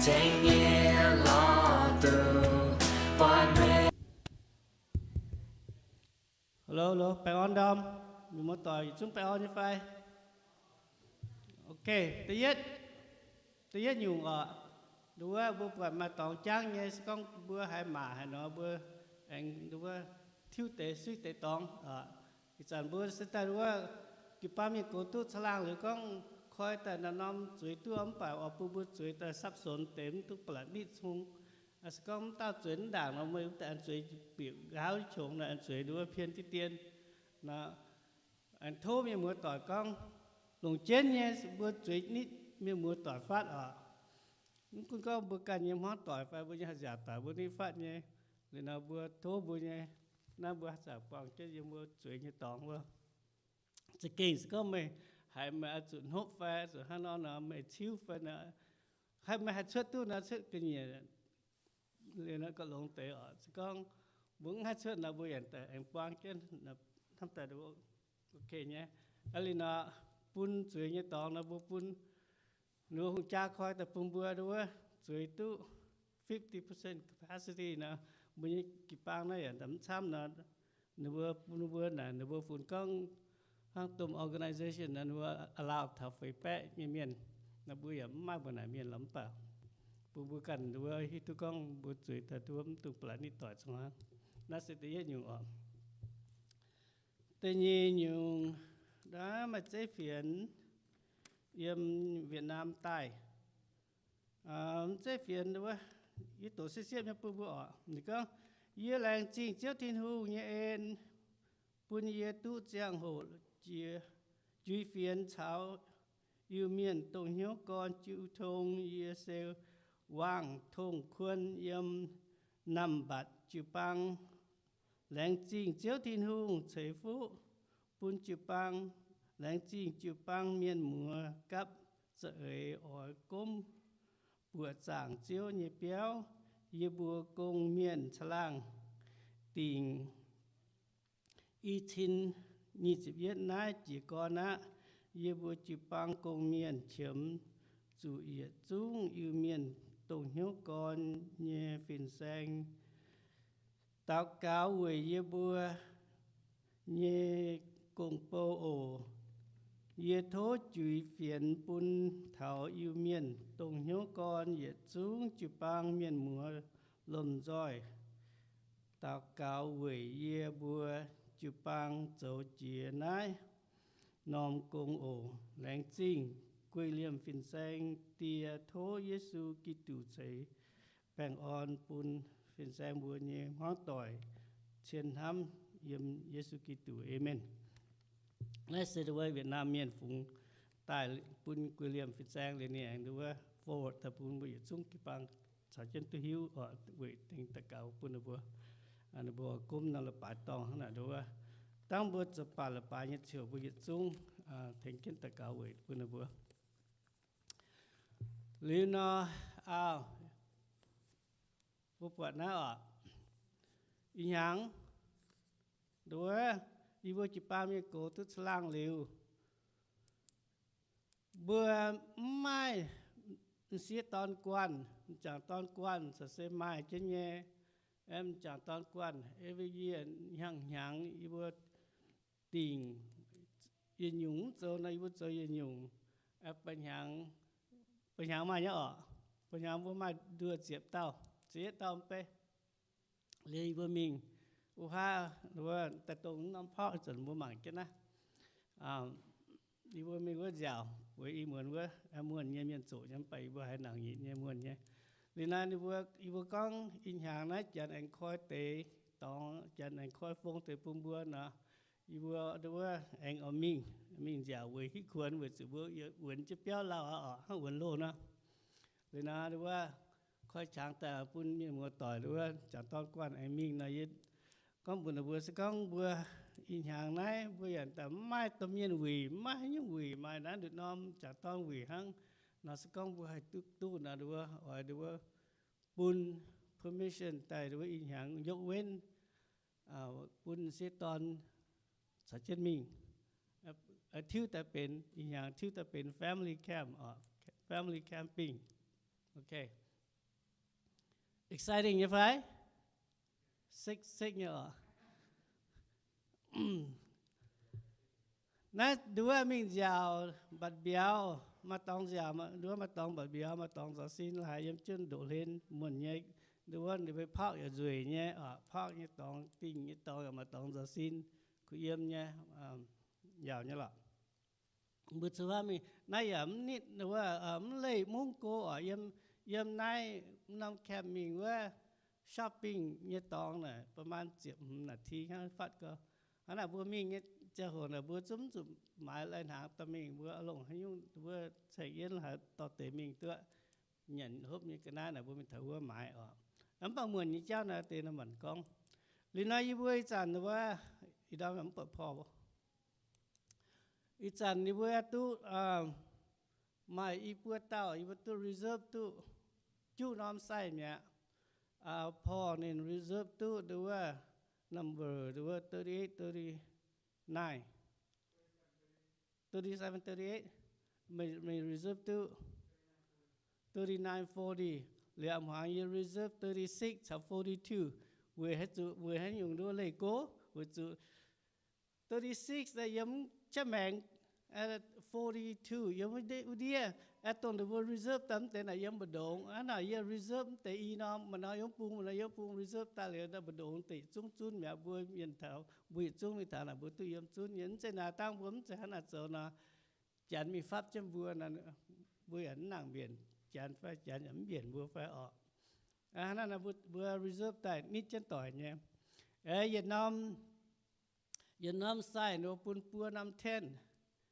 Hello, hello, baengh orn ndorm. Mienh muoz-doic yietc zungv baengh orn nyei fai? Ok, da'yietv, da'yietv nyungc oc. Nduov, mbuo buatc maaih dorngx jangv nyei, se gorngv mbuo haiz maac haaix nor, mbuo aengx nduov tiuv deix suiv deix dorngx oc. Ih zanc mbuo se daaih nduov jiu-baang mienh gox duqv caangh laangh liuz gorngv koi daaih naaiv norm zueiz duqv, mv baac oix bun mbuo zueiz daaih สับสน deix, mv duqv ba'laqc nitv cong. Se gorngv mv dauh zueiz mv ndaangc nor, meih wuov deix aengx zueiz bieqc nqaauv qongx nor, aengx zueiz nduov pien diqv dien nor. Aengx tov mienh muoz-doic gorngv, longc jienv nyei mbuo zueiz nitv mienh muoz-doic fatv oc. Mv gunv gorngv mbuo ganh nyei hmuangv doic fai mbuo nyei haih nziaauc doic mbuo nitv fatv nyei. Liuz nor mbuo tov mbuo nyei, naaiv mbuo haaix zanc buangh jienv yiem mbuo zueiz nyei dorngx wuov. Za'gengh se gorngv meih haiz meih oix zuqc hnopv fai zuqc hnangv nor nor, meih ciuv fai nor, haiz meih haih cuotv duqv nor cuotv ga'nyiec liuz nor gauh longx deix oc. Se gorngv mbuo mv haih cuotv nor, mbuo yaac daaih aengx buang jienv hnamv daaih, ok nyei. Aa, liuz nor, bun zueiz nyei dorngx nor, mbuo bun ninh mbuo hungh jaa koi daaih bun mbuo nduov zueiz duqv fifty percent capacity nor, mbuo nyei jiu-baang naaiv yaac mv camv nor, ninh mbuo, ninh mbuo naaic ninh mbuo funx gorngv hnangv domh organization nor, ninh mbuo allow taux feix baeqv nyei mienh nor, mbuo yaac mv maaih mbuo naaic mienh lorqc. Mv baac bun mbuo ganh nduov hiuv duqv gorngv mbuo zueiz daaih nduov mv dungx ba'laqc nitv doic cong hnangv. Naaiv se da'yietv nyungc oc. Da'nyeic nyungc, naaiv maaih zeiv fienx yiem Việt Nam daaih. Mv zeiv fienx wuov, yie doqc sieqv-sieqv nyei bun mbuo oc. Ninh gorngv, Yie laengz zingh Ziouv Tin-Hungh nyei en, bun yie duqv ziangh hoc jiex, jui fienx caux Iu-Mienh dongh hnyouv gorn jiu tong. Yie se wangh tongh kuon yiem Namh Mbatc jiu-baang. Laengz zingh Ziouv Tin-Hungh ceix fuqv bun jiu-baang. Laengz zingh jiu-baang mienh muoz gapv za'eix oix gomv buoqc zaangc Ziouv nyei biauv. Yie mbuo gong-mienh caangh laangh dingc i cin nyic ziepc yietv naaiv jiez gorn aqv. Yie mbuo jiu-baang gong-mienh qiemx zuqc yietc zungv Iu-Mienh dongh hnyouv gorn nyei fin-saeng daux gaux weic yie mbuo nyei gong-bou oc. Yie tov jui fienx bun taux Iu-Mienh dongh hnyouv gorn yietc zungv jiu-baang mienh muoz lomh nzoih daux gaux weic yie mbuo jiu-baang zoux jiex naaiv norm gong oc. Laengz zingh guei liemh fin-saeng Die, tov Yesu Giduc ceix baengh orn bun fin-saeng mbuo nyei hmuangv doic cien hnamv yiem Yesu Giduc. Aamen. Naaiv se wuov Việt Nam mienh fungx daaih bun guei liemh fin-saeng liuz ninh aengx wuov forward daaih bun mbuo yietc zungv jiu-baang caux jienv duqv hiuv oc, weic dengx daux gaux bun ninh mbuo. Ninh mbuo gomv norm leiz-baaix dorngh hnangv naaic wuov, dangv mbuo zoux baac leiz-baaix nyei ziouc mbuo yietc zungv tengx jienv daux gaux weic bun ninh mbuo. Liuz nor, aah, mbuo buatc naaiv oc, ih hnyangx nduov, yie mbuo jiu-baang mienh gox duqv caangh laangh liuz, mbuo mv maaih m'sieqv dorn guanh, m'jangc dorn guanh, caux se maaih jienv nyei, m'jangc dorn guanh, every year, hnyangx hnyangx yie mbuo dingc yietc nyungc mv zoux nor, yie mbuo zoux yietc nyungc. Ba'hnyangx, ba'hnyangx maaih nyei oc. Ba'hnyangx mbuo maaih nduoh ziepc dauh, ziepc yietv dauh mv bei. Liuz yie mbuo mingh wuov haav, wuov daaih dongh norm porqv zanc mbuo mangc jienv naaiv. Yie mbuo mingh wuov nziaauc weic ih muonz wuov muonh nyei mienh zoqc nyei, mv baac yie mbuo haiz nangc nyitc nyei muonh nyei. Liuz naaiv ninh mbuo, yie mbuo gorngv ih hnyangx naaiv janx aengx koi deix dorngx, janx aengx koi fong deix bun mbuo nor, yie mbuo wuov aengx oix mingh, mingh nziaauc weic hitv kuonx weic zuqc mbuo wuonx jienv biauv lauh aqv oc, hnangv wuonx loh nor. Liuz naaiv wuov koi qangx daaih bun mienh muoz-doic wuov jangc dorn guanh aengx mingh nor, yie gorngv mbuox ninh mbuo, se gorngv mbuo ih hnyangx naaiv mbuo yaac daaih mv maaih domh mienh wuic, mv maaih haaix nyungc wuic, maaih naaiv nduqc norm jangc dorn wuic hnangv nor, se gorngv mbuo haih duqv duqv nor, wuov oix wuov bun permission daaih wuov ih hnyangx yopv wenv bun m'sieqv dorn caux jienv mingh, tiuv daaih benx, ih hnyangx tiuv daaih benx family camp, family camping. Ok. Exciting nyei fai? Sick sick nyei oc. Naaiv nduov mingh nziaauc mbatc mbiauz, maaih dorngx nziaauc, nduov maaih dorngx mbatc mbiauz, maaih dorngx nzoux sin, la'haiz yiem jienv ndoqc hlen muonc nyei. Nduov ninh mbuo park yaac nzueic nyei oc, park nyei dorngx, dingh nyei dorngx yaac maaih dorngx nzoux sin, kuh yiem nyei, nziaauc nyei lorqc. Mbuo zuqc mingh naaiv yaac mv nitv, mv leih mungv go oc. Yiem naaiv norm camp mingh wuov shopping nyei dorngx naaic ประมาณ ziepc hmz naaic ti hnangv fatv gau. Hnangv naaic mbuo mingh nyei ziangh hoc naaic mbuo zungv mv zuqc maaiz lai-hnaangx dorh mingh. Mbuo longc haaix nyungc mbuo ceng yienv haaix dorh deix mingh duqv nyanc hopv nyei ga'naaiv naaic mbuo mingh taux wuov maaiz oc. Mv baac muonc nyei jauv naaiv deix naaiv manc gorngv. Liuz nor yie mbuo ih zanc wuov, ih ndorm mv buatc Paul. Ih zanc yie mbuo duqv maaih i buo dauh yie mbuo duqv reserve duqv juqv norm site mi'aqv. Paul ninh reserve duqv nduov number nduov thirty eight, thirty nine, thirty seven, thirty eight, meih reserve duqv thirty nine, forty. Liuz a'hmuangx yie reserve thirty six caux forty two. Weic haaix zuqc, weic haaix nyungc nduov leih go? Weic zuqc thirty six naaic yiem qaqv maengx, forty two yiem wuov ndiev. Aeqv, dongh ninh mbuo reserve daaih mv deix naaic yiem mbu'ndongx. Hnangv naaic yie reserve mv deix i norm, maaih norm yiem bung, maaih norm yiem bung, reserve daaih liuz daaih mbu'ndongx deix zungv zunv mi'aqv. Mbuo mienh taux, mbuo yietc zungv mingh taux naaic mbuo duqv yiem zunv nyei. Mv zeiz naaic dangh mbuo mv zeiz hnangv naaic zoux nor, Janx mingh fapv jienv mbuo, mbuo yaac mv nangc mbienc Janx fai Janx yaac mv mbienc mbuo fai orqc. Hnangv naaic mbuo reserve daaih nitv jienv doic nyei. Yietc norm, yietc norm site nor bun buo norm tent.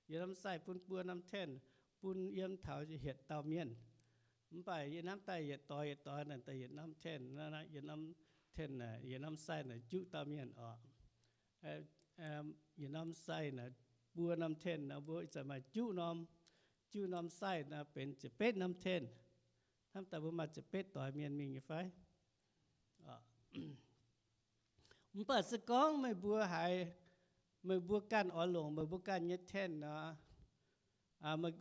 Yietc norm site bun buo norm tent, bun yiem taux hietc dauh mienh. Mv baac yie hnamv daaih yietc doix yietc doix naaic daaih yietc norm tent, yietc norm tent, yietc norm site naaic juqv dauh mienh orqc. Yietc norm site naaic buo norm tent naaic mbuo ih zanc maaih juqv norm, juqv norm site naaic benx ziepc betv norm tent. Hnamv daaih mbuo maaih ziepc betv doix mienh mingh nyei fai? Mv baac se gorngv meih mbuo haiz, meih mbuo ganh oix longc meih mbuo ganh nyei tent nor,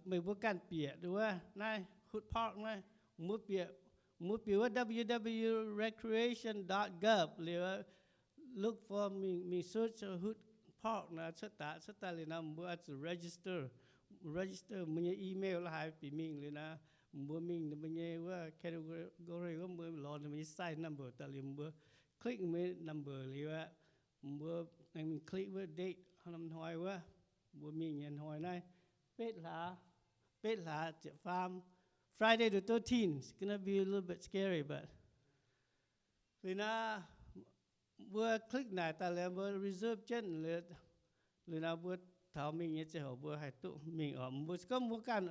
meih mbuo ganh bieqc wuov naaiv Hood Park naaiv, mbuo bieqc, mbuo bieqc wuov W W W recreation dot gov liuz, look for mingh, mingh search Hood Park naaiv cuotv daaih, cuotv daaih liuz nor mbuo oix zuqc register, register mbuo nyei email la'haaix bieqc mingh liuz nor, mbuo mingh ninh mbuo nyei wuov category wuov mbuo lorz ninh mbuo nyei site number daaih liuz mbuo click mbuo nyei number liuz aqv, mbuo aengx mingh click wuov date hnoi wuov, mbuo mingh nyei hnoi naaiv betv hlaax, betv hlaax ziepc faam, Friday the thirteenth. It's gonna be a little bit scary, but liuz nor mbuo click naaic daaih liuz mbuo reserve jienv liuz nor mbuo taux mingh nyei ziangh hoc mbuo haih duqv mingh oc. Mbuo se gorngv mbuo ganh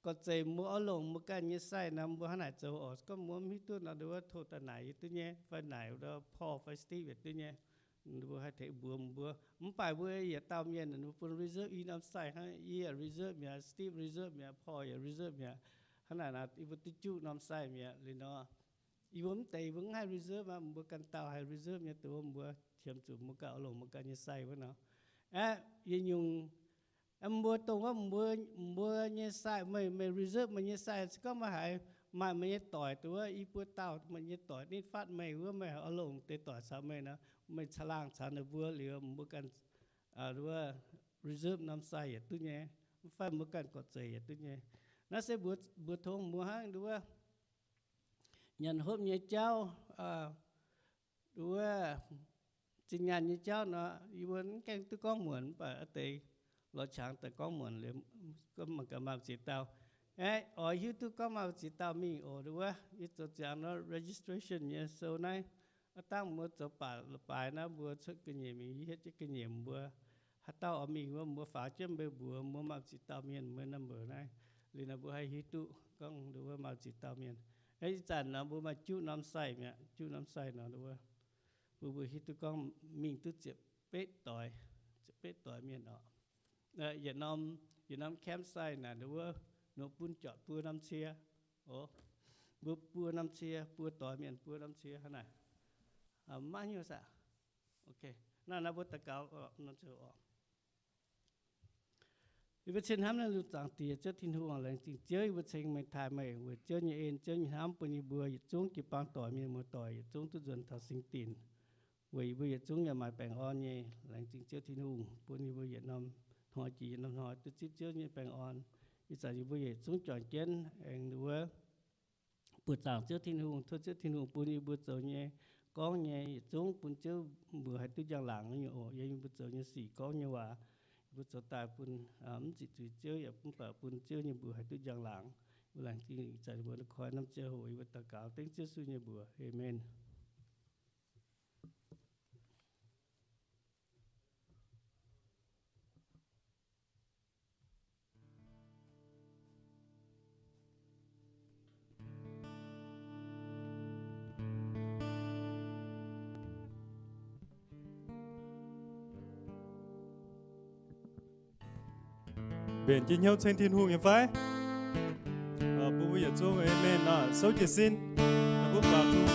gorqv-zeic mbuo oix longc mbuo ganh nyei site nor mbuo hnangv naaic zoux oc. Se gorngv mbuo mv hiuv duqv nor, nduov tov daaih naaic yie duqv nyei, fai naaic Paul fai Steve yaac duqv nyei. Mbuo haih tengx mbuox mbuo. Mv baac mbuo yietc dauh mienh bun reserve i norm site hnangv, yie yaac reserve mi'aqv, Steve reserve mi'aqv, Paul yaac reserve mi'aqv. Hnangv naaic nor yie mbuo duqv juqv norm site mi'aqv liuz nor. Yie mbuo mv deix yie mbuo mv haih reserve aqv, mbuo ganh dauh haih reserve nyei, dongh mbuo qiemx zuqc mbuo ganh oix longc mbuo ganh nyei site wuov nor. Aeqv, yietc nyungc mbuo dongh wuov mbuo, mbuo nyei site, meih, meih reserve meih nyei site, se gorngv meih haiz maaih meih nyei doic, dongh wuov i buo dauh meih nyei doic nitv fatv meih wuov, meih oix longc deix doic caux meih nor, meih caangh laangh caux ninh mbuo liuz, mbuo ganh, wuov, reserve norm site yaac duqv nyei, mv fai mbuo ganh gorqv-zeic yaac duqv nyei. Naaiv se mbuox, mbuox tongx mbuo hnangv nduov nyanc hopv nyei jauv, nduov zinh nyaanh nyei jauv nor, yie mbuo mv gaengh duqv gorngv muonc, mv baac deix lorz qangx daaih gorngv muonc liuz, gorngv mangc gaax maaih ziex dauh. Aeqv, oix hiuv duqv gorngv maaih ziex dauh mingh oc. Nduov yie zoux ziangx nor registration nyei sou naaiv, aav dangh mbuo zoux baac la'baaix naaiv mbuo cuotv ga'nyiec mingh, yie hietv jienv ga'nyiec mbuo haaix dauh oix mingh wuov, mbuo faaux jienv mbuo mbuox mbuo maaih ziex dauh mienh mbuo number naaiv, liuz nor mbuo haih hiuv duqv gorngv nduov maaih ziex dauh mienh. Aeqv, ih zanc nor mbuo maaih juqv norm site mi'aqv, juqv norm site nor nduov mbuo, mbuo hiuv duqv gorngv mingh duqv ziepc betv doix, ziepc betv doix mienh oc. Yietc norm, yietc norm campsite naaic nduov nor bun juangc buo norm cie. O, mbuo buo norm cie, buo doix mienh buo norm cie hnangv naaic. Maiv hnyouv saah? Ok, naaiv nor mbuo daux gaux norm cie oc. Yie mbuo cien hnamv naaiv lungh zaangc Diex, Ziouv Tin-Hungh, laengz zingh Ziouv yie mbuo ceng meih taaih meih, weic Ziouv nyei en, Ziouv nyei hnamv bun yie mbuo yietc zungv jiu-baang doic mienh muoz-doic yietc zungv duqv nzuonx taux singx dinc. Weic yie mbuo yietc zungv yaac maaih baengh orn nyei. Laengz zingh Ziouv Tin-Hungh bun yie mbuo yietc norm hnoi jiex yietc norm hnoi duqv zipv Ziouv nyei baengh orn. Ih zanc yie mbuo yietc zungv juangc jienv aengx wuov buoqc zaangc Ziouv Tin-Hungh, tov Ziouv Tin-Hungh bun yie mbuo zoux nyei, gorngv nyei yietc zungv bun Ziouv mbuox haih duqv njang-laangc nyei oc. Yiem yie mbuo zoux nyei sic, gorngv nyei waac, yie mbuo zoux daaih bun mv ziqc zuiz Ziouv yaac mv baac bun Ziouv nyei mbuox haih duqv njang-laangc. Mbuo laengz zingh ih zanc mbuo koi norm ziangh hoc yie mbuo daux gaux dengv Ziouv Yesu nyei mbuox. Aamen. Mbenc jienv hnyouv ceng Tin-Hungh nyei fai? Bun mbuo yietc zungv aamen nor, souv jiez sin. Mbuo baaux nzung.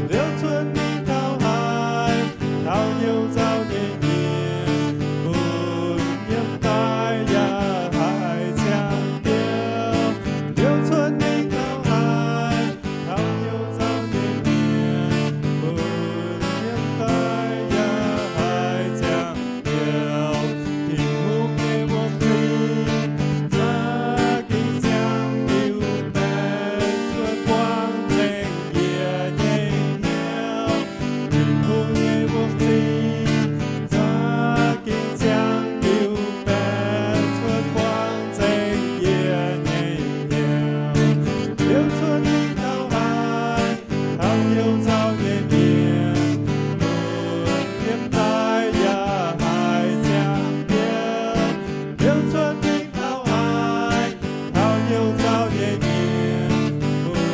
Liuz cuotv mingh taux haaix, taux hnyouv nzauh nyei mienh, mbuo yiem daaih yaac haiz ziangh biauv. Liuz cuotv mingh taux haaix, taux hnyouv nzauh nyei mienh, mbuo yiem daaih yaac haiz ziangh biauv. Tin-Hungh nyei wuom-zingh za'gengh ziangh diuh baeqc cuotv buangv zengc yie nyei hnyouv. Tin-Hungh nyei wuom-zingh za'gengh ziangh diuh baeqc cuotv buangv zengc yie nyei hnyouv. Liuz cuotv mingh taux haaix, taux hnyouv nzauh nyei mienh, mbuo yiem daaih yaac haiz ziangh biauv. Liuz cuotv mingh taux haaix, taux hnyouv nzauh nyei mienh, mbuo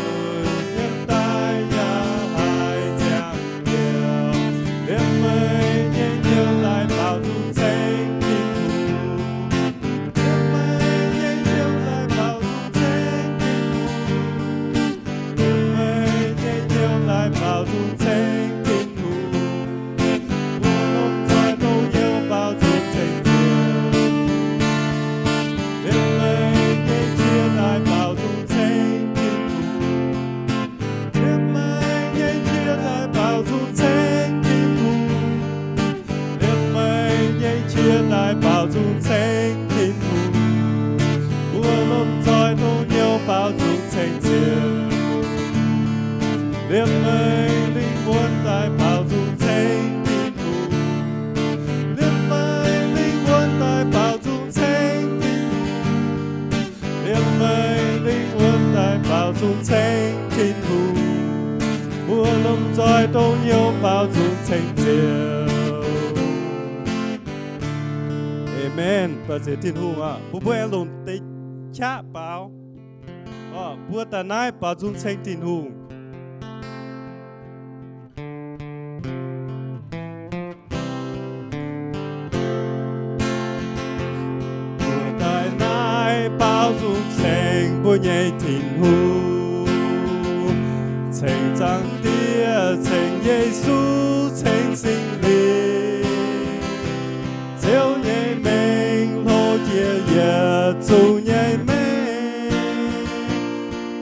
yiem daaih yaac haiz ziangh biauv. Liemh meih nyei hnyouv daaih baaux nzung ceng Tin-Hungh. Liemh meih nyei hnyouv daaih baaux nzung ceng Tin-Hungh. Liemh meih nyei hnyouv daaih baaux nzung ceng Tin-Hungh. Mbuo lomh nzoih dongh hnyouv baaux nzung ceng Ziouv. Liemh meih nyei qiex daaih baaux nzung ceng Tin-Hungh. Liemh meih nyei qiex daaih baaux nzung ceng Tin-Hungh. Liemh meih nyei qiex daaih baaux nzung ceng Tin-Hungh. Mbuo lomh nzoih dongh hnyouv baaux nzung ceng Ziouv. Liemh meih lingh wuonh daaih baaux nzung ceng Tin-Hungh. Liemh meih lingh wuonh daaih baaux nzung ceng Tin-Hungh. Liemh meih lingh wuonh daaih baaux nzung ceng Tin-Hungh. Mbuo lomh nzoih dongh hnyouv baaux nzung ceng Ziouv. Aamen. Baaux nzung ceng Tin-Hungh aqv. Mbuo mbuo aengx longc deix qaqv baaux. Orqc, mbuo daaih naaiv baaux nzung ceng Tin-Hungh. Mbuo daaih naaiv baaux nzung ceng mbuo nyei Tin-Hungh, ceng Zaangc Diex, ceng Yesu, ceng Singx Lingh. Ziouv nyei mengh hlo jiex yietc zungv nyei mengh,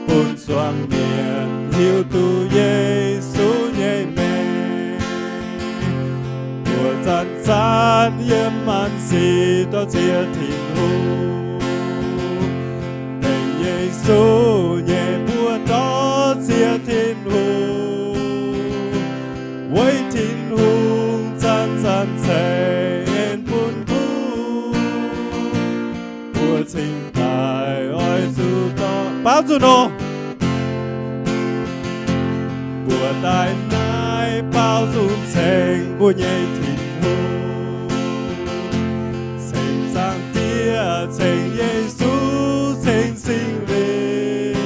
bun zuangx mienh hiuv duqv Yesu nyei mengh. Mbuo zanc-zanc yiem maanc sic dorh ziex Tin-Hungh, mengh Yesu nyei mbuo dorh ziex Tin-Hungh. Weic Tin-Hungh zanc-zanc ceix en bun mbuo, mbuo cingx daaih oix zuqc dorh. Baaux zuqc nor. Mbuo daaih naaiv Baaux nzung ceng mbuo nyei Tin-Hungh, ceng Zaangc Diex, ceng Yesu, ceng Singx Lingh.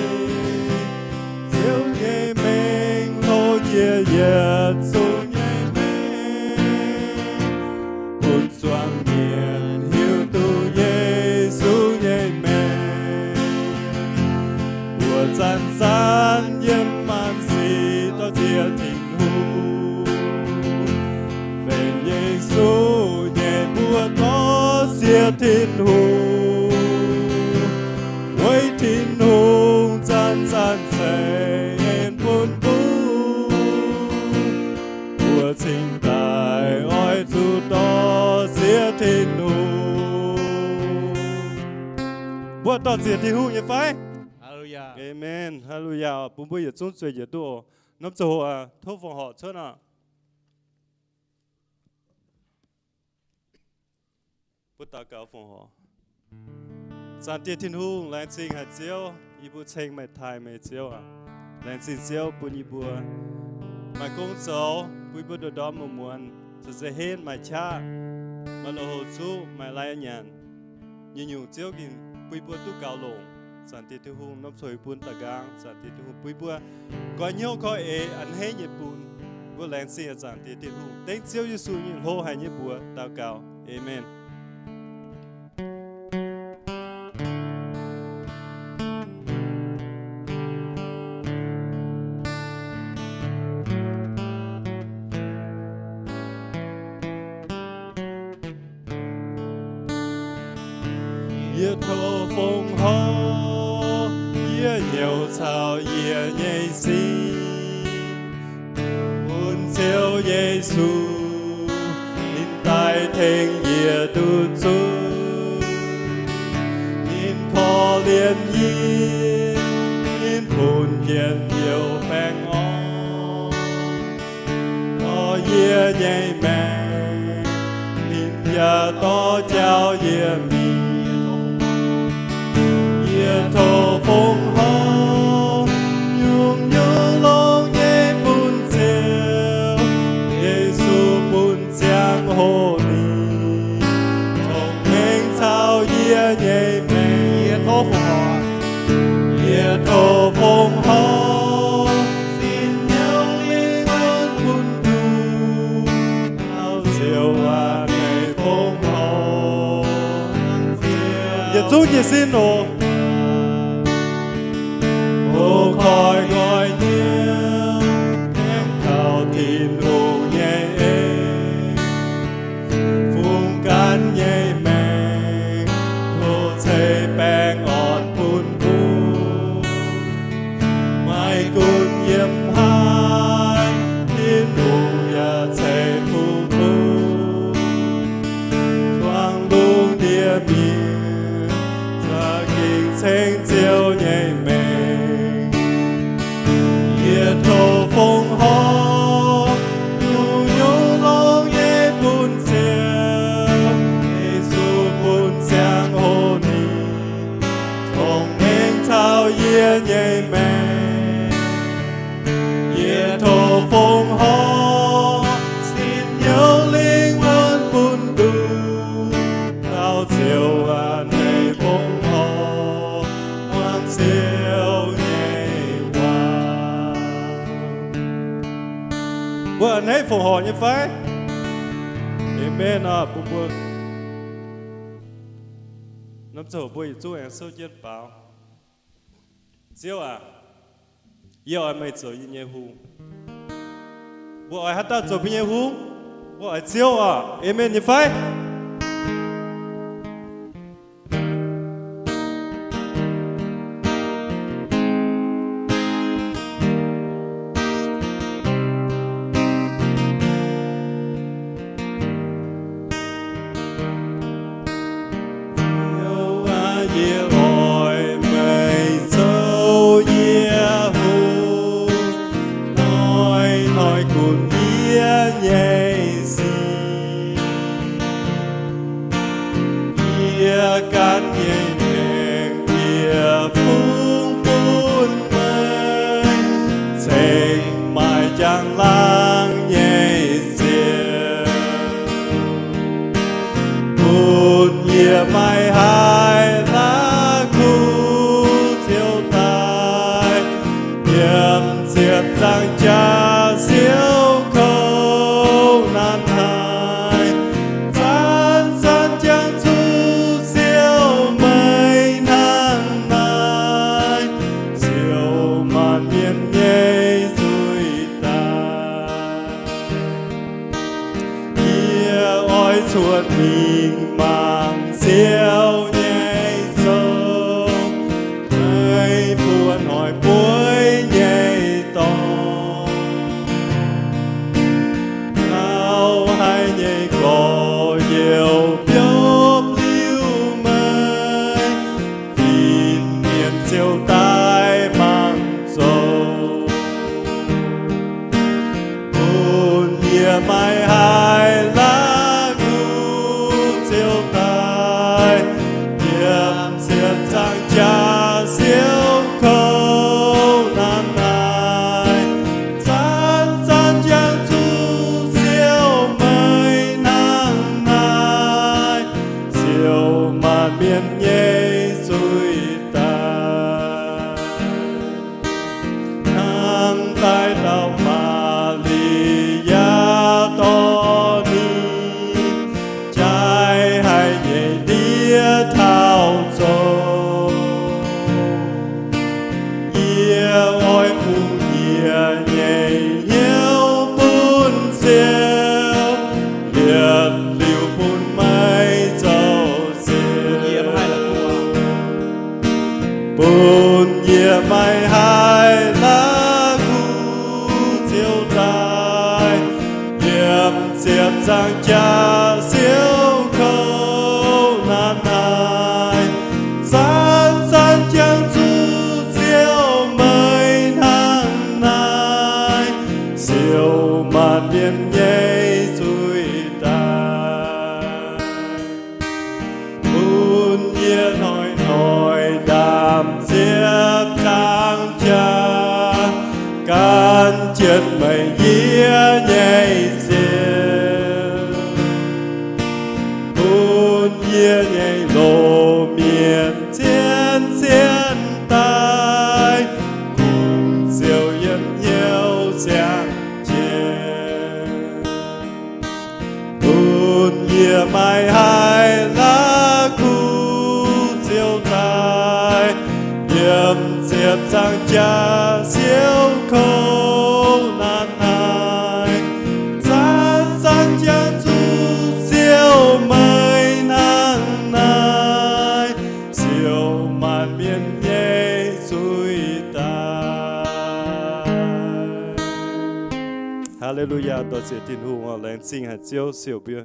Ziouv nyei mengh hlo jiex yietc zungv nyei mengh, bun zuangx mienh hiuv duqv Yesu nyei mengh. Mbuo zanc-zanc yiem maanc sic dor-ziec Tin-Hungh, benx Yesu nyei mbuo dor-ziec Tin-Hungh. Weic Tin-Hungh zanc-zanc ceix en bun mbuo, mbuo cingx daaih oix zuqc dor-ziec Tin-Hungh. Mbuo dor-ziec Tin-Hungh nyei fai? Aamen. Haa^lu^yaa. Bun mbuo yietc zungv zueih njiec duqv oc. Norm ziangh hoc tov fongc horc cuotv nor. Mbuo daux gaux fongc horc. Zaangc Diex Tin-Hungh, laengz zingh haic Ziouv, yie mbuo ceng meih taaih meih Ziouv aac. Laengz zingh Ziouv bun yie mbuo maaih gong zoux, bun yie mbuo ndorm-ndorm muonz-muonz caux se henv maaih qaqv, maaih loz-houx zuqv, maaih lai nyanc nyei nyungc, Ziouv gengh bun yie mbuo duqv gaux longc. Zaangc Diex Tin-Hungh, norm ziangh hoc yie mbuo daux nqaang, Zaangc Diex Tin-Hungh, bun yie mbuo goix hnyouv korv-eix a'hneiv nyei bun. Mbuo laengz zingh Zaangc Diex Tin-Hungh, dengv Ziouv Yesu nyei hlo haic nyei mbuox daux gaux. Aamen. Yie tov fongc horc, yie hnyouv caux yie nyei sin, bun Ziouv Yesu ninh daaih tengx yie duqv zuqc. Ninh korv-lienh yie, ninh punx jienv youc baengh orn. Dorh yie nyei maengc, ninh yaac dorh jauv yie mingh. Yie tov fongc horc, nyungc-nyungc longx nyei bun Ziouv Yesu bun ziangh hoc ninh cong-mengh caux yie nyei maengc. Yie tov fongc horc, yie tov fongc horc, sin hnyouv lingh wuonh bun Ziouv. Ziouv aac, meih fongc horc, yietc zungv jiez sin oc. O koi nqoi nyei, aengx kaux Tin-Hungh nyei en, fungx ganh nyei maengc, tov ceix baengh orn bun mbuo. Maiv gunv yiem haaix, Tin-Hungh yaac ceix fuqv bun. Zuangx lungh ndiev mienh za'gengh ceng Ziouv nyei mengh. Yie tov fongc horc, nyungc-nyungc longx nyei bun Ziouv Yesu bun ziangh hoc ninh cong-mengh caux yie nyei maengc. Yie tov fongc horc, sin hnyouv lingh wuonh bun nduqc, dauh Ziouv aac, meih fongc horc muangx Ziouv nyei waac. Mbuo a'hneiv fongc horc nyei fai? Aamen oc. Bun mbuo norm ziangh hoc mbuo yietc zungv aengx souv jienv baaux. Ziouv aac, yie oix meih zoux yie nyei hungh. Mbuo oix haaix dauh zoux mbuo nyei hungh? Mbuo oix Ziouv oc. Aamen nyei fai? Ziouv aac, yie oix meih zoux yie hungh, hnoi-hnoi gunv yie nyei sic. Yie ganh nyei maengc yie fungx bun meih, cingx maaih njang-laangc Yie maiv haih la'kuqv ziouc daaih, yiem ziepc nzaangc jaax siouc kouv naaiv naaic, zanc-zanc jangx zuqc siouc meih hnangv naaic, siouc maanc mienh nyei zuiz daaih. Yie oix cuotv mingh mangc siouc nyei zong, meih buov noic bueiv nyei dorngx. Ngau haic nyei gorx-youz biopv liuz meih, fin-mienh ziouc daaih mangc zoux. Bun yie maiv haih la'kuqv ziouc daaih, yiem ziepc nzaangc jaax siouc kouv naaiv naaic, zanc-zanc jangx zuqc siouc meih hnangv naaic, siouc maanc mienh nyei zuiz daaih. Hnangv daaih dauh Maa^li^yaa dorh ninh jaaix haic nyei ndiev taux zoux. Yie oix fungx yie nyei hnyouv bun siouc, liepc liuz bun meih zoux siouc. Bun yie maiv haih la'kuqv ziouc daaih, yiem ziepc nzaangc jaax siouc kouv naaiv naaic, zanc-zanc jangx zuqc siouc meih hnangv naaic, siouc maanc mienh nyei zuiz daaih. Bun yie hnoi-hnoi ndaamv-ziepc nzaangc jaax gan jienv meih yie nyei siouc. Bun yie nyei loz-mienh zien-zien daaih kungx siouc yiem hnyouv siang-jiex. Bun yie maiv haih la'kuqv ziouc daaih, yiem ziepc nzaangc jaax siouc kouv naaiv naaic, zanc-zanc jangx zuqc siouc meih hnangv naaic, siouc maanc mienh nyei zuiz daaih. Haa^le^lu^yaa, dor-ziec Tin-Hungh oc. Laengz zingh haic Ziouv siouc mbuo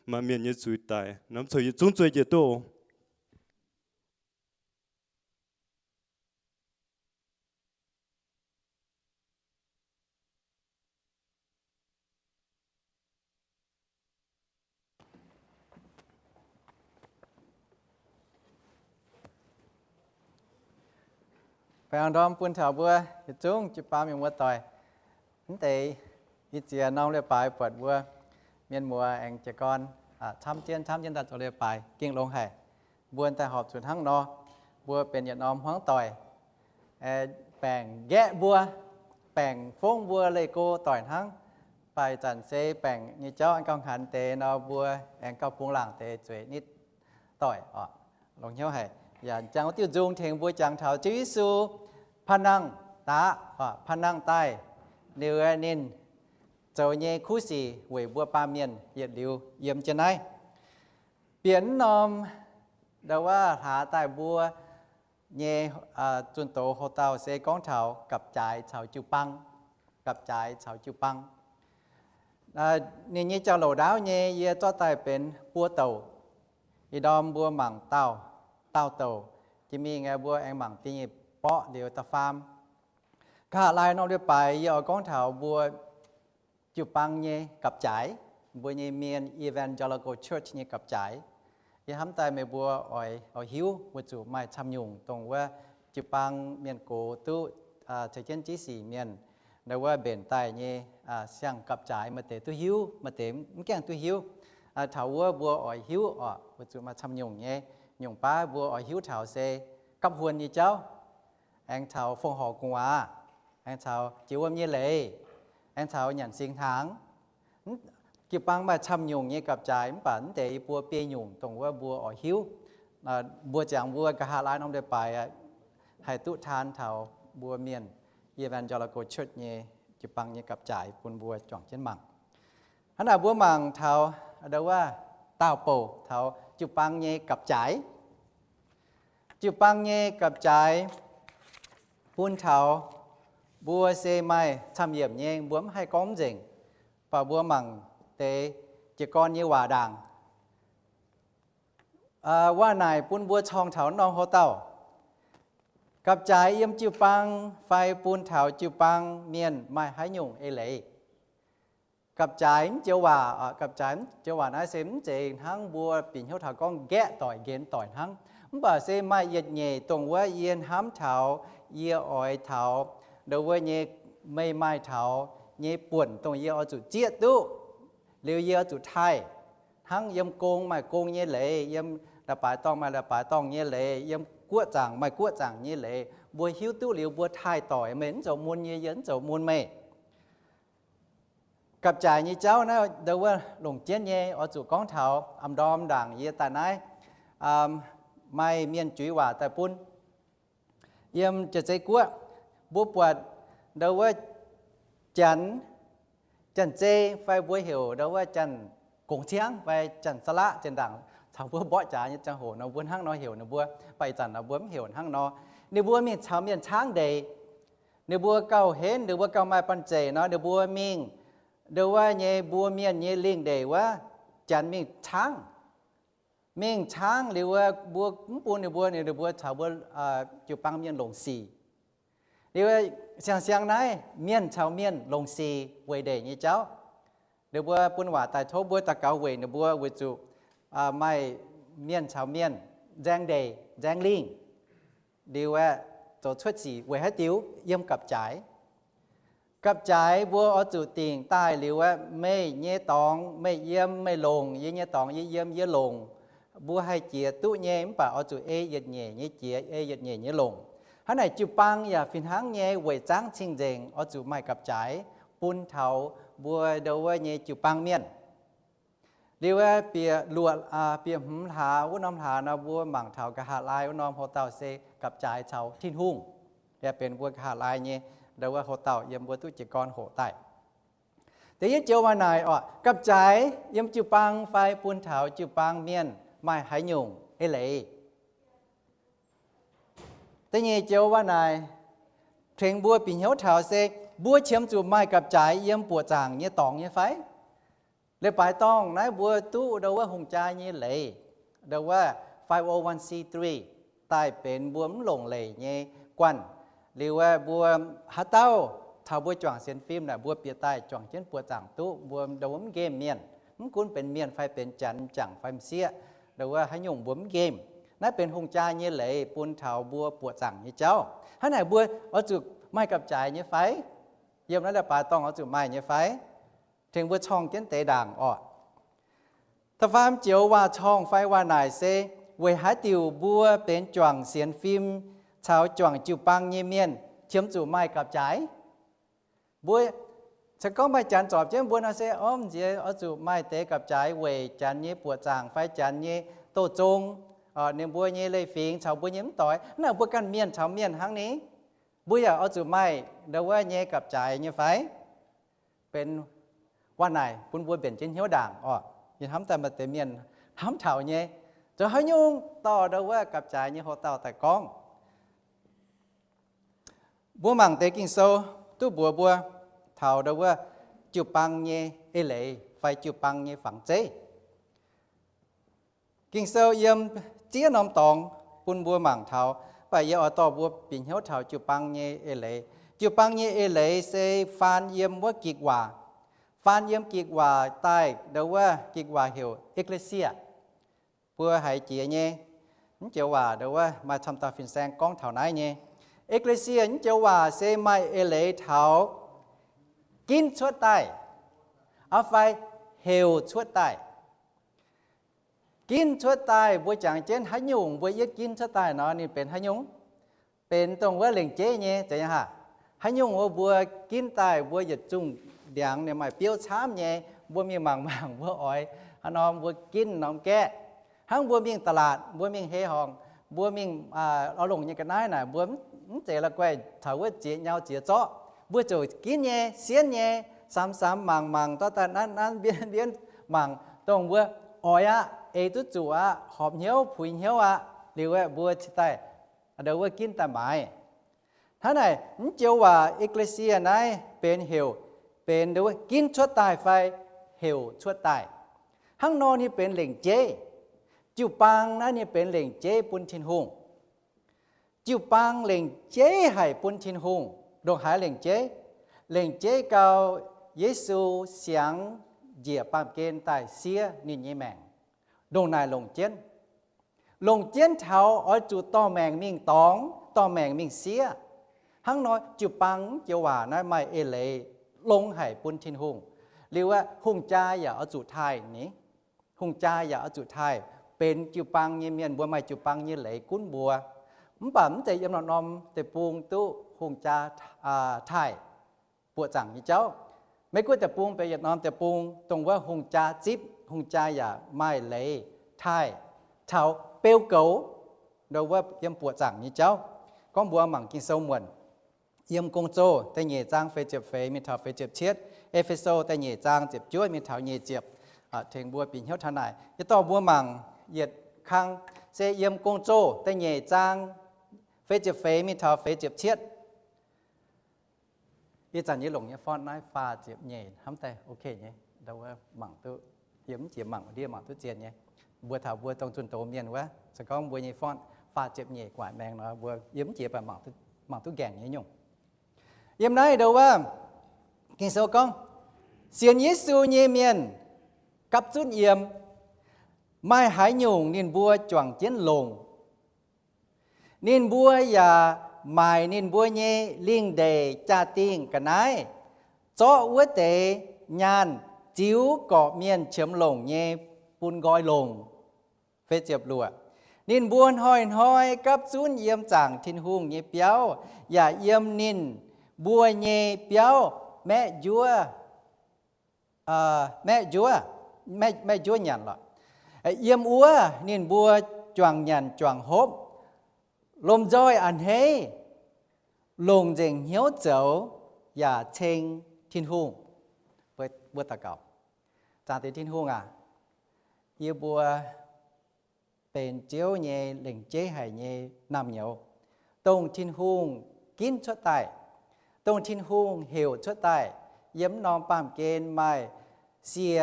maanc mienh nyei zuiz daaih. Norm coux yietc zungv zueih jiex duqv oc. Baengh orn ndorm bun taux mbuo yietc zungv jiu-baang mienh muoz-doic. Mv deix ih ziex norm leiz-baaix buatc mbuo mienh muoz aengx jiez gorn camv jienv camv jienv daaih zoux leiz-baaix, gengh longx haic. Mbuo daaih horpc zuqc hnangv nor, mbuo benx yietc norm hmuangv doic, baengc nqaeqv mbuo, baengc fongv mbuo leih go doic hnangv. Mv baac zanc se baengc nyei jauv aengx gauh hnaanx deix nor, mbuo aengx gauh bungx laangc deix zueiz nitv doic oc. Longx hnyouv haic. Yaac jangx wuov diuh nzung tengx mbuo jangx taux Ziouv Yesu panh nangh daaih, panh nangh daaih, liuz ninh zoux nyei kuv sic weic mbuo baamh mienh yietc liuz yiem jienv naaiv. Bieqc mv norm ndau wuov hlaax daaih mbuo nyei zunh doz houx dauh se gorngv taux gapv-jaaix caux jiu-baang. Gapv-jaaix caux jiu-baang. Ninh nyei jauv-louc ndaauv nyei yie zorqv daaih benx buo douc. Ih ndorm mbuo mangc daauh, daauh douc. Jiex mingh mbuo aengx mangc da'nyeic borqv liuz da'faam. Nqa'haav laai norm leiz-baaix yie oix gorngv taux mbuo jiu-baang nyei gapv-jaaix, mbuo nyei Mien Evangelical Church nyei gapv-jaaix. Yie hnamv daaih meih mbuo oix, oix hiuv weic zuqc maaih camv nyungc dongh wuov jiu-baang mienh gox duqv ceix jienv jiv sic mienh, ndau wuov mbenc daaih nyei siang-gapv-jaaix maaih deix duqv hiuv, maaih deix mv gaengh duqv hiuv. Taux wuov mbuo oix hiuv oc, weic zuqc maaih camv nyungc nyei. Nyungc baav mbuo oix hiuv taux se gapv huon nyei jauv, aengx taux fongc horc gu'nguaaz, aengx taux jiex wuom nyei leiz, aengx taux nyanc singx hnaangx. Jiu-baang maaih camv nyungc nyei gapv-jaaix, mv baac mv deix i buo biei nyungc dongh wuov mbuo oix hiuv. Mbuo ziangx mbuo nqa'haav laai norm leiz-baaix haih duqv taan taux mbuo mienh Evangelical Church nyei jiu-baang nyei gapv-jaaix bun mbuo juangc jienv mangc. Hnangv naaic mbuo mangc taux ndau wuov daauh bouc taux jiu-baang nyei gapv-jaaix. Jiu-baang nyei gapv-jaaix bun taux mbuo se maaih camv yiemc nyei, mbuo mv haih gorngv mv nzengc, mv baac mbuo mangc deix jiez gorn nyei waac ndaangc. Waac naaic bun mbuo corng taux norm houx-dauh. Gapv-jaaix yiem jiu-baang fai bun taux jiu-baang mienh maaih haaix nyungc eix leiz? Gapv-jaaix mv joux waac, gapv-jaaix mv joux waac naaiv se mv zeiz hnangv mbuo bieqc hnyouv taux gorngv nqaeqv doic nqenx doic hnangv. Mv baac se maaih yietc nyeic dongh wuov yie hnamv taux, yie oix taux ndau wuov nyei, meih maaih taux nyei buonc dongh yie oix zuqc zieqv duqv, liuz yie oix zuqc taaih. Hnangv yiem gong maaih gong nyei leiz, yiem leiz-baaix dorngh maaih leiz-baaix dorngh nyei leiz, yiem guoqv zaangc maaih guoqv zaangc nyei leiz, mbuo hiuv duqv liuz mbuo taaih doic, meih mv zoux mun yie, yie mv zoux mun meih. Gapv-jaaix nyei jauv naaiv ndau wuov longc jienv nyei oix zuqc gorngv taux a'ndorm ndaangc yie daaih naaiv maaih mienh juix waac daaih bun. Yiem Jaav-Zei Guoqv mbuo buatc ndau wuov Janx, Janx-Zei fai mbuo heuc ndau wuov Janx-Gongx Ciangv fai Janx-Saalaqv zinh ndaangc caux mbuo mborqv jaax nyei ziangh hoc nor mbuo hnangv nor heuc ninh mbuo, mv baac ih zanc nor mbuo mv heuc hnangv nor. Ninh mbuo mingh caux mienh caangv ndeic. Ninh mbuo gauh henv, ninh mbuo gauh maaih banh zeic nor ninh mbuo mingh ndau wuov nyei mbuo mienh nyei lingh ndeic wuov, Janx mingh caangv. Mingh caangv liuz wuov mbuo mv bun ninh mbuo, ninh mbuo caux mbuo jiu-baang mienh longc sic. Liuz siang-siang naaiv mienh caux mienh longc sic weic ndeic nyei jauv. Ninh mbuo bun waac daaih tov mbuo daux gaux weic ninh mbuo weic zuqc maaih mienh caux mienh nzaeng ndeic nzaeng lingh. Liuz aeqv, zoux cuotv sic weic haaix diuc? Yiem gapv-jaaix. Gapv-jaaix mbuo oix zuqc dingc daaih liuz aeqv, meih nyei dorngx meih yiem, meih longc, yie nyei dorngx yie yiem, yie longc. Mbuo haih jiex duqv nyei, mv baac oix zuqc ei yietc nyeic nyei jiex, ei yietc nyeic nyei longc. Hnangv naaic jiu-baang yaac fih hnangv nyei, weic zaangv cing-nzengc oix zuqc maaih gapv-jaaix bun taux mbuo ndau wuov nyei jiu-baang mienh. Liuz aeqv, bieqc luoqc, bieqc hmz hlaax wuov norm hlaax nor mbuo mangc taux nqa'haav laai wuov norm houx-dauh se gapv-jaaix caux Tin-Hungh. Yaac benx mbuo nqa'haav laai nyei ndau wuov houx-dauh yiem mbuo duqv jiez gorn hoqc daaih. Deix yietv joux waac naaic oc, gapv-jaaix yiem jiu-baang fai bun taux jiu-baang mienh maaih haaix nyungc eix leiz? Da'nyeic joux waac naaic tengx mbuo bieqc hnyouv taux se mbuo qiemx zuqc maaih gapv-jaaix yiem buoqc zaangc nyei dorngx nyei fai? Leiz-baaix dorngh naaiv mbuo duqv ndau wuov hungh jaa nyei leiz, ndau wuov five oh one c three, daaih benx mbuo mv longc leic nyei guanh. Liuz aeqv, mbuo haaix dauh taux mbuo juangc sienx fim naaic, mbuo bieqc daaih juangc jienv buoqc zaangc duqv, mbuo ndau wuov mv nqemh mienh, mv gunv benx mienh fai benx janx, m'jangc fai m'sieqv, ndau wuov haaix nyungc mbuo mv nqemh. Naaiv benx hungh jaa nyei leiz bun taux mbuo buoqc zaangc nyei jauv. Hnangv naaic mbuo oix zuqc maaih gapv-jaaix nyei fai? Yiem naaiv leiz-baaix dorngh oix zuqc maaih nyei fai? Tengx mbuo corng jienv deix ndaangc orqc. Da'faam joux waac-corng fai waac-naaic se, weic haaix diuc mbuo benx juangc sienx fim caux juangc jiu-baang nyei mienh qiemx zuqc maaih gapv-jaaix? Mbuo se gorngv maaih janx zorpc jienv mbuo nor se, orv, m'nziex oix zuqc maaih deix gapv-jaaix weic janx nyei buoqc zaangc fai janx nyei douz zong, ninh mbuo nyei leiz-fingx caux mbuo nyei mv doix. Naaiv mbuo ganh mienh caux mienh hnangv ni, mbuo yaac oix zuqc maaih ndau wuov nyei gapv-jaaix nyei fai? Benx waac-naaic bun mbuo mbenc jienv hnyouv ndaangc orqc. Yie hnamv daaih maaih deix mienh hnamv taux nyei, zoux haaix nyungc dorh ndau wuov gapv-jaaix nyei houx-dauh daaih gorngv. Mbuo mangc deix Ging-Sou duqv mbuox mbuo taux ndau wuov jiu-baang nyei eix leiz fai jiu-baang nyei fangx zeiv. Ging-Sou yiem ziex norm dorngx bun mbuo mangc taux, mv baac yie oix dorh mbuo bieqc hnyouv taux jiu-baang nyei eix leiz. Jiu-baang nyei eix leiz se faan yiem wuov gikc waac. Faan yiem gikc waac daaih ndau wuov gikc waac heuc ekklesia. Mbuo haiz jiex nyei, mv joux waac ndau wuov maaih camv dauh fin-saeng gorngv taux naaiv nyei. Ekklesia mv joux waac se maaih eix leiz taux ginv cuotv daaih, aa fai heuc cuotv daaih. Ginv cuotv daaih mbuo jangx jienv haaix nyungc mbuo yietv ginv cuotv daaih nor, ninh benx haaix nyungc? Benx dongh wuov lengc jeiv nyei, zeiz nyei haac. Haaix nyungc wuov mbuo ginv daaih mbuo yietc zungh ndiangx ninh maaih biouv camv nyei, mbuo mingh mangc mangc mbuo oix haaix norm mbuo ginv norm gaeqv. Hnangv mbuo mingh da'laatc, mbuo mingh hei horngc, mbuo mingh lorz longc nyei ga'naaiv naaic, mbuo mv zeiz la'guaih caux wuov ziex nyau ziex zorqv. Mbuo ziouc ginv nyei, sienv nyei, samx samx mangc mangc, dorh daaih nanv nanv mbienv mbienv mangc, dongh mbuo oix aqv, ei duqv zuqc aqv, horpc hnyouv puix hnyouv aqv, liuz aeqv, mbuo cingx daaih ndo wuov ginv daaih maaiz. Hnangv naaic, mv joux waac ecclesia naaiv benx heuc, benx ndo wuov ginv cuotv daaih fai heuc cuotv daaih. Hnangv nor ninh benx lengc jeiv. Jiu-baang naaiv ninh benx lengc jeiv bun Tin-Hungh. Jiu-baang lengc jeiv haic bun Tin-Hungh. Ndongc haaix lengc jeiv? Lengc jeiv gau Yesu siangx njiec baamh gen daaih siev ninh nyei maengc. Ndongc naaic longc jienv. Longc jienv taux oix zuqc dorh maengc mingh dorngx, dorh maengc mingh siev. Hnangv nor jiu-baang joux waac naaiv maaih eix leiz longx haic bun Tin-Hungh. Liuz aeqv, hungh jaa yaac oix zuqc taaih ni. Hungh jaa yaac oix zuqc taaih. Benx jiu-baang nyei mienh mbuo maaih jiu-baang nyei leiz gunv mbuo. Mv baac mv zeiz yiem norm-norm deic-bung duqv hungh jaa taaih buoqc zaangc nyei jauv. Maiv gunv deic-bung benx yietc norm deic-bung dongh wuov hungh jaa zipv, hungh jaa yaac maaih leiz taaih caux beu goux ndo wuov yiem buoqc zaangc nyei jauv. Gorngv mbuo mangc Ging-Sou muonc, yiem Gong-Zoh da'nyeic zaang feix ziepc feix mingh taux feix ziepc cietv, E^fe^so da'nyeic zaang ziepc juov mingh taux nyeic ziepc, tengx mbuo bieqc hnyouv taux naaic. Yie dorh mbuo mangc yietc kang, se yiem Gong-Zoh da'nyeic zaang feix ziepc feix mingh taux feix ziepc cietv. Ih zanc yie longc nyei font naaiv faah ziepc nyeic hnamv daaih ok nyei. Mangc duqv, yie mv jiex mangc ndiev mangc duqv zien nyei. Mbuo taux mbuo dongh zunh doz mienh wuov, se gorngv mbuo nyei font faah ziepc nyeic gu'nguaaic maengx nor, mbuo yie mv jiex baac mangc duqv nqaengc nyei nyungc. Yiem naaiv ndo wuov, Ging-Sou gorngv, sienx Yesu nyei mienh gapv zunv yiem, maaih haaix nyungc ninh mbuo juangc jienv longc. Ninh mbuo yaac maaic ninh mbuo nyei lingh ndeic jaa-dingh ga'naaiv, zorqv wuov deix nyaanh ziux gorqv-mienh qiemx longc nyei bun nqoi longc. Ninh mbuo hnoi-hnoi gapv zunv yiem zaangc Tin-Hungh nyei biauv, yaac yiem ninh mbuo nyei biauv maeqv njuov, maeqv njuov, maeqv njuov nyanc lorqc. Yiem wuov ninh mbuo juangc nyanc juangc hopv, lomh nzoih a'hneiv, longc nzengc hnyouv zoux yaac ceng Tin-Hungh. Mbuo daux gaux. Zaangc Diex Tin-Hungh aac, yie mbuo benx Ziouv nyei lengc jeiv haic nyei naamh nyouz, dongh Tin-Hungh ginv cuotv daaih, dongh Tin-Hungh heuc cuotv daaih. Yiem mv norm baamh gen maaih sie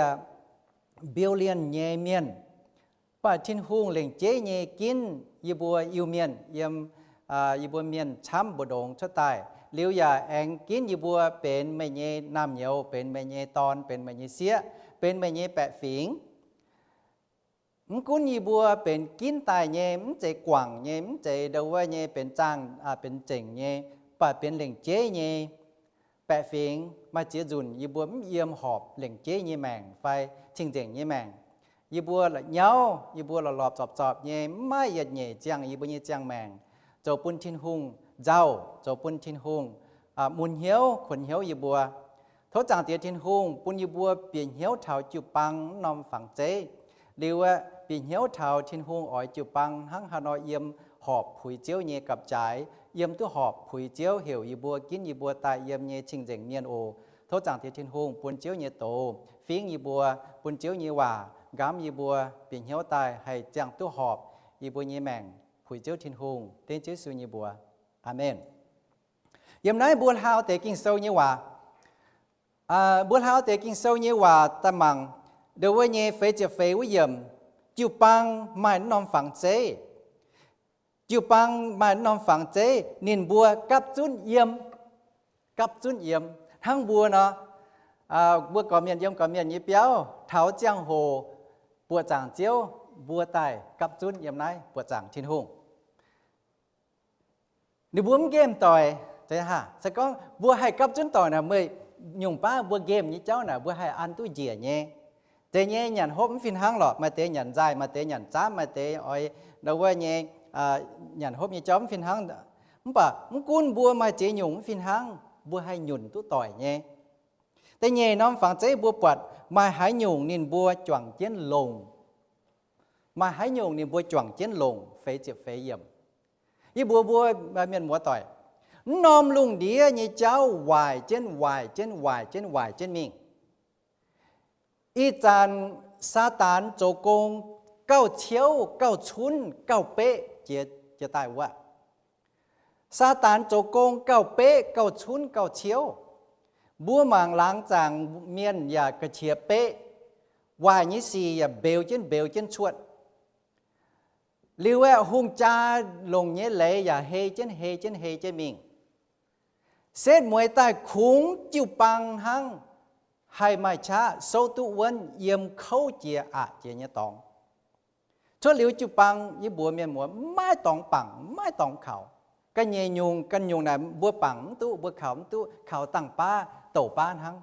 billion nyei mienh, mv baac Tin-Hungh lengc jeiv nyei ginv yie mbuo Iu-Mienh, yiem yie mbuo mienh camv mbu'ndongx cuotv daaih, liuz yaac aengx ginv yie mbuo benx meih nyei naamh nyouz, benx meih nyei dorn, benx meih nyei sieqv, benx meih nyei baeqc fingx. Mv gunv yie mbuo benx ginv daaih nyei, mv zeiz guangc nyei, mv zeiz ndo wuov nyei benx zaangh, benx zengc nyei, mv baac benx lengc jeiv nyei baeqc fingx, maaih ziex nzunc yie mbuo mv yiem horpc lengc jeiv nyei maengc fai cing-nzengc nyei maengc. Yie mbuo la'nyauv, yie mbuo la'lorpc zorpc zorpc nyei, mv maaih yietc nyeic ziangh yie mbuo nyei ziangh maengc zoux bun Tin-Hungh nzauh, zoux bun Tin-Hungh mun hnyouv, kuonx hnyouv yie mbuo. Tov Zaangc Diex Tin-Hungh bun yie mbuo bieqc hnyouv taux jiu-baang mv norm fangx zeiv. Liuz aeqv, bieqc hnyouv taux Tin-Hungh oix jiu-baang hnangv haaix nor yiem horpc puix Ziouv nyei gapv-jaaix, yiem duqv horpc puix Ziouv heuc yie mbuo, ginv yie mbuo daaih yiem nyei cing-nzengc mienh oc. Tov Zaangc Diex Tin-Hungh bun Ziouv nyei doz fingv yie mbuo, bun Ziouv nyei waac nqamv yie mbuo, bieqc hnyouv daaih haih ziangh duqv horpc yie mbuo nyei maengc puix Ziouv Tin-Hungh. Dengv Ziouv Yesu nyei mbuox, aamen. Yiem naaiv mbuo hlaau deix Ging-Sou nyei waac, mbuo hlaau deix Ging-Sou nyei waac daaih mangc ndo wuov nyei feix ziepc feix wuov yiemc, jiu-baang maaih mv norm fangx zeiv. Jiu-baang maaih mv norm fangx zeiv, ninh mbuo gapv zunv yiem. Gapv zunv yiem. Hnangv mbuo nor, mbuo gorqv-mienh yiem gorqv-mienh nyei biauv, taux ziangh hoc buoqc zaangc Ziouv, mbuo daaih gapv zunv yiem naaiv buoqc zaangc Tin-Hungh. Ninh mbuo mv nqemh doic, se gorngv mbuo haih gapv zunv doic naaic, meih nyungc baav mbuo nqemh nyei jauv naaic mbuo haih an duqv njiec nyei. Deix nyei nyanc hopv mv fih hnangv lorqc, maaih deix nyanc nzaaih, maaih deix nyanc zaamv, maaih deix oix ndau wuov nyei nyanc hopv nyei jauv mv fih hnangv. Mv baac mv gunv mbuo maaih ziex nyungc mv fih hnangv, mbuo haih nyunc duqv doic nyei. Da'nyeic norm fangx zeiv mbuo buatc maaih haaix nyungc ninh mbuo juangc jienv longc. Maaih haaix nyungc ninh mbuo juangc jienv longc, feix ziepc feix yiemc. Yie mbuox mbuo mienh muoz doic, mv norm lungh ndiev nyei jauv waaic jienv, waaic jienv, waaic jienv, waaic jienv mingh. Ih zanc Saadaan zoux gong gauh ciouv, gauh cunv, gauh beqv jiex, jiex daaih wuov. Saadaan zoux gong gauh beqv, gauh cunv, gauh ciouv. Mbuo mangc laangz zaangc mienh yaac ga'qiex beqv, waaic nyei sic yaac mbeux jienv mbeux jienv cuotv. Liuz aeqv, hungh jaa longc nyei leiz yaac hei jienv hei jienv hei jienv mingh. Setv mueiz daaih kungx jiu-baang hnangv, haih maaih qaqv souv duqv wuonv yiem kouv jiex aqc jiex nyei dorngx. Cuotv liuz jiu-baang, yie mbuox mienh muoz, maiv dorngx bangc, maiv dorngx kaux. Ga'nyeic nyungc, ganh nyungc naaic mbuo bangc mv duqv, mbuo kaux mv duqv, kaux dangh baav douc baav hnangv.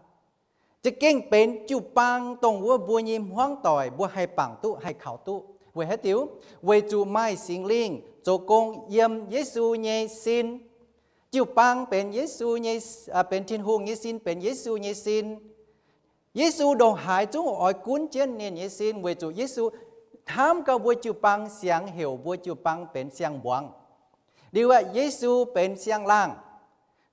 Za'gengh benx jiu-baang dongh wuov mbuo nyei hmuangv doic mbuo haih bangc duqv, haih kaux duqv. Weic haaix diuc? Weic zuqc maaih Singx Lingh zoux gong yiem Yesu nyei sin. Jiu-baang benx Yesu nyei, benx Tin-Hungh nyei sin, benx Yesu nyei sin. Yesu ndongc haaix zungv oix gunv jienv ninh nyei sin, weic zuqc Yesu hnamv gau mbuo jiu-baang, siangx heuc mbuo jiu-baang benx siang-mbuangz. Liuz aeqv, Yesu benx siang-laangh.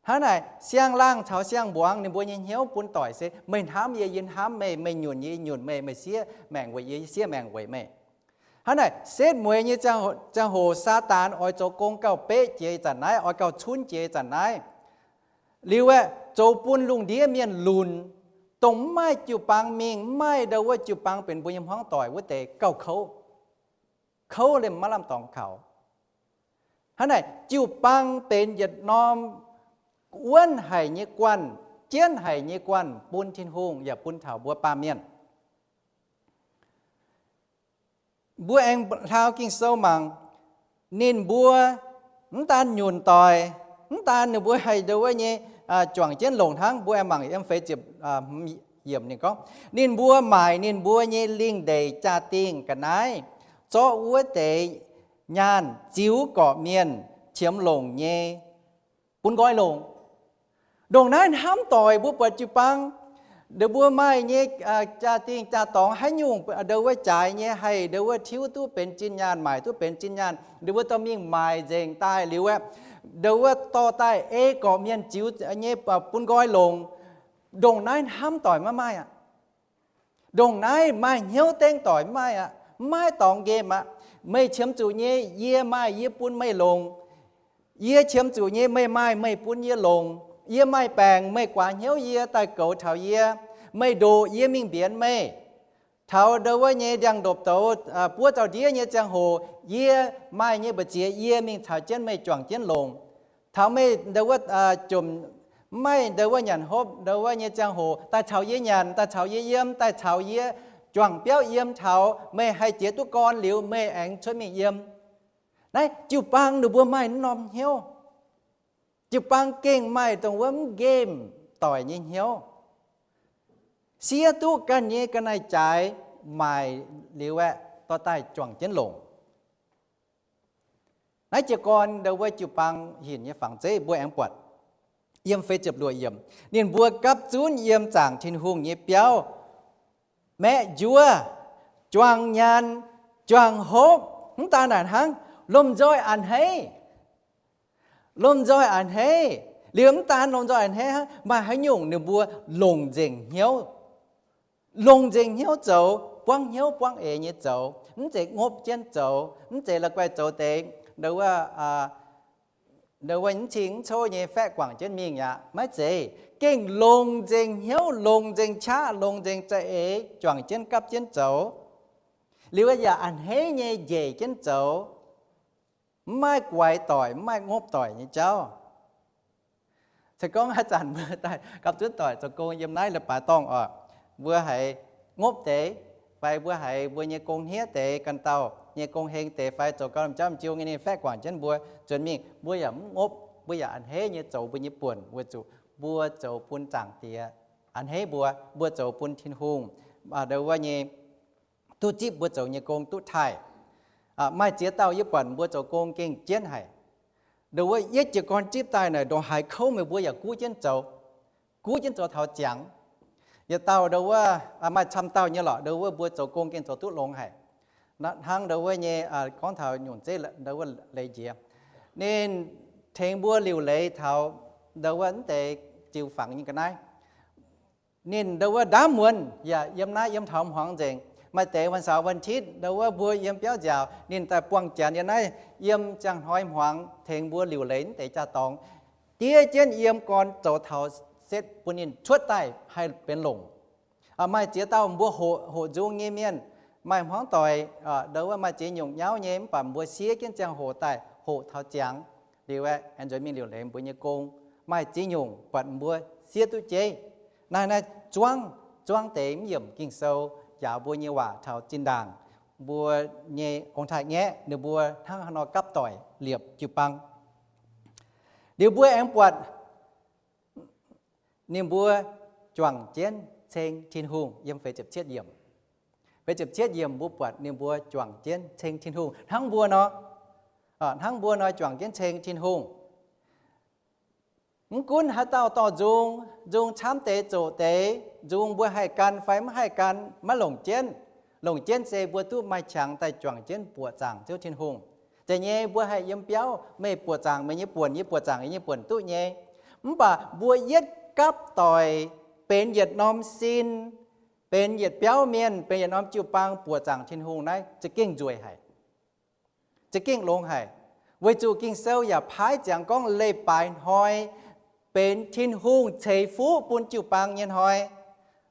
Hnangv naaic, siang-laangh caux siang-mbuangz ninh mbuo nyei hnyouv bun doic se, meih hnamv yie, yie hnamv meih, meih nyunc yie, yie nyunc meih, meih siev maengc weic yie, yie siev maengc weic meih. Hnangv naaic, setv mueiz nyei ziangh hoc Saadaan oix zoux gong gauh beqv jiex ih zanc naaiv, oix gauh cunv jiex ih zanc naaiv. Liuz aeqv, zoux bun lungh ndiev mienh lunc, dongh mv maaih jiu-baang mingh, mv maaih ndau wuov jiu-baang benx mbuo nyei hmuangv doic wuov deix gauh kouv. Kouv liemh maiv lamh dorngx kaux. Hnangv naaic, jiu-baang benx yietc norm wuonv haic nyei guanh, jienv haic nyei guanh bun Tin-Hungh yaac bun taux mbuo baamh mienh. Mbuo aengx hlaau Ging-Sou mangc, ninh mbuo mv daan nyunc doic, mv daan ninh mbuo haih ndau wuov nyei juangc jienv longc hnangv. Mbuo aengx mangc yiem feix ziepc yiemc ninh gorngv, ninh mbuo maaic ninh mbuo nyei lingh ndeic jaa-dingh ga'naaiv, zorqv wuov deix nyaanh ziux gorqv-mienh qiemx longc nyei bun nqoi longc. Ndongc naaiv hnamv doic mbuo buatc jiu-baang, ndau mbuo maaih nyei jaa-dingh jaa-dorngx haaix nyungc ndau wuov jaaix nyei haih ndau wuov tiuv duqv benx zinh nyaanh, maaic duqv benx zinh nyaanh, ndau mbuo dorh mingh maaic nzengc daaih liuz aeqv, ndau wuov dorh daaih ei gorqv-mienh ziux nyei bun nqoi longc. Ndongc naaiv hnamv doic maiv maaih aqv. Ndongc naaiv maaih hnyouv dengv doic maiv maaih aqv. Maiv dorngx nqemh aqv. Meih qiemx zuqc nyei yie maaih yie bun meih longc. Yie qiemx zuqc nyei meih maaih meih bun yie longc. Yie maaih baengc meih guaax hnyouv yie daaih goux taux yie. Meih ndoqc yie mingh mbienx meih. Taux ndau wuov nyei ndiangx-ndopv-douz buov zaux-ndiev nyei ziangh hoc, yie maaih nyei mbu'ziex yie mingh caux jienv meih juangc jienv longc. Taux meih ndau wuov jomc, mv maaih ndau wuov nyanc hopv ndau wuov nyei ziangh hoc, daaih caux yie nyanc, daaih caux yie yiem, daaih caux yie juangc biauv yiem taux meih haih jiex duqv gorn liuz meih aengx cuotv mingh yiem. Naaiv jiu-baang ninh mbuo maaih norm hnyouv. Jiu-baang gengh maaih dongh wuov mv nqemh doic nyei hnyouv. Siev duqv ganh nyei ga'naaiv-jaaix maaic liuz aeqv, dorh daaih juangc jienv longc. Naaiv jiez gorn ndau wuov jiu-baang hinc nyei fangx zeiv mbuo aengx buatc. Yiem feix ziepc luoqc yiemc, ninh mbuo gapv zunv yiem zaangc Tin-Hungh nyei biauv, maeqv njuov, juangc nyaanh, juangc hopv, mv daan naaic hnangv, lomh nzoih a'hneiv. Lomh nzoih a'hneiv. Liuz mv daan lomh nzoih a'hneiv hnangv, maaih haaix nyungc ninh mbuo longc nzengc hnyouv. Longc nzengc hnyouv zoux, buangv hnyouv buangv eix nyei zoux, mv zeiz ngopv jienv zoux, mv zeiz la'guaih zoux deix ndau wuov mv cing mv cov nyei faeqv guangc jienv mingh aqv. Maiv zeiz. Gengh longc nzengc hnyouv, longc nzengc qaqv, longc nzengc za'eix juangc jienv gapv jienv zoux. Liuz yaac a'hneiv nyei njiec jienv zoux. Mv maaih guaix doic, mv maaih ngopv doic nyei jauv. Se gorngv haaix zanc mbuo daaih gapv zunv doic zoux gong yiem naaiv leiz-baaix dorngh oc, mbuo haiz ngopv deix, fai mbuo haiz mbuo nyei gong hniev deix, ganh dauh nyei gong heng deix, fai zoux gau lomh jauv m'jiu nyei ninh faeqv guangc jienv mbuo nzuonx mingh, mbuo yaac mv ngopv, mbuo yaac a'hneiv nyei zoux mbuo nyei buonc, weic zuqc mbuo zoux bun Zaangc Diex a'hneiv mbuo, mbuo zoux bun Tin-Hungh ndau wuov nyei duqv zipv mbuo zoux nyei gong duqv taaih. Maaih ziex dauh yie buatc mbuo zoux gong gengh jienv haic. Ndau wuov yietv jiez gorn zipv daaih naaic ndongc haaix kouv meih mbuo yaac guv jienv zoux, guv jienv zoux taux ziangx. Yietc dauh ndau wuov, maaih camv dauh nyei lorqc, ndau wuov mbuo zoux gong gengh zoux duqv longx haic. Hnangv ndau wuov nyei, gorngv taux nyungc zeiv ndau wuov leiz njiec, ninh tengx mbuo liuc leiz taux ndau wuov mv deix jiu fangx nyei ga'naaiv. Ninh ndau wuov ndaamv muonz yaac yiem naaiv yiem taux hmuangx nzengc. Maaih deix วันเสาร์ วันอาทิตย์ ndau wuov mbuo yiem biauv nziaauc, ninh daaih buangh janx yiem naaiv, yiem ziangh hnoi hmuangx tengx mbuo liuc leiz mv deix jaa-dorngx, diev jienv yiem gorn zoux taux setv bun ninh cuotv daaih haih benx longc. Maaih ziex dauh mbuo hoqc, hoqc nzung nyei mienh, maaih hmuangv doic, ndau wuov maaih ziex nyungc nyauv nyei, mv baac mbuo siev jienv ziangh hoc daaih hoqc taux ziangx. Liuz aeqv, aengx nzuonx mingh liuc leiz mbuo nyei gong. Maaih ziex nyungc buatc mbuo siev duqv jeiv. Naaiv, naaiv zuangv, zuangv deix mv yiemc Ging-Sou, njaaux mbuo nyei waac taux zinh ndaangc mbuo nyei ong-taaix-ngaeqv ninh mbuo hnangv haaix nor gapv doic liepc jiu-baang. Liuz mbuo aengx buatc ninh mbuo juangc jienv ceng Tin-Hungh yiem feix ziepc cietv yiemc. Feix ziepc cietv yiemc mbuo buatc ninh mbuo juangc jienv ceng Tin-Hungh hnangv mbuo nor, hnangv mbuo nor juangc jienv ceng Tin-Hungh. Mv gunv haaix dauh dorh nzung, nzung camv deix zoqc deix, nzung mbuo haih gan fai mv haih gan, maiv longc jienv. Longc jienv se mbuo duqv maaih qangx daaih juangc jienv buoqc zaangc Ziouv Tin-Hungh. Zeiz nyei, mbuo haih yiem biauv, meih buoqc zaangc meih nyei buonc, yie buoqc zaangc yie nyei buonc duqv nyei. Mv baac mbuo yietv gapv doic benx yietc norm sin, benx yietc biauv mienh, benx yietc norm jiu-baang buoqc zaangc Tin-Hungh naaiv za'gengh nzueic haic. Za'gengh longx haic. Weic zuqc Ging-Sou yaac paaiv ziangx gorngv leiz-baaix hnoi benx Tin-Hungh ceix fuqv bun jiu-baang nyei hnoi.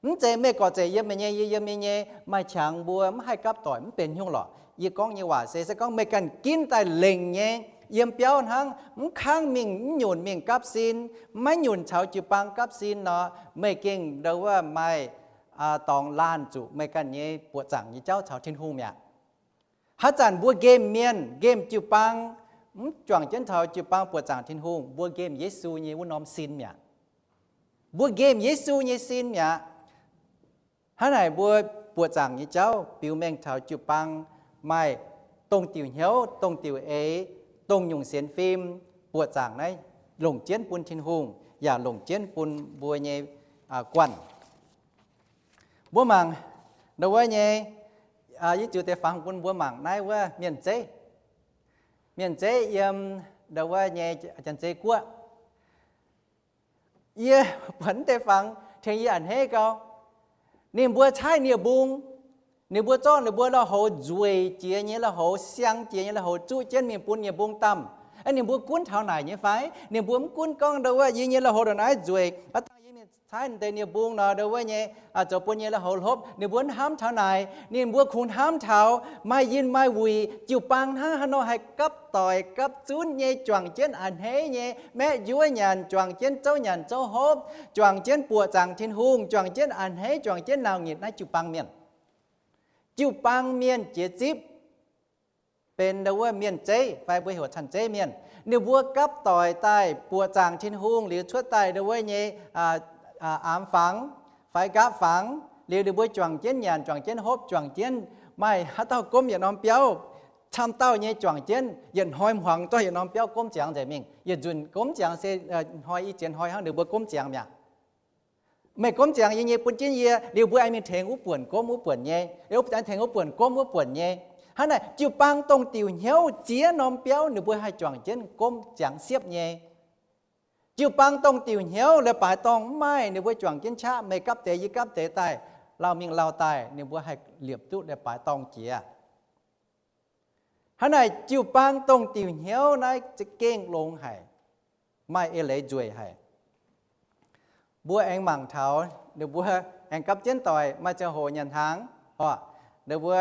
Mv zeiz meih gorqv-zeic yiem meih nyei, yie yiem yie nyei, maaih qangx mbuo mv haih gapv doic mv benx nyungc lorqc. Yie gorngv nyei waac se, se gorngv meih ganh ginv daaih lengc nyei, yiem biauv hnangv, mv kangv mingh, mv nyunc mingh gapv sin, maiv nyunc caux jiu-baang gapv sin nor, meih gengh ndau wuov maaih dorngx laanh zuqc meih ganh nyei buoqc zaangc nyei jauv caux Tin-Hungh mi'aqv. Haaix zanc mbuo nqemh mienh, nqemh jiu-baang, mv juangc jienv taux jiu-baang buoqc zaangc Tin-Hungh, mbuo nqemh Yesu nyei wuov norm sin mi'aqv. Mbuo nqemh Yesu nyei sin mi'aqv. Hnangv naaic mbuo buoqc zaangc nyei jauv biux mengh taux jiu-baang maaih dongh diuc hnyouv, dongh diuc eix, dongh nyungc sienx fim, buoqc zaangc naaiv longc jienv bun Tin-Hungh yaac longc jienv bun mbuo nyei guanh. Mbuo mangc ndau wuov nyei, yie ziux deix fangx bun mbuo mangc naaiv wuov mienh zeiv. Mienh zeiv yiem ndau wuov nyei Janx-Zei guoqv. Yie buatc deix fangx tengx yie a'hneiv gau. Ninh mbuo caaiv nie-mbung, ninh mbuo zorqv ninh mbuo lui-houx nzueic jiex nyei lui-houx, siang jiex nyei lui-houx zuqv jienv mingh bun nie-mbung damh. Ninh mbuo gunv taux naaic nyei fai? Ninh mbuo mv gunv gorngv ndau wuov yie nyei lui-houx ndongc naaiv nzueic, aav dangh yie mingh caaiv deix nie-mbung nor ndau wuov nyei zoux bun nyei lui-houx hlopv. Ninh mbuo hnamv taux naaic, ninh mbuo kungx hnamv taux maaih yinh maaih wuic, jiu-baang hnangv haaix nor haih gapv doic gapv zunv nyei, juangc jienv a'hneiv nyei, maeqv njuov nyanc, juangc jienv zouv nyanc zouv hopv, juangc jienv buoqc zaangc Tin-Hungh, juangc jienv a'hneiv, juangc jienv nau-nyietc naaiv jiu-baang mienh. Jiu-baang mienh jiex zipv benx ndau wuov mienh zeiv fai mbuo heuc Canh-Zeiv Mienh. Ninh mbuo gapv doic daaih buoqc zaangc Tin-Hungh liuz cuotv daaih ndau wuov nyei aamx fangx fai nqaapv fangx liuz ninh mbuo juangc jienv nyanc, juangc jienv hopv, juangc jienv, maaih haaix dauh gomv yietc norm biauv, camv dauh nyei juangc jienv yietc hnoi hmuangx zorqv yietc norm biauv gomv ziangx nzengc mingh. Yietc nzunc gomv ziangx se hnoi i ziex hnoi hnangv ninh mbuo gomv ziangx mi'aqv. Meih gomv ziangx yie nyei bun jienv yie, liuz mbuo aengx mingh tengx wuov buonc gomv wuov buonc nyei, aengx tengx wuov buonc gomv wuov buonc nyei. Hnangv naaic jiu-baang dongh diuc hnyouv ziex norm biauv ninh mbuo haih juangc jienv gomv ziangx siepv nyei. Jiu-baang dongh diuc hnyouv leiz-baaix dorngh mv maaih, ninh mbuo juangc jienv qaqv, meih gapv deix yie gapv deix daaih, lauh mingh lauh daaih, ninh mbuo haih liepc duqv leiz-baaix dorngh jiex. Hnangv naaic jiu-baang dongh diuc hnyouv naaiv za'gengh longx haic, maaih eix leiz nzueic haic. Mbuo aengx mangc taux ninh mbuo aengx gapv jienv doic maaih ziangh hoc nyanc hnaangx oc. Ninh mbuo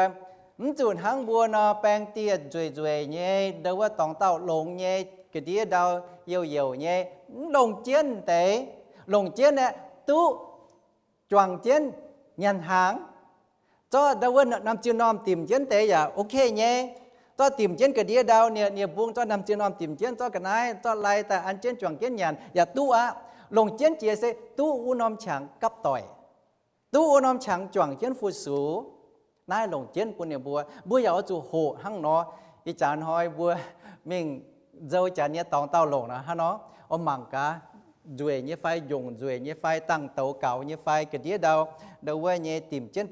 mv zuqc hnangv mbuo nor baeng dieh nzueic nzueic nyei, ndau wuov dorngx dauh longx nyei, ga'ndiev ndau youh youh nyei, mv longc jienv deix, longc jienv aeqv, duqv juangc jienv nyanc hnaangx. Zorqv ndau wuov norm ziu-normh dimc jienv deix yaac ok nyei. Zorqv dimc jienv ga'ndiev ndau, nie-mbung zorqv norm ziu-normh dimc jienv, zorqv ga'naaiv zorqv lai daaih an jienv juangc jienv nyanc yaac duqv aqv. Longc jienv jiex se duqv wuov norm qangx gapv doic. duqv wuov norm qangx juangc jienv fu-sux naaiv longc jienv bun ninh mbuo. Mbuo yaac oix zuqc hoqc hnangv nor. Ih jaax hnoi mbuo mingh nzou janx nyei dorngx dauh longc nor hnangv nor, oix mangc gaax nzueic nyei fai, njongc nzueic nyei fai, dangh douz gaux nyei fai, ga'ndiev ndau, ndau wuov nyei dimc jienv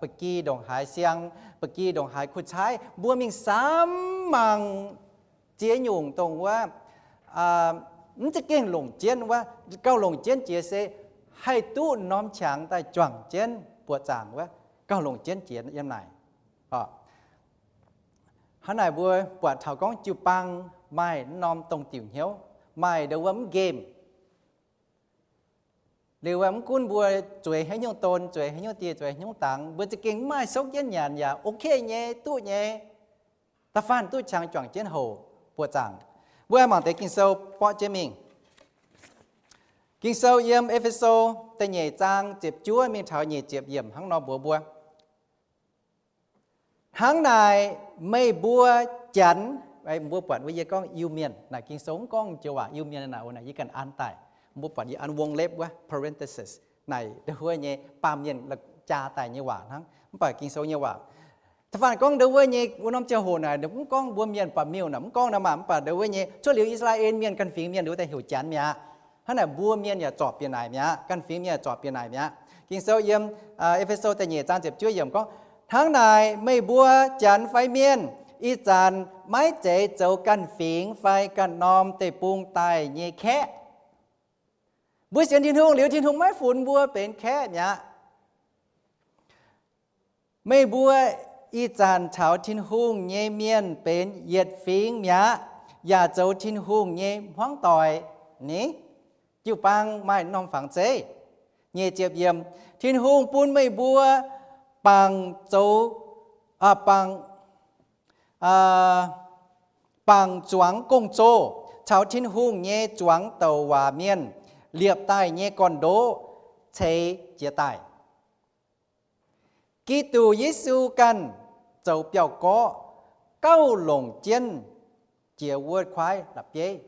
ba'gi ndongc haaix siang, ba'gi ndongc haaix kuh caaiv, mbuo mingh samv mangc ziex nyungc dongh wuov mv za'gengh longc jienv wuov, gauh longc jienv jiex se haih duqv norm qangx daaih juangc jienv buoqc zaangc wuov, gauh longc jienv jiex yiem naaic. Hnangv naaic mbuo buatc taux gorngv jiu-baang maaih norm dongh diuc hnyouv, maaih ndau wuov mv nqemh. Liuz mv gunv mbuo zueiz haaix nyungc don, zueiz haaix nyungc dieh, zueiz haaix nyungc dangx, mbuo za'gengh mv maaih souv jienv nyanc yaac ok nyei, duqv nyei. Da'faanh duqv qangx juangc jienv houc buoqc zaangc. Mbuo mangc deix Ging-Sou borqv jienv mingh. Ging-Sou yiem E^fe^so da'nyeic zaang ziepc juov mingh taux nyic ziepc yiemc hnangv nor mbuox mbuo, hnangv naaic meih mbuo janx, mbuo buatc wuov yie gorngv Iu-Mienh naaic, Ging-Sou mv gorngv joux waac Iu-Mienh naaic, yie ganh an daaih, mbuo buatc yie an วงเล็บ wuov, parenthesis, naaic ndau wuov nyei baamh mienh jaa daaih nyei waac hnangv, mv baac Ging-Sou nyei waac. Da'faanh gorngv ndau wuov nyei wuov norm ziangh hoc naaic, mv gorngv mbuo mienh baac miuh naaic mv gorngv naaic maah, mv baac ndau wuov nyei cuotv liuz I^saa^laa^en Mienh ganh fingx mienh ndau wuov deix heuc janx mi'aqv. Hnangv naaic mbuo mienh yaac zorpc bieqc naaic mi'aqv, ganh fingx mienh yaac zorpc bieqc naaic mi'aqv. Ging-Sou yiem E^fe^so da'nyeic zaang ziepc juov yiemc gorngv, hnangv naaic meih mbuo janx fai mienh ih zanc maiv zeiz zoux ganh fingx fai ganh norm deic-bung daaih nyei kaeqv. Mbuo sienx Tin-Hungh liuz, Tin-Hungh maiv funx mbuo benx kaeqv mi'aqv. Meih mbuo ih zanc caux Tin-Hungh nyei mienh benx yietc fingx mi'aqv, yaac zoux Tin-Ungh nyei hmuangv doic ni. Jiu-baang maaih norm fangx zeiv. Nyic ziepc yiemc, Tin-Hungh bun meih mbuo bangc zoux, bangc, bangc zuangx gong-zoh caux Tin-Hungh nyei zuangx douc waac mienh liepc daaih nyei gorn-ndoqv ceix jiez daaih. Giduc Yesu ganh zoux biauv-gorqv gauh longc jienv jiex wuov kuaaiv la'bieiv.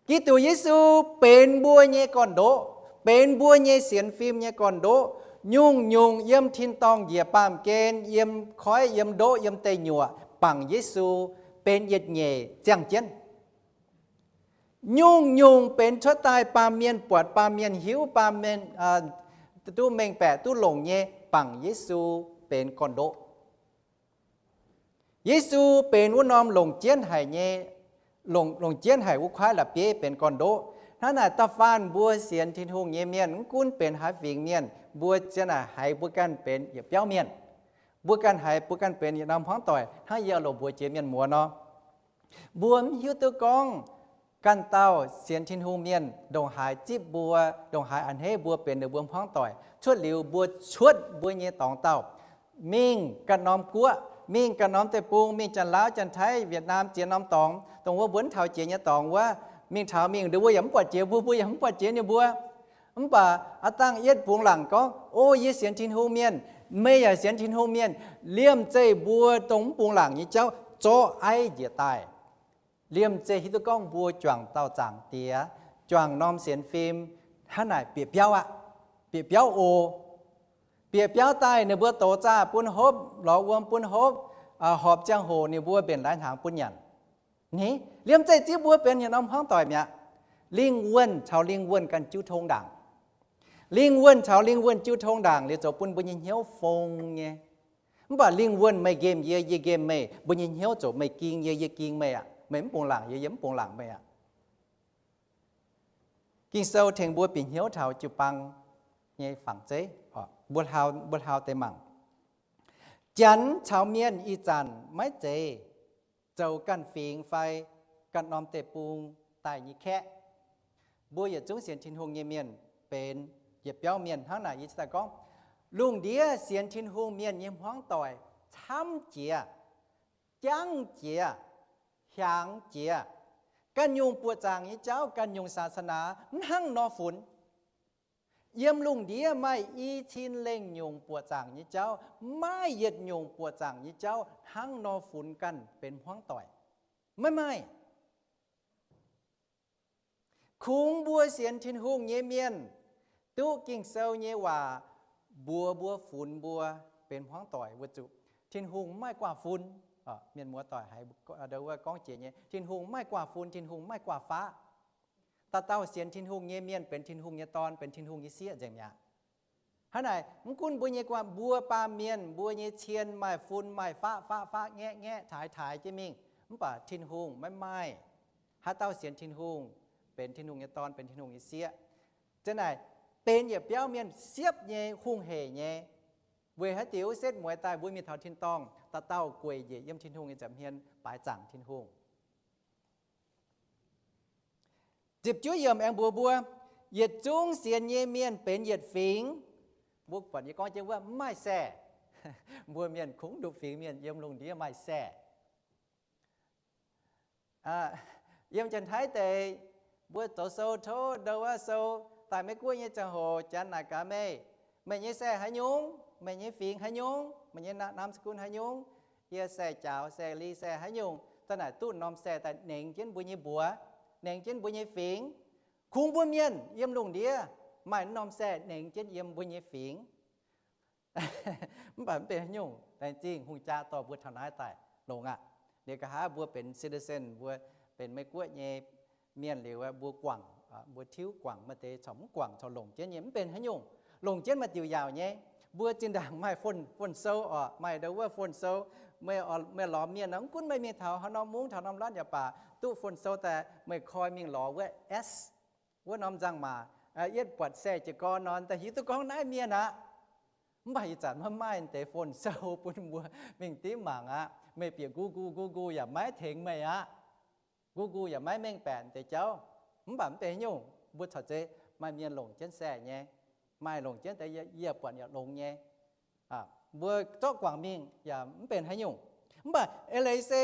Giduc Yesu benx mbuo nyei gorn-ndoqv, benx mbuo nyei sienx fim nyei gorn-ndoqv. Nyungc-nyungc yiem tin-dorngh njiec baamh gen, yiem koiv, yiem ndoqv, yiem deic nyuoqc, bangc Yesu benx yietc nyeic ziangh jienv. Nyungc-nyungc benx cuotv daaih baamh mienh buatc, baamh mienh hiuv, baamh mienh duqv mengh baeqc, duqv longc nyei, bangc Yesu benx gorn-ndoqv. Yesu benx wuov norm longc jienv haic nyei, longc, longc jienv haic wuov kuaaiv la'bieiv benx gorn-ndoqv. Hnangv naaic da'faanh mbuo sienx Tin-Hungh nyei mienh, mv gunv benx haaix fingx mienh, mbuo zien naaic haiz mbuo ganh benx yietc biauv mienh. Mbuo ganh haiz mbuo ganh benx yietc norm hmuangv doic, hnangv yie oix longc mbuox jiex mienh muoz nor. Mbuo mv hiuv duqv gorngv ganh dauh sienx Tin-Hungh mienh ndongc haaix zipv mbuo, ndongc haaix a'hneiv mbuo benx ninh mbuo hmuangv doic. Cuotv liuz mbuo cuotv mbuo nyei dorngx dauh mingh ganh norm guoqv, mingh ganh norm deic-bung, mingh Janx-Laauv, Janx-Taiv, Wietc^naam, ziex norm dorngx, dongh wuov mbuo mv taux jiex nyei dorngx wuov, mingh taux mingh ndau wuov yaac mv buatc jiex mbuo, mbuo yaac mv buatc jiex ninh mbuo. Mv baac aav dangh yietv bungx laangc gorngv, O, yie sienx Tin-Hungh mienh, meih yaac sienx Tin-Hungh mienh, liemh zeih mbuo dongh mv bungx laangc nyei jauv zorqv aiv njiec daaih. Liemh zeih hiuv duqv gorngv mbuo juangc dauh Zaangc Diex, juangc norm sienx fim, hnangv naaic bieqc biauv aqv. Bieqc biauv oc. Bieqc biauv daaih ninh mbuo dox zaah bun hopv, lorz wuom bun hopv, horpc ziangh hoc ninh mbuo mbenc lai-hnaangx bun nyanc. Ni, liemh zeih zipv mbuo benx yietc norm hmuangv doic mi'aqv. Lingh wuonh caux lingh wuonh ganh jiu tong ndaangc. Lingh wuonh caux lingh wuonh jiu tong ndaangc liuz zoux bun mbuo nyei hnyouv fong nyei. Mv baac lingh wuonh meih nqemh yie, yie nqemh meih, mbuo nyei hnyouv ziouc meih ging yie, yie ging meih aqv. Meih mv bungx laangc yie, yie mv bungx laangc meih aqv. Ging-Sou tengx mbuo bieqc hnyouv taux jiu-baang nyei fangx zeiv, mbuo hlaau deix mangc. Janx caux mienh ih zanc maiv zeiz zoux ganh fingx fai ganh norm deic-bung daaih nyei kaeqv. Mbuo yietc zungv sienx Tin-Hungh nyei mienh benx yietc biauv mienh. Hnangv naaic yie cingx daaih gorngv, lungh ndiev sienx Tin-Hungh mienh nyei hmuangv doic camv jiex, jangv jiex, hiaangx jiex. Ganh nyungc buoqc zaangc nyei jauv, ganh nyungc ศาสนา mv hnangv nor funx. Yiem lungh ndiev maaih i cin lengh nyungc buoqc zaangc nyei jauv, maiv yietc nyungc buoqc zaangc nyei jauv hnangv nor funx ganh benx hmuangv doic. Maiv maaih. Kungx mbuo sienx Tin-Hungh nyei mienh duqv Ging-Sou nyei waac mbuox mbuo funx mbuo benx hmuangv doic weic zuqc Tin-Hungh maiv maaih guaax fun. Mienh muoz doic haiz ndau wuov gorngv jiex nyei, Tin-Hungh maiv maaih guaax fun, Tin-Hungh maiv maaih guaax faqv. Dauh dauh sienx Tin-Hungh nyei mienh benx Tin-Hungh nyei dorn, benx Tin-Hungh nyei sieqv nzengc mi'aqv. Hnangv naaic, mv gunv mbuo nyei guaax, mbuo baamh mienh, mbuo nyei cien maaih fun maaih faqv, faqv faqv ngaeqv ngaeqv taaix taaix jienv mingh, mv baac Tin-Hungh maiv maaih. Haaix dauh sienx Tin-Hungh, benx Tin-Hungh nyei dorn, benx Tin-Hungh nyei sieqv, za'naaic benx yietc biauv mienh siepv nyei, hungh heic nyei. Weic haaix diuc? Setv mueiz daaih mbuo mingh taux tin-dorngh, dauh dauh gueic njiec yiem Tin-Hungh nyei nza'hmien baaix zaangc Tin-Hungh. Ziepc juov yiemc aengx mbuox mbuo, yietc zungv sienx nyei mienh benx yietc fingx. Mbuo buatc yie gorngv jienv wuov mv maaih saeh. Mbuo mienh kungx nduqc fingx mienh yiem lungh ndiev maaih saeh. Yiem Janx-Taiv deic, mbuo zoux sou tov ndau wuov sou daaih Meiv-Guoqv nyei ziangh hoc, Janx naaic gaax meih, meih nyei saeh haaix nyungc? Meih nyei fingx haaix nyungc? Meih nyei นามสกุล haaix nyungc? Yie saeh-jaaux, saeh-li, saeh haaix nyungc? Za'naaic duqv norm saeh daaih nengx jienv mbuo nyei mbuox, nengx jienv mbuo nyei fingx. Kungx mbuo mienh yiem lungh ndiev maaih norm saeh nengx jienv yiem mbuo nyei fingx. Mv baac mv benx haaix nyungc, laengz zingh hungh jaa dorh mbuo taux naaiv daaih longx aqv. Liuz nqa'haav mbuo benx citizen, mbuo benx Meiv-Guoqv nyei mienh liuz, mbuo guangc, mbuo tiuv guangc, maaih deix corc mv guangc, corc longc jienv nyei, mv benx haaix nyungc. Longc jienv maaih diuc yaauc nyei. Mbuo zinh ndaangc maaih phone, phone sou oc, maaih ndau wuov phone sou. Meih, meih lorz mienh nor, mv gunv meih mingh taux haaix norm mungv, taux norm รัฐ yaac baac, duqv phone sou daaih meih koi mingh lorz wuov S, wuov norm nzangc-maac, yietv buatc saeh jiez gorn nor, da'hiuv duqv gorngv naaiv mienh aqv. Mv baac ih zanc maiv maaih deix phone sou bun mbuo mingh dimv mangc aqv. Meih bieqc Google, Google yaac maiv tengx meih aqv. Google yaac maiv mengh baeqc deix jauv. Mv baac mv benx haaix nyungc, mbuo corc zeiz maaih mienh longc jienv saeh nyei, maaih longc jienv deix, yie buatc yaac longx nyei. Mbuo zorqv guangc mingh yaac mv benx haaix nyungc. Mv baac eix leiz se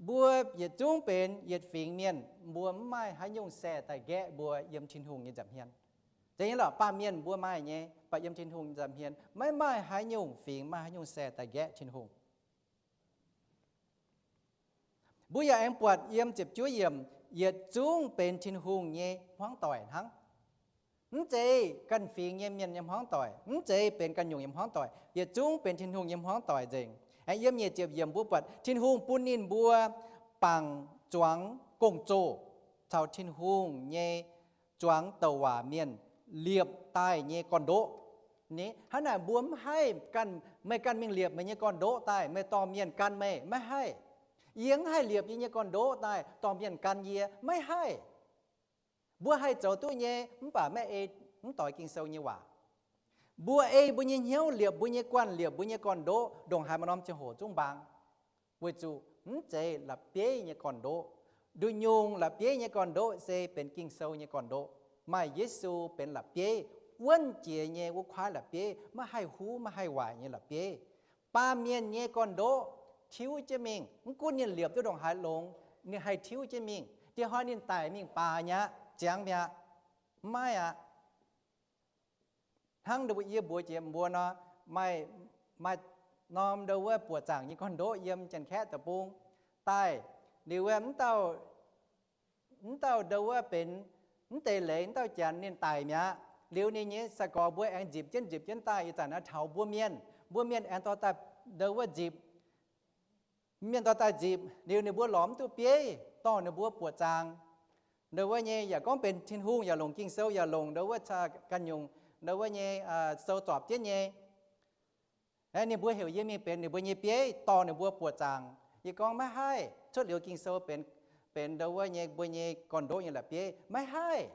mbuo yietc zungv benx yietc fingx mienh, mbuo mv maaih haaix nyungc saeh daaih nqaeqv mbuo yiem Tin-Hungh nyei nza'hmien. Zeiz nyei lorqc, baamh mienh mbuo maaih nyei, mv baac yiem Tin-Hungh nza'hmien maiv maaih haaix nyungc fingx, maaih haaix nyungc saeh daaih nqaeqv Tin-Hungh. Mbuo yaac aengx buatc yiem ziepc juov yiemc, yietc zungv benx Tin-Hungh nyei hmuangv doic hnangv. Mv zeiz ganh fingx nyei mienh nyei hmuangv doic, mv zeiz benx ganh nyungc nyei hmuangv doic, yietc zungv benx Tin-Hungh nyei hmuangv doic nzengc. Aengx yiem nyic ziepc yiemc mbuo buatc Tin-Hungh bun ninh mbuo bangc zuangx gong-zoh caux Tin-Hungh nyei zuangx douc waac mienh liepc daaih nyei gorn-ndoqv. Ni, hnangv naaic mbuo mv haih ganh, meih ganh mingh liepc meih nyei gorn-ndoqv daaih, meih dorh mienh gan meih, maiv haih. Yie mv haih liepc yie nyei gorn-ndoqv daaih dorh mienh gan yie, maiv haih. Mbuo haih zoux duqv nyei, mv baac maiv ei mv doix Ging-Sou nyei waac. Mbuo ei mbuo nyei hnyouv liepc mbuo nyei guanh, liepc mbuo nyei gorn-ndoqv, ndongc haaix maaih norm ziangh hoc zungv mbaang. Weic zuqc mv zeiz la'bieiv nyei gorn-ndoqv. Nduqc nyungc la'bieiv nyei gorn-ndoqv se benx Ging-Sou nyei gorn-ndoqv, maaih Yesu benx la'bieiv, wuonv jiex nyei wuov kuaaiv la'bieiv, maiv haih huv maiv haih waaic nyei la'bieiv. Baamh mienh nyei gorn-ndoqv tiuv jienv mingh, mv gunv ninh liepc duqv ndongc haaix longx, ninh haih tiuv jienv mingh. Diex hnoi ninh daic mingh baac nyei aqv, ziangx mi'aqv, maiv aqv. Hnangv yie mbuox jiex mbuo nor, maaih, maaih norm ndau wuov buoqc zaangc nyei gorn-ndoqv yiem Janx-Kaeqv deic-bung daaih. Liuz wuov mv dauh, mv dauh ndau wuov benx mv deix leiz, mv dauh Janx ninh daic mi'aqv. Liuz ninh nyei sai-gorx mbuo aengx nzipc jienv nzipc jienv daaih, ih zanc naaiv taux mbuo mienh, mbuo mienh aengx dorh daaih ndau wuov nzipc. Mienh dorh daaih nzipc liuz ninh mbuo lorz mv duqv bieiv dorh ninh mbuo buoqc zaangc. Ndau wuov nyei yaac gorngv benx Tin-Hungh yaac longc, Ging-Sou yaac longc, ndau wuov ganh nyungc ndau wuov nyei sou zorpc jienv nyei. Ninh mbuo heuc yie mingh benx ninh mbuo nyei bieiv dorh ninh mbuo buoqc zaangc. Yie gorngv maiv haih. Cuotv liuz Ging-Sou benx, benx ndau wuov nyei mbuo nyei gorn-ndoqv nyei la'bieiv, maiv haih.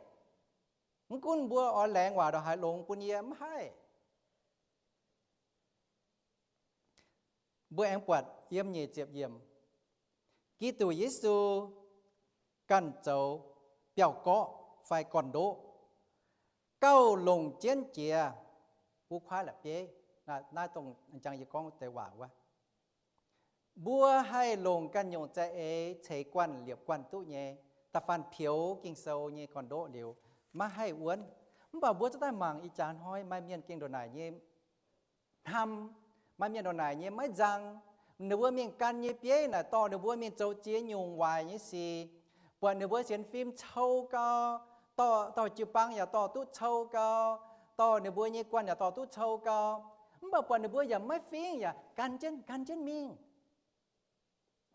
Mv gunv mbuo oix laengz waac ndongc haaix longx bun yie, mv haih. Mbuo aengx buatc yiem nyic ziepc yiemc, Giduc Yesu ganh zoux biauv-gorqv fai gorn-ndoqv, gauh longc jienv jiex wuov kuaaiv la'bieiv. Naaiv dongh jang yie gorngv deix waac wuov. Mbuo haih longc ganh nyungc za'eix ceix guanh liepc guanh duqv nyei, da'faanh peux Ging-Sou nyei gorn-ndoqv liuz, maiv haih wuonv. Mv baac mbuo zuqc daaih mangc ih jaax hnoi maaih mienh gengh ndongc naaic nyei hnamv, maaih mienh ndongc naaic nyei maiv nzang. Ninh mbuo mingh gan nyei bieiv naaic dorh ninh mbuo mingh zoux ziex nyungc waaic nyei sic, buatc ninh mbuo sienx fim cou gau, dorh, dorh jiu-baang yaac dorh duqv cou gau, dorh ninh mbuo nyei guanh yaac dorh duqv cou gau. Mv baac buatc ninh mbuo yaac maiv fingv, yaac gan jienv, gan jienv mingh.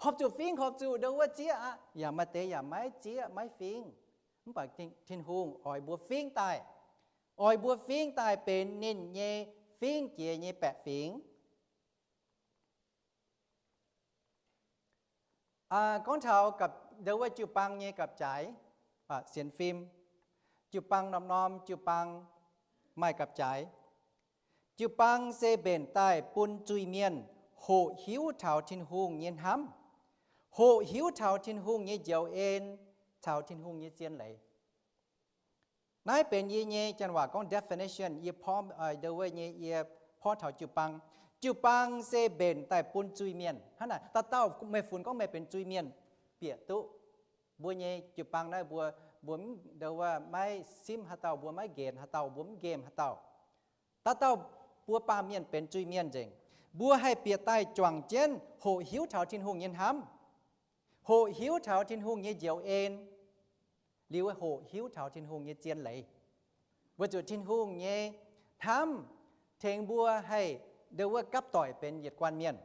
Horpc zuqc fingv, horpc zuqc ndongc wuov zieqv aqv, yaac maaih deix yaac maiv zieqv maiv fingv. Mv baac Tin-Hungh oix mbuo fingv daaih, oix mbuo fingv daaih benx ninh nyei fingv jiex nyei baeqc fingx. Gorngv taux ndongc wuov jiu-baang nyei gapv-jaaix, sienx fim, jiu-baang norm-norm jiu-baang maaih gapv-jaaix. Jiu-baang se mbenc daaih bun zuiz-mienh hoqc hiuv taux Tin-Hungh nyei hnamv, hoqc hiuv taux Tin-Hungh nyei njoux en caux Tin-Hungh nyei zien leiz. Naaiv benx yie nyei janx-waac gorngv definition, yie porv, ndongc wuov nyei yie porv taux jiu-baang. Jiu-baang se mbenc daaih bun zuiz-mienh. Hnangv naaic, dauh dauh meih funx gorngv meih benx zuiz-mienh bieqc duqv. Mbuo nyei jiu-baang naaiv mbuo, mbuo ndongc wuov maiv simv haaix dauh, mbuo maiv nqemh haaix dauh, mbuo mv nqemh haaix dauh. Dauh dauh mbuo baamh mienh benx zuiz-mienh nzengc. Mbuo haih bieqc daaih juangc jienv hoqc hiuv taux Tin-Hungh nyei hnamv, hoqc hiuv taux Tin-Hungh nyei njoux en, liuz hoqc hiuv taux Tin-Hungh nyei zien leiz. Weic zuqc Tin-Hungh nyei hnamv tengx mbuo haih ndongc wuov gapv doic benx yietc guanh mienh.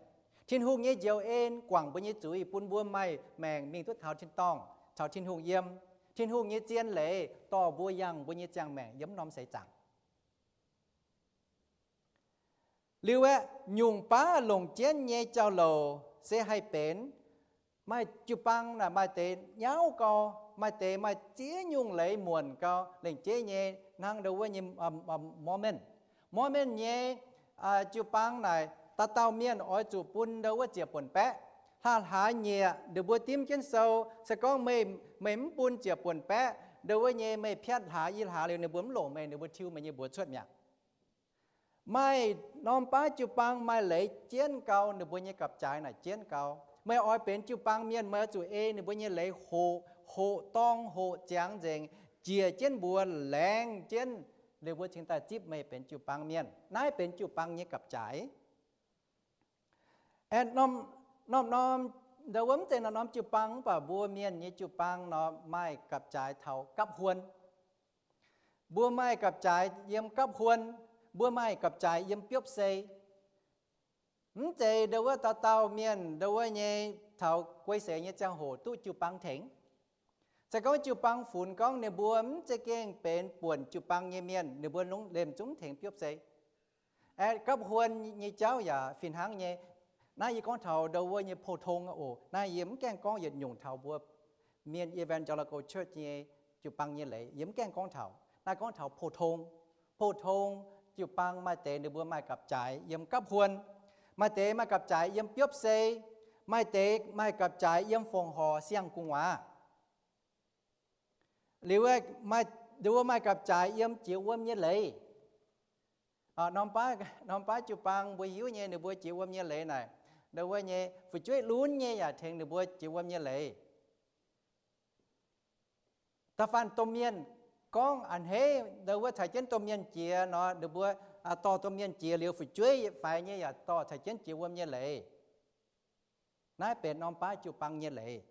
Tin-Hungh nyei njoux en guangc mbuo nyei zuiz, bun mbuo maaih maengc mingh duqv taux tin-dorngh, caux Tin-Hungh yiem. Tin-Hungh nyei zien leiz dorh mbuo yangh mbuo nyei ziangh maengc yiem norm seix zaangc. Liuz aeqv, nyungc baav longc jienv nyei jauv-louc se haih benx, maaih jiu-baang naaic maaih deix nyauv gau, maaih deix maaih ziex nyungc leiz muonc gau, lengc jeiv nyei hnangv ndongc wuov nyei Mormon. Mormon nyei jiu-baang naaic dauh dauh mienh oix zuqc bun ndongc wuov ziepc buonc baeqv. Hlaax hlaax nyieqc, ninh mbuo dimv jienv sou, se gorngv meih, meih mv bun ziepc buonc baeqv, ndongc wuov nyei meih piatv hlaax i hlaax liuz ninh mbuo mv longc meih, ninh mbuo tiuv meih nyei mbuox cuotv mi'aqv. Maaih norm baav jiu-baang maaih leiz jienv gau, ninh mbuo nyei gapv-jaaix naaic jienv gau. Meih oix benx jiu-baang mienh, meih oix zuqc ei ninh mbuo nyei leiz hoqc, hoqc dorng, hoqc ziangx nzengc, njiec jienv mbuox, laengz jienv, ninh mbuo cingx daaih zipv meih benx jiu-baang mienh. Naaiv benx jiu-baang nyei gapv-jaaix. Aeqv, norm-norm, ndongc wuov mv zeiz norm-norm jiu-baang, mv baac mbuo mienh nyei jiu-baang nor maaih gapv-jaaix taux gapv huon. Mbuo maaih gapv-jaaix yiem gapv huon, mbuo maaih gapv-jaaix yiem biopv sei. Mv zeiz ndongc wuov dauh dauh mienh ndongc wuov nyei taux guei seix nyei ziangh hoc duqv jiu-baang tengx. Se gorngv jiu-baang funx gorngv ninh mbuo mv za'gengh benx buonc jiu-baang nyei mienh, ninh mbuo longc lemh zungv tengx biopv sei. Aeqv, gapv huon nyei jauv yaac fih hnangv nyei. Naaiv yie gorngv taux ndau wuov nyei pou-tong oc. Naaiv yie mv gaengh gorngv yietc nyungc taux mbuo mienh Evangelical Church nyei jiu-baang nyei leiz, yie mv gaengh gorngv taux. Naaiv gorngv taux pou-tong. Pou-tong jiu-baang maaih deix ninh mbuo maaih gapv-jaaix yiem gapv huon, maaih deix maaih gapv-jaaix yiem biopv sei, maaih deix maaih gapv-jaaix yiem fongc horc siang-gu'nguaaz. Liuz, ndau wuov maaih gapv-jaaix yiem jiex wuom nyei leiz. Norm baav jiu-baang mbuo hiuv nyei ninh mbuo jiex wuom nyei leiz naaic, ndau wuov nyei fu'jueiv lunv nyei yaac tengx ninh mbuo jiex wuom nyei leiz. Da'faanh domh mienh gorngv a'hneiv ndau wuov caux jienv domh mienh jiex nor, ninh mbuo dorh domh mienh jiex liuz fu'jueiv faix nyei yaac dorh caux jienv jiex wuom nyei leiz. Naaiv benx norm baav jiu-baang nyei leiz.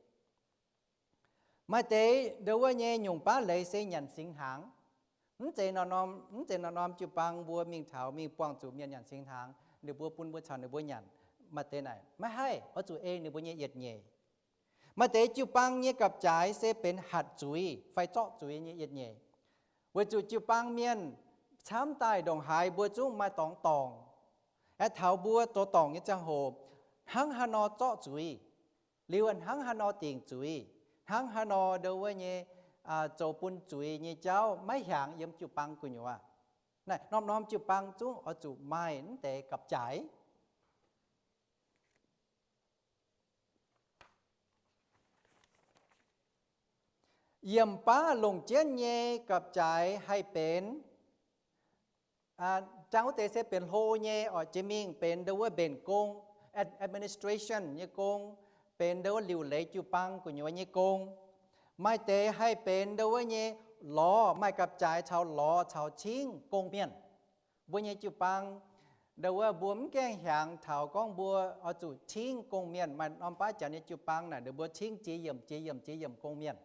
Maaih deix ndau wuov nyei nyungc baav leiz se nyanc singx hnaangx. Mv zeiz norm-norm, mv zeiz norm-norm jiu-baang mbuo mingh taux mingh buangh zuqc mienh nyanc singx hnaangx, ninh mbuo bun mbuo caux ninh mbuo nyanc. Maaih deix naaic maiv haih, oix zuqc ei ninh mbuo nyei yietc nyeic. Maaih deix jiu-baang nyei gapv-jaaix se benx hatc zuiz fai zorqv zuiz nyei yietc nyeic. Weic zuqc jiu-baang mienh camv daaih ndongc haaix mbuo zungv maaih dorngx dorngc. Aeqv, taux mbuo zoux dorngc nyei ziangh hoc, hnangv haaix nor zorqv zuiz, liuz hnangv haaix nor dingc zuiz, hnangv haaix nor ndau wuov nyei zoux bun zuiz nyei jauv maiv hiaangx yiem jiu-baang gu'nyuoz. Naaiv norm-norm jiu-baang zungv oix zuqc maaih mv deix gapv-jaaix. Yiemc baav longc jienv nyei gapv-jaaix haih benx, jangx wuov deix se benx hlo nyei oc, jiex mingh benx ndau wuov mbenc gong, administration nyei gong, benx ndau wuov liuc leiz jiu-baang gu'nyuoz nyei gong. Maaih deix haih benx ndau wuov nyei lorz, maaih gapv-jaaix caux lorz caux cingv gong-mienh. Mbuo nyei jiu-baang ndau wuov mbuo mv gaengh hiaangx taux gorngv mbuo oix zuqc cingv gong-mienh. Maaih norm baav janx nyei jiu-baang naaic ninh mbuo cingv jiex yiemc jiex yiemc jiex yiemc gong-mienh.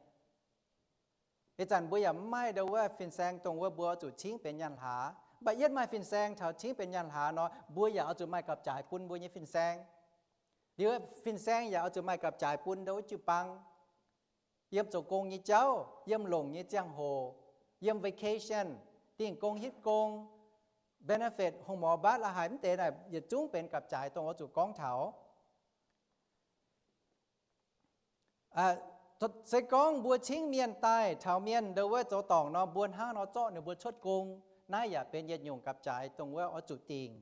Ih zanc mbuo yaac mv maaih ndau wuov fin-saeng dongh wuov mbuo oix zuqc cingv benx nyaanh hlaax. Mv baac yietv maaih fin-saeng taux cingv benx nyaanh hlaax nor, mbuo yaac oix zuqc maaih gapv-jaaix bun mbuo nyei fin-saeng. Liuz fin-saeng yaac oix zuqc maaih gapv-jaaix bun ndau wuov jiu-baang. Yiem zoux gong nyei jauv, yiem longc nyei ziangh hoc, yiem vacation, dingh gong hitv gong, benefit, hungh mor mbatv la'haaix, mv deix naaic yietc zungv benx gapv-jaaix dongh oix zuqc gorngv taux. Se gorngv mbuo cingv mienh daaih taux mienh ndau wuov zoux dorngc nor, mbuo hnangv nor zorqv ninh mbuo cuotv gong, naaiv yaac benx yietc nyungc gapv-jaaix dongh wuov oix zuqc dingc.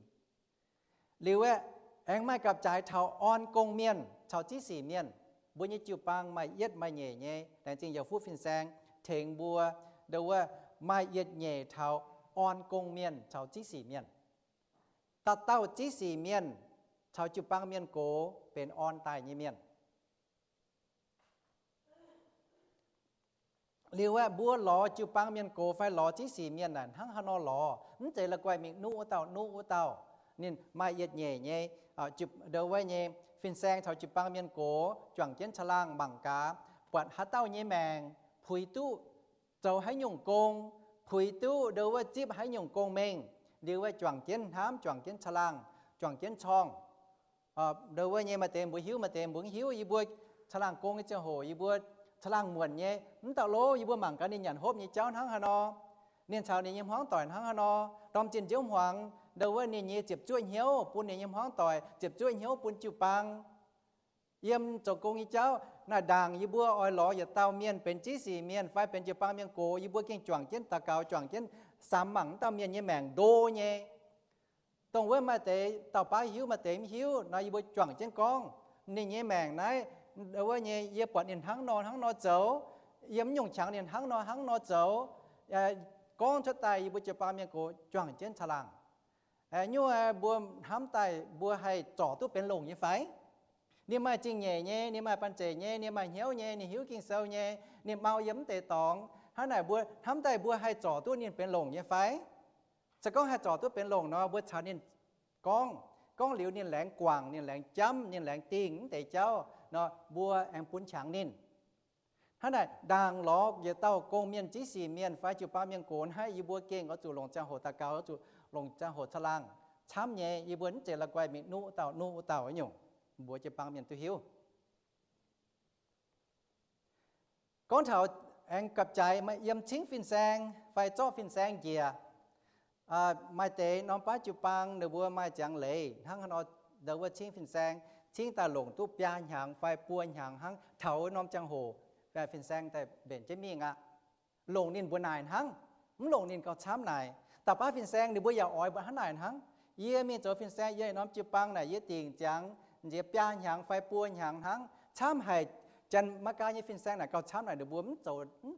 Liuz aeqv, aengx maaih gapv-jaaix taux orn gong mienh caux ziv sic mienh. Mbuo nyei jiu-baang maaih yietv maaih nyeic nyei, laengz zingh Yiuh Fuqv fin-saeng tengx mbuo ndau wuov maaih yietc nyeic taux orn gong mienh caux ziv sic mienh. Dauh dauh ziv sic mienh caux jiu-baang mienh gox benx orn daaih nyei mienh. Liuz aeqv, mbuo lorz jiu-baang mienh gox fai lorz ziv sic mienh naaic hnangv haaix nor lorz? Mv zeiz la'guaih mingh nuqv wuov dauh nuqv wuov dauh. Ninh maaih yietc nyeic nyei, ndau wuov nyei fin-saeng caux jiu-baang mienh gox juangc jienv caangh laangh mangc gaax, buatc haaix dauh nyei maengc puix duqv zoux haaix nyungc gong, puix duqv ndau wuov zipv haaix nyungc gong-mengh, liuz wuov juangc jienv hnamv, juangc jienv caangh laangh, juangc jienv corngh. Ndau wuov nyei maaih deix mbuo hiuv, maaih deix mbuo mv hiuv. Yie mbuo caangh laangh gong nyei ziangh hoc, yie mbuo caangh laangh muonc nyei, mv dauh lov yie mbuo mangc gaax ninh nyanc hopv nyei jauv hnangv haaix nor, ninh caux ninh nyei hmuangv doic hnangv haaix nor, ndorm zinh nziouv hmuangx ndau wuov ninh nyei ziepc zuoqv hnyouv bun ninh nyei hmuangv doic, ziepc zuoqv hnyouv bun jiu-baang. Yiem zoux gong nyei jauv naaic ndaangc yie mbuo oix lorz yietc dauh mienh benx ziv sic mienh fai benx jiu-baang mienh gox, yie mbuo gengh juangc jienv daux gaux, juangc jienv samx mangc wuov dauh mienh nyei maengc ndo nyei. Dongh wuov maaih deix dauh baav hiuv, maaih deix mv hiuv nor, yie mbuo juangc jienv gorngv ninh nyei maengc naaiv, wuov nyei yie buatc ninh hnangv nor hnangv nor zoux, yie mv nyungc qangx ninh hnangv nor hnangv nor zoux. Gorngv cuotv daaih yie mbuo jiu-baang mienh gox juangc jienv caangh laangh. Nyuv, mbuo hnamv daaih mbuo haih zorc duqv benx longc nyei fai? Ninh maaih zingh nyeic nyei, ninh maaih banh zeic nyei, ninh maaih hnyouv nyei, ninh hiuv Ging-Sou nyei, ninh mau yiem mv deix dorngx. Hnangv naaic mbuo hnamv daaih mbuo haih zorc duqv ninh benx longc nyei fai? Se gorngv haih zorc duqv benx longc nor, mbuo caux ninh gorngv, gorngv liuz ninh laengz guangc, ninh laengz jamv, ninh laengz dingh mv deix jauv nor, mbuo aengx bun qangx ninh. Hnangv naaic ndaangc lorz yietc dauh gong-mienh, ziv sic mienh fai jiu-baang mienh gox naaiv, yie mbuo gengh oix zuqc longc ziangh hoc daux gaux, oix zuqc longc ziangh hoc caangh laangh camv nyei. Yie mbuo mv zeiz la'guaih mingh nuqv dauh nuqv wuov dauh nyungc, mbuo jiu-baang mienh duqv hiuv. Gorngv taux aengx gapv-jaaix maaih yiem cingv fin-saeng fai zorqv fin-saeng njiec. Maaih deix norm baav jiu-baang ninh mbuo maaih ziangx leiz hnangv haaix nor, ndau wuov cingv fin-saeng, cingv daaih longc duqv biaa hnyangx fai buo hnyangx hnangv, taux norm ziangh hoc fin-saeng daaih mbenc jienv mingh aqv. Longc ninh mbuo naaic hnangv, mv longc ninh gauh camv naaic. Dauh baav fin-saeng ninh mbuo yaac oix mbuo hnangv naaic hnangv. Yie mingh zoux fin-saeng yiem norm jiu-baang naaic, yie dingc ziangx nziex biaa hnyangx fai buo hnyangx hnangv, camv haic. Janx Meigaa nyei fin-saeng naaic gauh camv naaic, ninh mbuo mv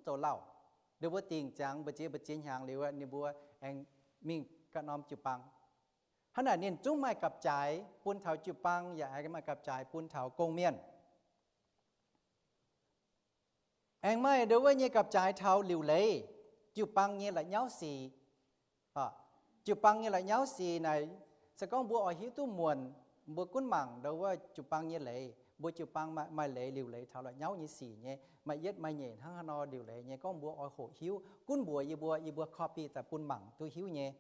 zoux lauh. Ninh mbuo dingc ziangx mbu'ziex mbu'ziex hnyangx liuz, ninh mbuo aengx mingh ganh norm jiu-baang. Hnangv naaic ninh zungv maaih gapv-jaaix bun taux jiu-baang, yaac maaih gapv-jaaix bun taux gong-mienh. Aengx maaih ndau wuov nyei gapv-jaaix taux liuc leiz, jiu-baang nyei la'nyauv sic. Jiu-baang nyei la'nyauv sic naaic, se gorngv mbuo oix hiuv duqv muonc, mbuo gunv mangc ndau wuov jiu-baang nyei leiz. Mbuo jiu-baang maaih leiz, liuc leiz taux la'nyauv nyei sic nyei, maaih yietv maaih nyeic hnangv haaix nor liuc leiz nyei. Gorngv mbuo oix hoqc hiuv, gunv mbuox yie mbuo, yie mbuo copy daaih bun mangc duqv hiuv nyei.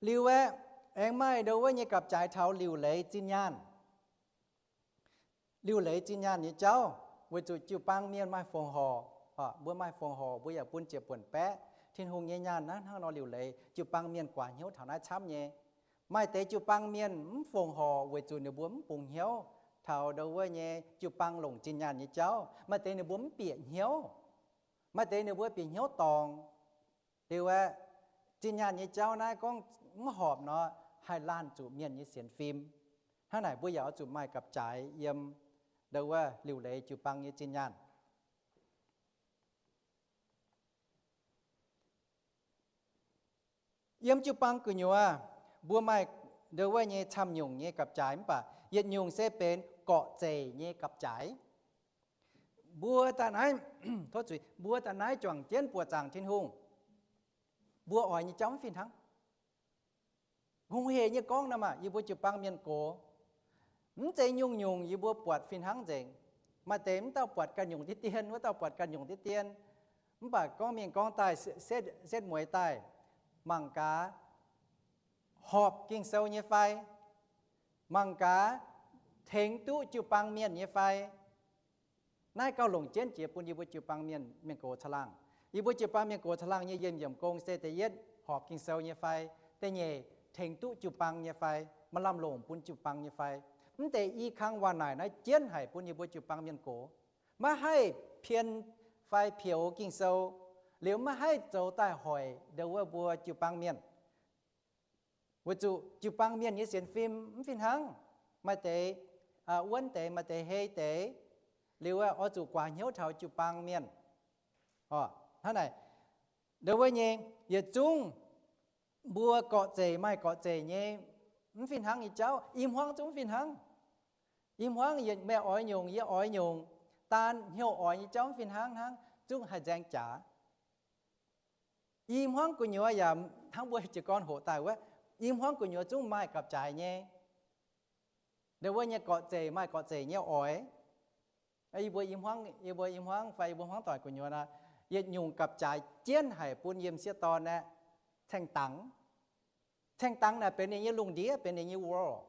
Liuz aeqv, aengx maaih ndau wuov nyei gapv-jaaix taux liuc leiz zinh nyaanh. Liuc leiz zinh nyaanh nyei jauv, weic zuqc jiu-baang mienh maaih fongc horc, mbuo maaih fongc horc mbuo yaac bun ziepc buonc baeqv. Tin-Hungh nyei nyaanh naaiv hnangv nor liuc leiz, jiu-baang mienh guaax hnyouv taux naaiv camv nyei. Maaih deix jiu-baang mienh mv fongc horc weic zuqc ninh mbuo mv bungx hnyouv taux ndau wuov nyei jiu-baang longc zinh nyaanh nyei jauv. Maaih deix ninh mbuo mv bieqc hnyouv. Maaih deix ninh mbuo bieqc hnyouv dorngc. Liuz aeqv, zinh nyaanh nyei jauv naaiv gorngv mv horpc nor, haih laanh zuqc mienh nyei sienx fim. Hnangv naaic mbuo yaac oix zuqc maaih gapv-jaaix yiem ndau wuov liuc leiz jiu-baang nyei zinh nyaanh. Yiem jiu-baang gu'nyuoz, mbuo maaih ndau wuov nyei camv nyungc nyei gapv-jaaix mv baac yietc nyungc se benx gorqv-zeic nyei gapv-jaaix. Mbuo daaih naaiv, tov zuiz, mbuo daaih naaiv juangc jienv buoqc zaangc Tin-Hungh, mbuo oix nyei jauv mv fih hnangv. Hungh hec nyei gorngv nor maah, yie mbuo jiu-baang mienh gox, mv zeiz nyungc-nyungc yie mbuo buatc fih hnangv nzengc. Maaih deix mv dauh buatc ganh nyungc diqv dien, wuov dauh buatc ganh nyungc diqv dien. Mv baac gorngv mingh gorngv daaih, setv mueiz daaih, mangc gaax horpc Ging-Sou nyei fai, mangc gaax tengx duqv jiu-baang mienh nyei fai. Naaiv gauh longc jienv jiex bun yie mbuo jiu-baang mienh, mienh gox caangh laangh. Yie mbuo jiu-baang mienh gox caangh laangh nyei yiem yiemc gong se da'yietv horpc Ging-Sou nyei fai, da'nyeic tengx duqv jiu-baang nyei fai, maaih lamh longc bun jiu-baang nyei fai. Mv deix i kang waac naaic naaiv jienv haic bun yie mbuo jiu-baang mienh gox. Maiv haih pien fai pioux Ging-Sou, liuz maiv haih zoux daaih hoic ndau wuov mbuo jiu-baang mienh. Weic zuqc jiu-baang mienh nyei sienx fim mv fih hnangv. Maaih deix wuonv deix, maaih deix hei deix. Liuz oix zuqc guaax hnyouv taux jiu-baang mienh. Hnangv naaic, ndau wuov nyei, yietc zungv mbuo gorqv-zeic maaih gorqv-zeic nyei mv fih hnangv nyei jauv, i hmuangv zungv mv fih hnangv. I hmuangv yietc meih oix nyungc, yie oix nyungc, daan hnyouv oix nyei jauv mv fih hnangv hnangv, zungv haih nzaeng jaax. I hmuangv gu'nyuoz yaac hnangv mbuo jiez gorn hoqc daaih wuov, i hmuangv gu'nyuoz zungv maaih gapv-jaaix nyei. Ndau wuov nyei gorqv-zeic maaih gorqv-zeic nyei oix. Yie mbuo i hmuangv, yie mbuo i hmuangv fai yie mbuo hmuangv doic gu'nyuoz nor, yietc nyungc gapv-jaaix jienv haic bun yiem sieqv dorn aeqv, caeng dangx. Caeng dangx naaic benx ninh nyei lungh ndiev, benx ninh nyei world.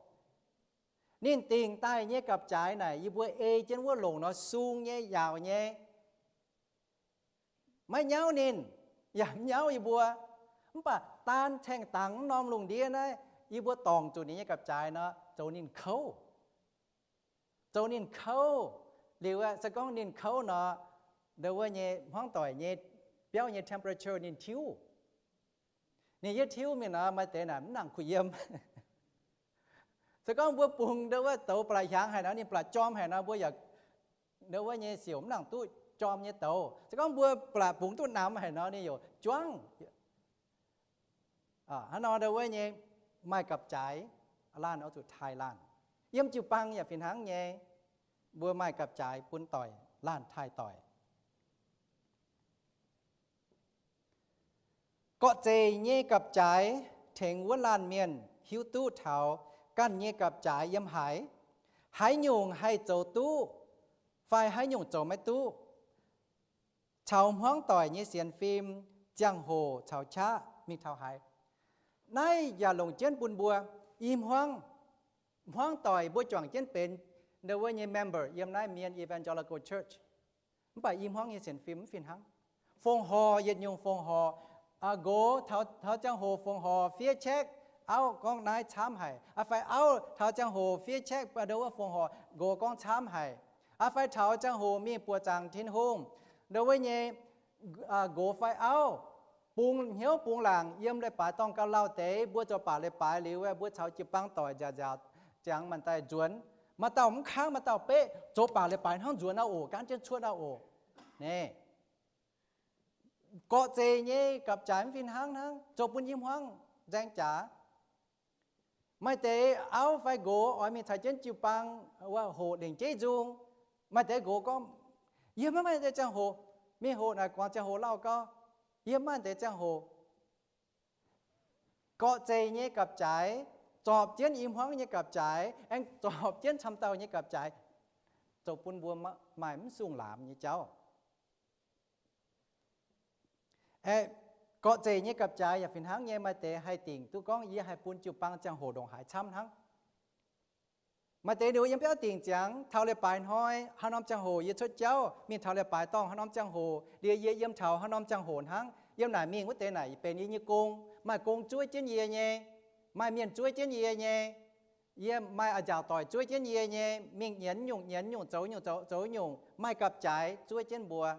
Ninh dingc daaih nyei gapv-jaaix naaic yie mbuo ei jienv wuov longc nor sung nyei, yaauc nyei. Maiv nyauv ninh, yaac mv nyauv yie mbuo. Mv baac daan caeng dangx norm lungh ndiev naaiv, yie mbuo dorngc zuqc ninh nyei gapv-jaaix nor, zoux ninh kouv. Zoux ninh kouv. Liuz se gorngv ninh kouv nor, ndau wuov nyei hmuangv doic nyei biauv nyei temperature ninh tiuv. Ninh yietv tiuv mingh nor, maaih deix naaic mv nangc kuh yiem. Se gorngv mbuo bungx ndau wuov douz ba'laqc hiaangx haic nor, ninh ba'laqc jorm haic nor, mbuo yaac ndau wuov nyei siouc mv nangc duqv jorm nyei douz. Se gorngv mbuo ba'laqc bungx duqv namx haic nor, ninh yaac juangv. Hnangv nor ndau wuov nyei maaih gapv-jaaix, laanh oix zuqc taaih laanh. Yiem jiu-baang yaac fih hnangv nyei, mbuo maaih gapv-jaaix bun doic, laanh taaih doic. Gorqv-zeic nyei gapv-jaaix tengx wuov laanh mienh hiuv duqv taux ganh nyei gapv-jaaix yiem haaix, haaix nyungc haih zoux duqv fai haaix nyungc zoux maiv duqv, caux hmuangv doic nyei sienx fim, ziangh hoc caux qaqv mingh taux haaix. Naaiv yaac longc jienv bun mbuo i hmuangv, hmuangv doic mbuo juangc jienv benx ndau wuov nyei member yiem naaiv Mienh Evangelical Church. Mv baac i hmuangv nyei sienx fim mv fih hnangv. Fongc horc yietc nyungc fongc horc, nqox taux ziangh hoc fongc horc fiev check, auv gorngv naaiv camv haic. Fai auv taux ziangh hoc fiev check ndau wuov fongc horc, nqox gorngv camv haic. Fai taux ziangh hoc mingh buoqc zaangc Tin-Hungh, ndau wuov nyei nqox fai auv bungx hnyouv bungx laangc yiem leiz-baaix dorngh gauh lauh deix, mbuo zoux baac leiz-baaix liuz, mbuo caux jiu-baang doic nziaauc nziaauc ziangx maanc daaih nzuonx. Maaih dauh mv kangv, maaih dauh beqv, zoux baac leiz-baaix hnangv nzuonx aqv oc, gaanv jienv cuotv aqv oc. Naaiv gorqv-zeic nyei gapv-jaaix mv fih hnangv hnangv, zoux bun i hmuangv nzaeng jaax. Maaih deix auv fai nqox oix mingh caux jienv jiu-baang hoqc lengc jeiv nzung. Maaih deix nqox gorngv, yie maiv maaih deix ziangh hoc, mingh hoqc naaic guangc ziangh hoc lauh gau, yie maiv maaih deix ziangh hoc. Gorqv-zeic nyei gapv-jaaix zorpc jienv i hmuangv nyei gapv-jaaix, aengx zorpc jienv camv dauh nyei gapv-jaaix, zoux bun mbuo maaih mv sung laamx nyei jauv. Gorqv-zeic nyei gapv-jaaix yaac fih hnangv nyei, maaih deix haih dingc duqv gorngv yie haih bun jiu-baang ziangh hoc ndongc haaix camv hnangv. Maaih deix ninh mbuo yiem biauv dingc ziangx, taux leiz-baaix hnoi haaix norm ziangh hoc yie cuotv jauv mingh taux leiz-baaix dorngh haaix norm ziangh hoc, liuz yie yiem taux haaix norm ziangh hoc hnangv. Yiem naaic mingh wuov deix naaic benx yie nyei gong. Maaih gong zuov jienv yie nyei, maaih mienh zuov jienv yie nyei, yie maaih a'nziaauc doic zuov jienv yie nyei, mingh nyienz nyungc nyienz nyungc, zoux nyungc zoux nyungc, maaih gapv-jaaix zuov jienv mbuo.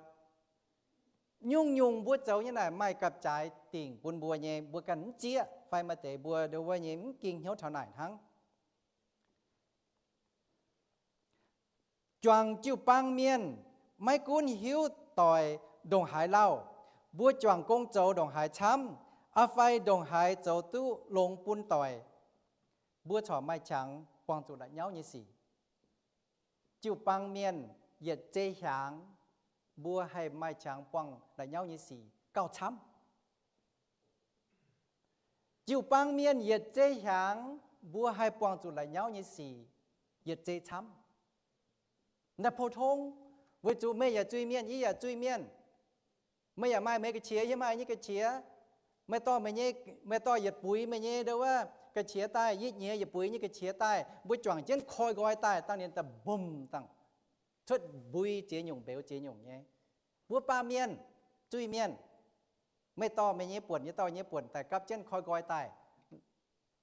Nyungc-nyungc mbuo zoux nyei naaic maaih gapv-jaaix dingc bun mbuo nyei, mbuo ganh mv zieqv fai maaih deix mbuo ndau wuov nyei mv ging hnyouv taux naaic hnangv. Juangc jiu-baang mienh maiv gunv hiuv doic ndongc haaix lauh, mbuo juangc gong zoux ndongc haaix camv, fai ndongc haaix zoux duqv longx bun doic, mbuo corc maaih qangx buangh zuqc la'nyauv nyei sic. Jiu-baang mienh yietc zei hiaangx, mbuo haih maaih qangx buangh la'nyauv nyei sic gauh camv. Jiu-baang mienh yietc zei hiaangx, mbuo haih buangh zuqc la'nyauv nyei sic yietc zei camv. Naaiv pou-tong, weic zuqc meih yaac zuiz-mienh, yie yaac zuiz-mienh. Meih yaac maaih meih ga'qiex, yie maaih nyei ga'qiex. Meih dorh meih nyei, meih dorh yietc buix meih nyei ndo wuov ga'qiex daaih, yietc nyiex yietc buix nyei ga'qiex daaih, mbuo juangc jienv koi nqoi daaih, dangh ninh daaih mbomc dangh cuotv mbui ziex nyungc mbeux ziex nyungc nyei. Mbuo baamh mienh, zuiz-mienh, meih dorh meih nyei buonc, yie dorh nyei buonc daaih gapv jienv koi nqoi daaih,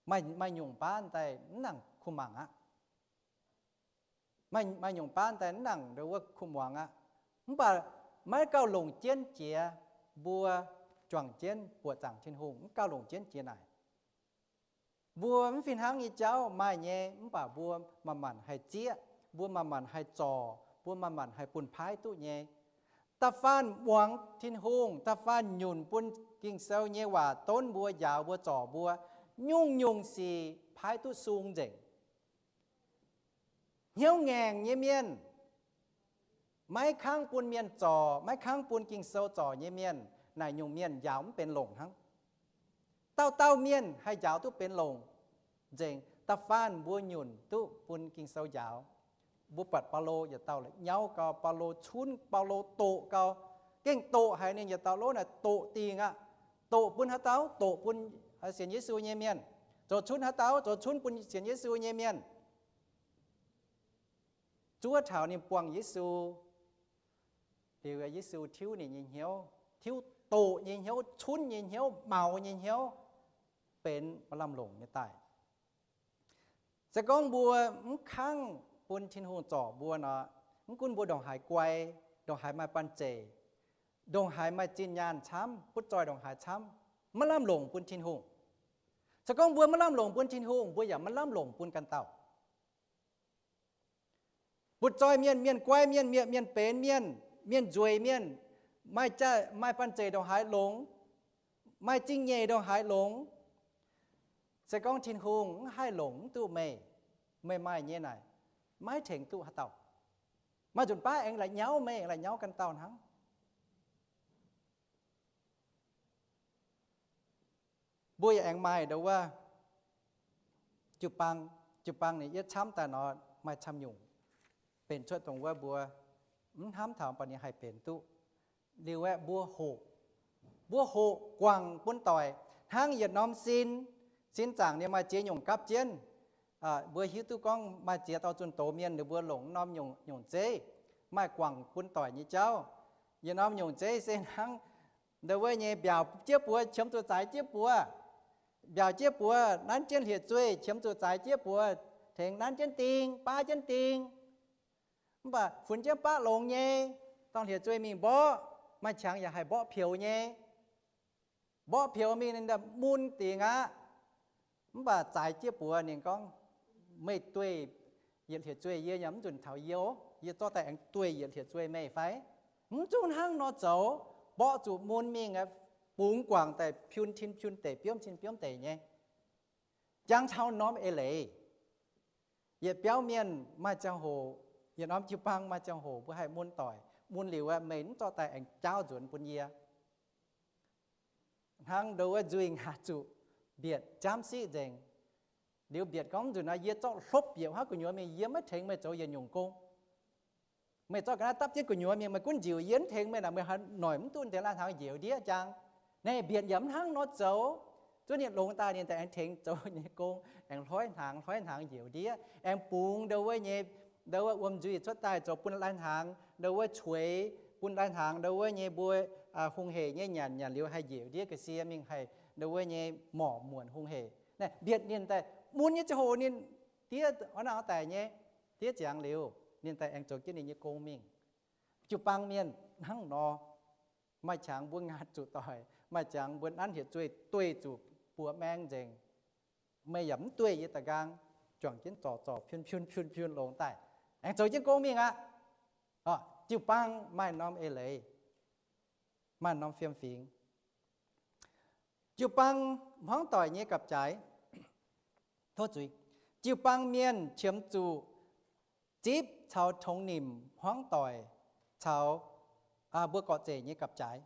maaih nyungc baav daaih mv nangc kuh mangc aqv. Maaih nyungc baav daaih mv nangc ndo wuov kuh muangx aqv. Mv baac maiv gauh longc jienv jiex mbuo juangc jienv buoqc zaangc Tin-Hungh, mv gauh longc jienv jiex naaic. Mbuo mv fih hnangv nyei jauv maaih nyei, mv baac mbuo manc-manc haih zieqv, mbuo manc-manc haih zorc, mbuo manc-manc haih bun paaiv duqv nyei. Da'faanh muangx Tin-Hungh, da'faanh nyunc bun Ging-Sou nyei waac donv mbuo, njaaux mbuo, zorc mbuo, nyungc-nyungc sic paaiv duqv sung nzengc. Hnyouv ngaengc nyei mienh, maiv kangv bun mienh zorc, maiv kangv bun Ging-Sou zorc nyei mienh, naaic nyungc mienh njaaux mv benx longc hnangv. Dauh dauh mienh haih njaaux duqv benx longc nzengc. Da'faanh mbuo nyunc duqv bun Ging-Sou njaaux. Mbuo buatc Baulo yietc dauh la'nyauv gau, Baulo cunv, Baulo doqc gau, gengh doqc haic. Ninh yietc dauh lov naaic doqc dingc aqv. Doqc bun haaix dauh? Doqc bun sienx Yesu nyei mienh. Zoux cunv haaix dauh? Zoux cunv bun sienx Yesu nyei mienh. Zuov taux ninh buangh Yesu liuz, Yesu tiuv ninh nyei hnyouv, tiuv doqc nyei hnyouv, cunv nyei hnyouv, maux nyei hnyouv, benx maaih lamh longc nyei daaih. Se gorngv mbuo mv kangv bun Tin-Hungh zorc mbuo nor, mv gunv mbuo ndongc haaix guai, ndongc haaix maaih banh zeic, ndongc haaix maaih zinh nyaanh camv, butv zoih ndongc haaix camv, maiv lamh longc bun Tin-Hungh. Se gorngv mbuo maiv lamh longc bun Tin-Hungh, mbuo yaac maiv lamh longc bun ganh dauh. Butv zoih mienh, mienh guai mienh, mienh, mienh benx mienh, mienh nzueic mienh, maaih, maaih banh zeic ndongc haaix longx, maaih zingh nyeic ndongc haaix longx, se gorngv Tin-Hungh mv haih longc mv duqv meih, meih maaih nyei naaic, maiv tengx duqv haaix dauh. Maaih nzunc baav aengx la'nyauv meih, aengx la'nyauv ganh dauh hnangv. Mbuo yaac aengx maaih ndo wuov jiu-baang, jiu-baang ninh yietv camv daaih nor, maaih camv nyungc benx cuotv dongh wuov mbuo mv hnamv taux, mv baac ninh haih benx duqv. Liuz aeqv, mbuo hoqc, mbuo hoqc guangc bun doic. Hnangv yietc norm sin, sin zaangc ninh maaih ziex nyungc gapv jienv. Mbuo hiuv duqv gorngv maaih ziex dauh zunh doz mienh, ninh mbuo longc norm nyungc, nyungc zeiv maaih guangc bun doic nyei jauv. Yietc norm nyungc zeiv se hnangv ndo wuov nyei mbiaauc jienv buoz qiemx zuqc zaaix jienv buoz. Mbiaauc jienv buoz nanv jienv hlieqv-zueih qiemx zuqc zaaix jienv buoz, tengx nanv jienv ding, baav jienv ding. Mv baac funx jienv baqv longx nyei, dorh hlieqv-zueih mingh mborqv, maaih qangx yaac haih mborqv peux nyei. Mborqv peux mingh ninh mun dingc aqv. Mv baac zaaix jienv buoz ninh gorngv, meih dueiv yietc hlieqv-zueih yie yaac mv nzunc taux yie, yie zorqv daaih aengx dueiv yietc hlieqv-zueih meih fai? Mv zungv hnangv nor zoux, mborqv zuqc mun mingh, bungx guangc daaih piun tin piun deic, biomv tin biomv deic nyei. Jangx taux norm eix leiz. Yietc biauv mienh maaih ziangh hoc, yietc norm jiu-baang maaih ziangh hoc mbuo haih mun doic, mun liuz aeqv, meih mv zorqv daaih aengx jaauv nzuonx bun yie. Hnangv ndo wuov nzuih ngaatc zuqc mbietc jaamv siqv nzengc. Liuz mbietc gorngv, mv nzunc naaiv yie zorqv hlopv yietc huaav gu'nyuoz mingh, yie maiv tengx meih zoux yietc nyungc gong. Meih zorqv ga'naaiv dapv jienv gu'nyuoz mingh, meih gunv njiec, yie mv tengx meih naaic, meih haaix noic mv duqv deix lai-hnaangx njiec ndiev jangx. Naaiv bieqc yaac mv hnangv nor zoux. Zuov ninh longx daaih ninh daaih aengx tengx zoux nyei gong, aengx hloiv hnaangx, hloiv hnaangx njiec ndiev, aengx bungx ndo wuov nyei, ndo wuov wuom nzuih cuotv daaih zoux bun lai-hnaangx ndo wuov cueix, bun lai-hnaangx ndo wuov nyei mbuo hungh hec nyei nyanc, nyanc liuz haih njiec ndiev ga'sie mingh haih ndo wuov nyei morc muonc hungh hec. Naaiv mbietc ninh daaih mun nyei ziangh hoc ninh diev hnangv naaic daic nyei, diev ziangx liuz ninh daaih aengx zoux jienv ninh nyei gong mingh. Jiu-baang mienh hnangv nor, maaih qangx mbuo ngaatc zuqc doic, maaih qangx mbuo nanv hlieqv-zueih dueiv zuqc buoz maeng nzengc. Meih yaac mv dueiv yie da'nqaang, juangc jienv zorc zorc piun piun piun piun longx daaih, aengx zoux jienv gong mingh aqv. Jiu-baang maaih norm eix leiz, maaih norm fiem-fingx. Jiu-baang hmuangv doic nyei gapv-jaaix. Tov zuiz, jiu-baang mienh qiemx zuqc zipv caux tongx nimc hmuangv doic caux mbuo gorqv-zeic nyei gapv-jaaix.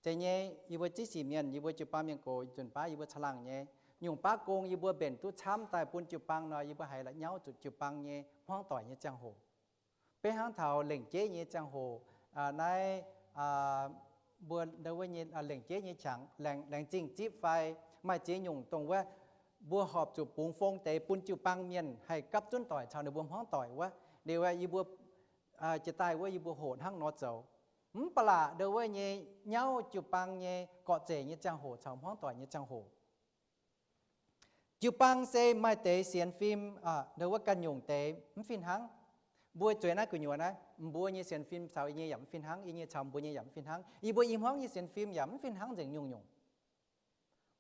Zeiz nyei, yie mbuo ziex sic mienh, yie mbuo jiu-baang mienh gox, nzunc baav yie mbuo caangh laangh nyei, nyungc baav gong yie mbuo mbenc duqv camv daaih bun jiu-baang nor, yie mbuo haiz la'nyauv zuqc jiu-baang nyei hmuangv doic nyei ziangh hoc. Beiv hnangv taux lengc jeiv nyei ziangh hoc, naaiv mbuo ndau wuov nyei lengc jeiv nyei qangx, laengz zingh zipv fai maaih ziex nyungc dongh wuov mbuo horpc zuqc bungx fong deix bun jiu-baang mienh haih gapv zunv doic caux ninh mbuo hmuangv doic wuov. Liuz yie mbuo jiex daaih wuov yie mbuo hoqc hnangv nor zoux. Mv baac laac ndau wuov nyei nyauv jiu-baang nyei gorqv-zeic nyei ziangh hoc caux hmuangv doic nyei ziangh hoc, jiu-baang se maaih deix sienx fim ndau wuov ganh nyungc deix mv fih hnangv. Mbuo zueiz naaiv gu'nyuoz naaiv, mbuo nyei sienx fim caux yie nyei yaac mv fih hnangv, yie nyei caux mbuo nyei yaac mv fih hnangv. Yie mbuo i hmuangv nyei sienx fim yaac mv fih hnangv nzengc nyungc-nyungc.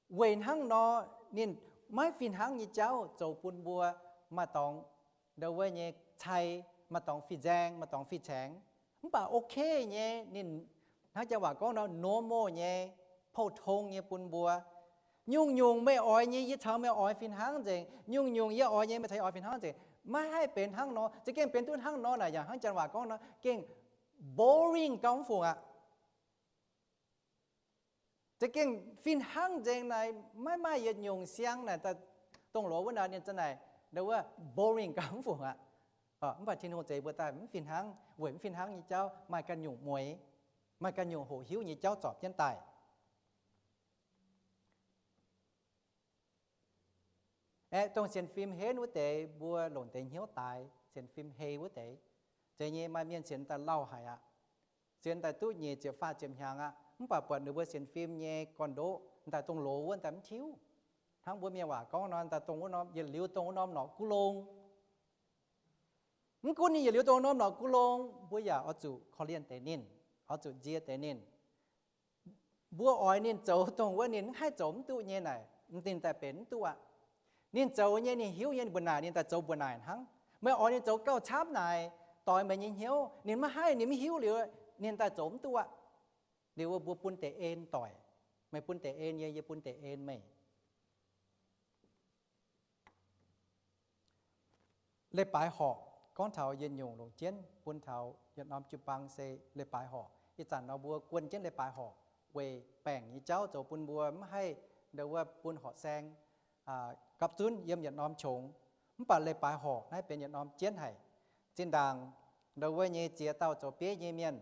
Weic hnangv nor, ninh maiv fih hnangv nyei jauv zoux bun mbuo maaih dorngx ndau wuov nyei cai, maaih dorngx fih nzaeng, maaih dorngx fih caengx. Mv baac okay nyei, ninh hnangv janx waac gorngv nor normal nyei, pou-tong nyei bun mbuo. Nyungc-nyungc meih oix nyei yie caux meih oix fih hnangv nzengc. Nyungc-nyungc yie oix nyei meih caux yie oix fih hnangv nzengc. Maiv haih benx hnangv nor. Za'gengh benx duqv hnangv nor naaic yaac hnangv janx waac gorngv nor gengh boring gauh mv fungc aqv. Za'gengh fih hnangv nzengc naaic, maiv maaih yietc nyungc siang naaic, dongh loz wuov naaic ninh za'naaic ndau wuov boring gauh mv fungc aqv. Mv baac Tin-Hungh zeix mbuo daaih mv fih hnangv, weic mv fih hnangv nyei jauv maaih ganh nyungc mueiz, maaih ganh nyungc hoqc hiuv nyei jauv zorpc jienv daaih. Aeqv, dongh sienx fim henv wuov deix mbuo longc deix hnyouv daaix, sienx fim hei wuov deix. Zeiz nyei, maaih mienh sienx daaih lauh haic aqv. Sienx daaih duqv nyic ziepc faah ziepc hnyangx aqv. Mv baac buatc ninh mbuo sienx fim nyei gorn-ndoqv daaih dongh loz wuov daaih mv tiuv. Hnangv mbuo mienh waac gorngv nor, daaih dongh wuov norm, yietc liuz dongh wuov norm norqc guv longx. Mv gunv ninh yietc liuz dongh norm norqc guv longx, mbuo yaac oix zuqc korv-lienh deix ninh, oix zuqc nzie deix ninh. Mbuo oix ninh zoux dongh wuov ninh mv haih zoux mv duqv nyei naaic, ninh daaih benx mv duqv aqv. Ninh zoux nyei, ninh hiuv nyei, ninh mbuoqc naaic ninh daaih zoux mbuoqc naaic hnangv. Meih oix ninh zoux gauh camv naaic, doix meih nyei hnyouv, ninh maiv haih, ninh mv hiuv liuz, ninh daaih zoux mv duqv aqv. Liuz mbuo bun deix en doic, meih bun deix en yie, yie bun deix en meih. Leiz-baaix horqc, gorngv taux yietc nyungc longc jienv bun taux yietc norm jiu-baang se leiz-baaix horqc. Ih zanc nor mbuo guon jienv leiz-baaix horqc weic baengc nyei jauv zoux bun mbuo mv haih ndau wuov bun horqc saeng gapv zunv yiem yietc norm qongx. Mv baac leiz-baaix horqc naaiv benx yietc norm jienv haic. Zinh ndaangc ndau wuov nyei ziex dauh zoux bieiv nyei mienh,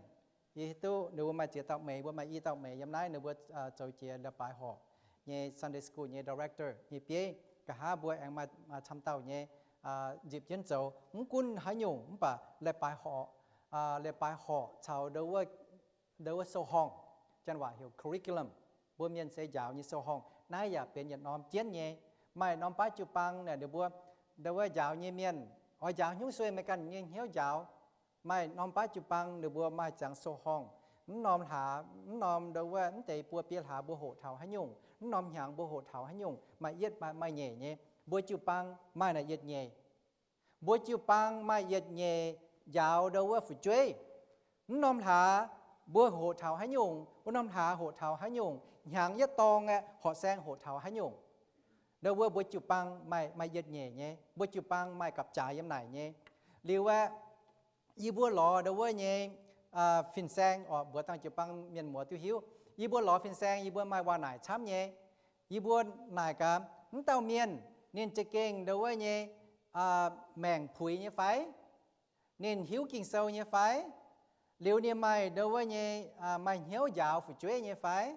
yie hiuv duqv ninh mbuo maaih ziex dauh meix, mbuo maaih i dauh meix yiem naaiv, ninh mbuo zoux jiex leiz-baaix horqc nyei Sunday School nyei director nyei bieiv. Nqa'haav mbuo aengx maaih camv dauh nyei nzipc jienv zoux. Mv gunv haaix nyungc mv baac leiz-baaix horqc, leiz-baaix horqc caux ndau wuov sou-horngh, janx waac heuc curriculum, mbuo mienh se njaaux nyei sou-horngh, naaiv yaac benx yietc norm jienv nyei. Maaih norm baav jiu-baang naaic ninh mbuo ndau wuov njaaux nyei mienh oix njaaux hnyouv sueih meih ganh nyei hnyouv njaaux. Maaih norm baav jiu-baang ninh mbuo maaih ziangx sou-horngh. Mv norm hlaax, mv norm ndau wuov mv deix buo biei hlaax mbuo hoqc taux haaix nyungc, mv norm hnyangx mbuo hoqc taux haaix nyungc, maaih yietv maaih nyeic nyei. Mbuo jiu-baang maaih naaic yietc nyeic. Mbuo jiu-baang maaih yietc nyeic njaaux ndau wuov fu'jueiv. Mv norm hlaax mbuo hoqc taux haaix nyungc, wuov norm hlaax hoqc taux haaix nyungc, hnyangx yietv dorng aeqv, horqc saeng hoqc taux haaix nyungc. Ndau wuov mbuo jiu-baang maaih, maaih yietc nyeic nyei, mbuo jiu-baang maaih gapv-jaaix yiem naaic nyei. Liuz aeqv, yie mbuo lorz ndau wuov nyei fin-saeng oc, mbuox dangh jiu-baang mienh muoz duqv hiuv, yie mbuo lorz fin-saeng yie mbuo maaih waac-naaic camv nyei. Yie mbuo naaic gaax, mv dauh mienh ninh za'gengh ndau wuov nyei maengc puix nyei fai? Ninh hiuv Ging-Sou nyei fai? Liuz ninh maaih ndau wuov nyei, maaih hnyouv njaaux fu'jueiv nyei fai?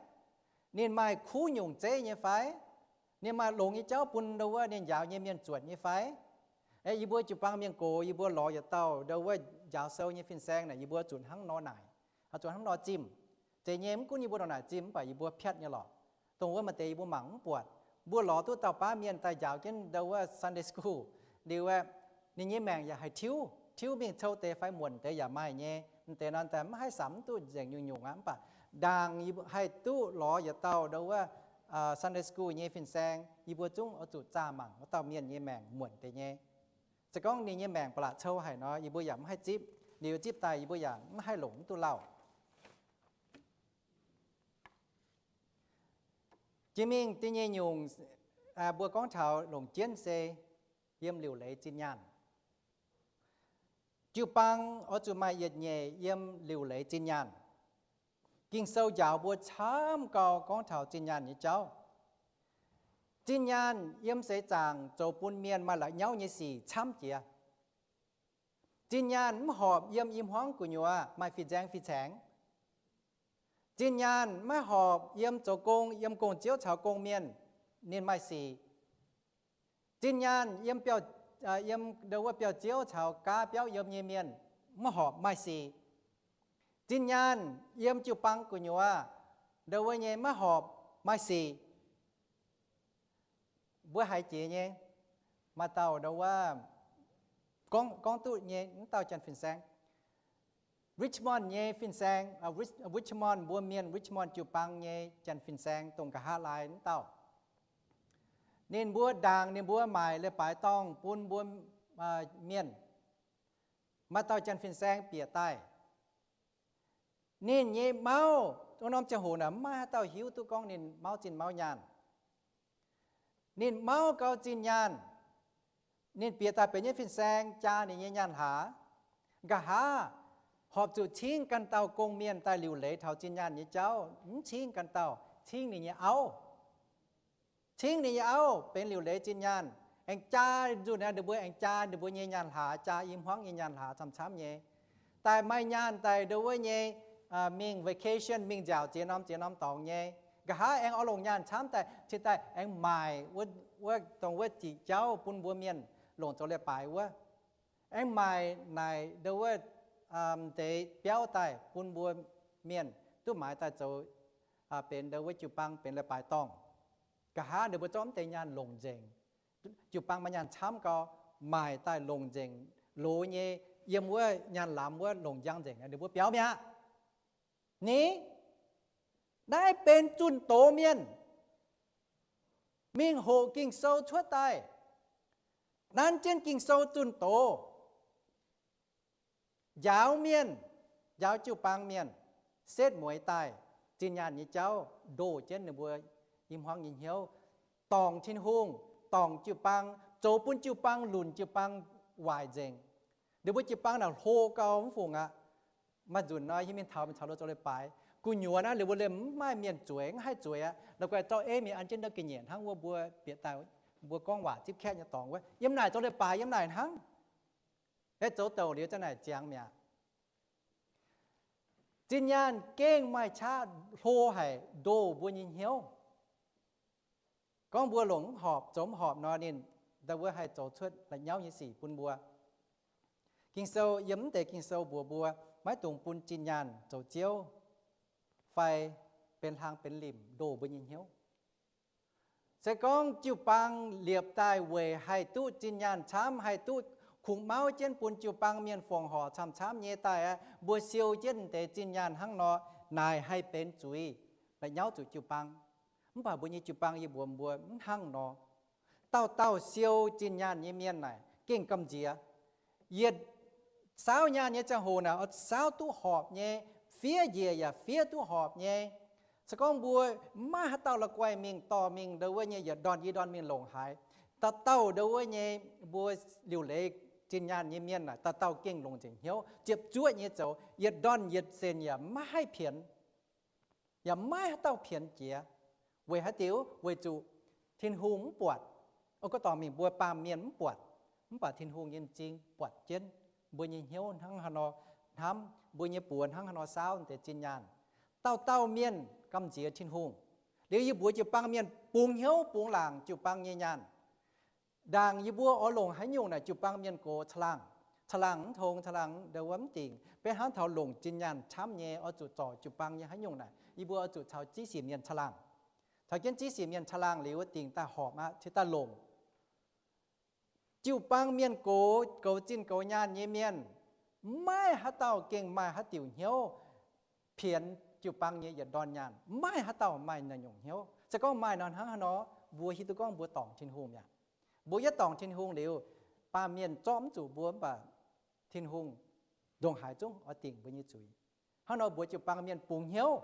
Ninh maaih kuv nyungc zeiv nyei fai? Ninh maaih longx nyei jauv bun ndau wuov ninh njaaux nyei mienh zuotc nyei fai? Yie mbuo jiu-baang mienh gox, yie mbuo lorz yietc dauh ndau wuov njaaux sou nyei fin-saeng naaic, yie mbuo zuqc hnangv nor naaic, zuqc hnangv nor zimh. Zeiz nyei, mv gunv yie mbuo ndongc naaic zimh mv baac yie mbuo piatv nyei lorqc. Dongh wuov maaih deix yie mbuo mangc mv buatc. Mbuo lorz duqv dauh baav mienh daaih njaaux jienv ndau wuov Sunday School liuz aeqv, ninh nyei maengc yaac haih tiuv, tiuv mingh cou deix fai muonc deix yaac maaih nyei. M'deix nor daaih mv haih samx mv duqv nzengc nyungc-nyungc aqv. Mv baac ndaangc yie haih duqv lorz yietc dauh ndau wuov Sunday School nyei fin-saeng, yie mbuo zungv oix zuqc zaah mangc wuov dauh mienh nyei maengc muonc deix nyei. Se gorngv ninh nyei maengc ba'laqc cou haic nor, yie mbuo yaac mv haih zipv. Liuz zipv daaih yie mbuo yaac mv haih longc mv duqv lauh. Jiex mingh da'nyeic nyungc, mbuo gorngv taux longc jienv se yiem liuc leiz zinh nyaanh. Jiu-baang oix zuqc maaih yietc nyeic yiem liuc leiz zinh nyaanh. Ging-Sou njaaux mbuo camv gau gorngv taux zinh nyaanh nyei jauv. Zinh nyaanh yiem seix zaangc zoux bun mienh maaih la'nyauv nyei sic camv jiex. Zinh nyaanh mv horpc yiem i hmuangv gu'nyuoz maaih fih nzaeng fih caengx. Zinh nyaanh maiv horpc yiem zoux gong, yiem gong-ziouv caux gong-mienh, ninh maaih sic. Zinh nyaanh yiem, yiem ndo wuov biauv-ziouv caux gaav biauv yiem nyei mienh maiv horpc, maaih sic. Zinh nyaanh yiem jiu-baang gu'nyuoz ndo wuov nyei maiv horpc, maaih sic. Mbuo haiz jiex nyei, maaih dauh ndo wuov gorngv, gorngv duqv nyei, wuov dauh Janx fin-saeng, Richmond nyei fin-saeng, Richmond, mbuo mienh Richmond jiu-baang nyei Janx fin-saeng, dongh nqa'haav laai wuov dauh. Ninh mbuo ndaangc ninh mbuo maaic leiz-baaix dorngh bun mbuo mienh. Maaih dauh Janx fin-saeng bieqc daaih. Ninh nyei mauv, wuov norm ziangh hoc naaic maiv maaih haaix dauh hiuv duqv gorngv ninh mauv zinh mauv nyaanh. Ninh mauv gau zinh nyaanh. Ninh bieqc daaih benx nyei fin-saeng jaa ninh nyei nyaanh hlaax. Nqa'haav horpc zuqc cingv ganh dauh gong-mienh daaih liuc leiz taux zinh nyaanh nyei jauv, mv cingv ganh dauh, cingv ninh nyei auv. Cingv ninh nyei auv benx liuc leiz zinh nyaanh, aengx jaa nzunc naaiv ninh mbuo aengx jaa ninh mbuo nyei nyaanh hlaax, jaa i hmuangv nyei nyaanh hlaax camv-camv nyei. Daaih maaih nyaanh daaih ndo wuov nyei mingh vacation, mingh nziaauc ziex norm ziex norm dorngx nyei. Nqa'haav aengx oix longc nyaanh camv daaih, cingx daaih aengx maaic wuov, dongh wuov ziqc jauv bun mbuo mienh longc zoux leiz-baaix wuov. Aengx maaic naaic ndo wuov deix biauv daaih bun mbuo mienh duqv maaiz daaih zoux, benx ndo wuov jiu-baang benx leiz-baaix dorngh. Nqa'haav ninh mbuo zorqv mv deix nyaanh longc nzengc. Jiu-baang maaih nyaanh camv gau, maaic daaih longc nzengc, loz nyei, yiem wuov nyaanh lamz wuov longc njang nzengc, ninh mbuo biaux mi'aqv. Ni, naaiv benx zunh doz mienh mingh hoqc Ging-Sou cuotv daaih, nanv jienv Ging-Sou zunh doz, njaaux mienh, njaaux jiu-baang mienh setv mueiz daaih zinh nyaanh nyei jauv, ndoh jienv ninh mbuo i hmuangv nyei hnyouv, dorngc Tin-Hungh, dorngc jiu-baang, zoux bun jiu-baang lunc, jiu-baang waaic nzengc. Ninh mbuo jiu-baang naaic hlo gau mv fungc aqv. Maaih nzunc nor, yie mingh taux, mingh caux ninh mbuo zoux leiz-baaix, gu'nyuoz naaiv ninh mbuo liemh mv maaih mienh zueiz, mv haih zueiz aqv. La'guaih zorqv eiv mingh an jienv ndau ga'nyiec hnangv wuov, mbuo bieqc daaih, mbuo gorngv waac zipv kaeqv nyei dorngx wuov, yiem naaic zoux leiz-baaix, yiem naaic hnangv. Aeqv, zoux douc liuz za'naaic ziangx mi'aqv. Zinh nyaanh gengh maaih qaqv hlo haic, ndoh mbuo nyei hnyouv. Gorngv mbuo longc mv horpc, zoux mv horpc nor, ninh ndo wuov haih zoux cuotv la'nyauv nyei sic bun mbuo. Ging-Sou, yiem mv deix Ging-Sou mbuox mbuo, maiv dungx bun zinh nyaanh zoux ziouv fai benx hlang benx limc ndoh mbuo nyei hnyouv. Se gorngv jiu-baang liepc daaih weic haih duqv zinh nyaanh camv, haih duqv kungx mauv jienv bun jiu-baang mienh fongc horc camv-camv nyei daaih aqv, mbuo siou jienv deix zinh nyaanh hnangv nor, naaic haih benx zuiz, la'nyauv zuqc jiu-baang. Mv baac mbuo nyei jiu-baang yie mbuox mbuo mv hnangv nor. Dauh dauh siou zinh nyaanh nyei mienh naaic gengh gamh nziex. Yietc saauv nyaanh nyei ziangh hoc naaic oix saauv duqv horpc nyei, fiev njiec yaac fiev duqv horpc nyei. Se gorngv mbuo maiv haaix dauh la'guaih mingh dorh mingh ndo wuov nyei yietc ndorn i ndorn mingh longc haaix, dauh dauh ndo wuov nyei mbuo liuc leiz zinh nyaanh nyei mienh naaic dauh dauh gengh longc nzengc hnyouv ziepc zuoqv nyei zoux, yietc ndorn yietc senc yaac maiv haih pienx, yaac maiv haaix dauh pienx jiex. Weic haaix diuc? Weic zuqc Tin-Hungh mv buatc. Gorngv dorngc mingh mbuo baamh mienh mv buatc, mv baac Tin-Hungh nyei m'zing buatc jienv mbuo nyei hnyouv hnangv haaix nor hnamv, mbuo nyei buoz hnangv haaix nor saauv deix zinh nyaanh. Dauh dauh mienh gamh nziex Tin-Hungh. Liuz yie mbuox jiu-baang mienh bungx hnyouv bungx laangc jiu-baang nyei nyaanh. Ndaangc yie mbuo oix longc haaix nyungc naaic jiu-baang mienh gox caangh laangh, caangh laangh mv tong, caangh laangh ndo wuov mv dingc, beiv hnangv taux longc zinh nyaanh camv nyei oix zuqc zorc jiu-baang nyei haaix nyungc naaic, yie mbuo oix zuqc caux ziv sic mienh caangh laangh. Caux jienv ziv sic mienh caangh laangh liuz dingc daaih horpc aqv, cingx daaih longc. Jiu-baang mienh gox, goux zinh goux nyaanh nyei mienh, maiv haaix dauh gengh maaih haaix diuc hnyouv pienx jiu-baang nyei yietc ndorn nyaanh. Maiv haaix dauh maaih naaiv nyungc hnyouv. Se gorngv maaih nor hnangv haaix nor, mbuo hiuv duqv gorngv mbuo dorngc Tin-Hungh mi'aqv. Mbuo yietv dorngc Tin-Hungh liuz, baamh mienh zorqv mv zuqc mbuo, mv baac Tin-Hungh ndongc haaix zungv oix dingc mbuo nyei zuiz. Hnangv nor mbuox jiu-baang mienh bungx hnyouv.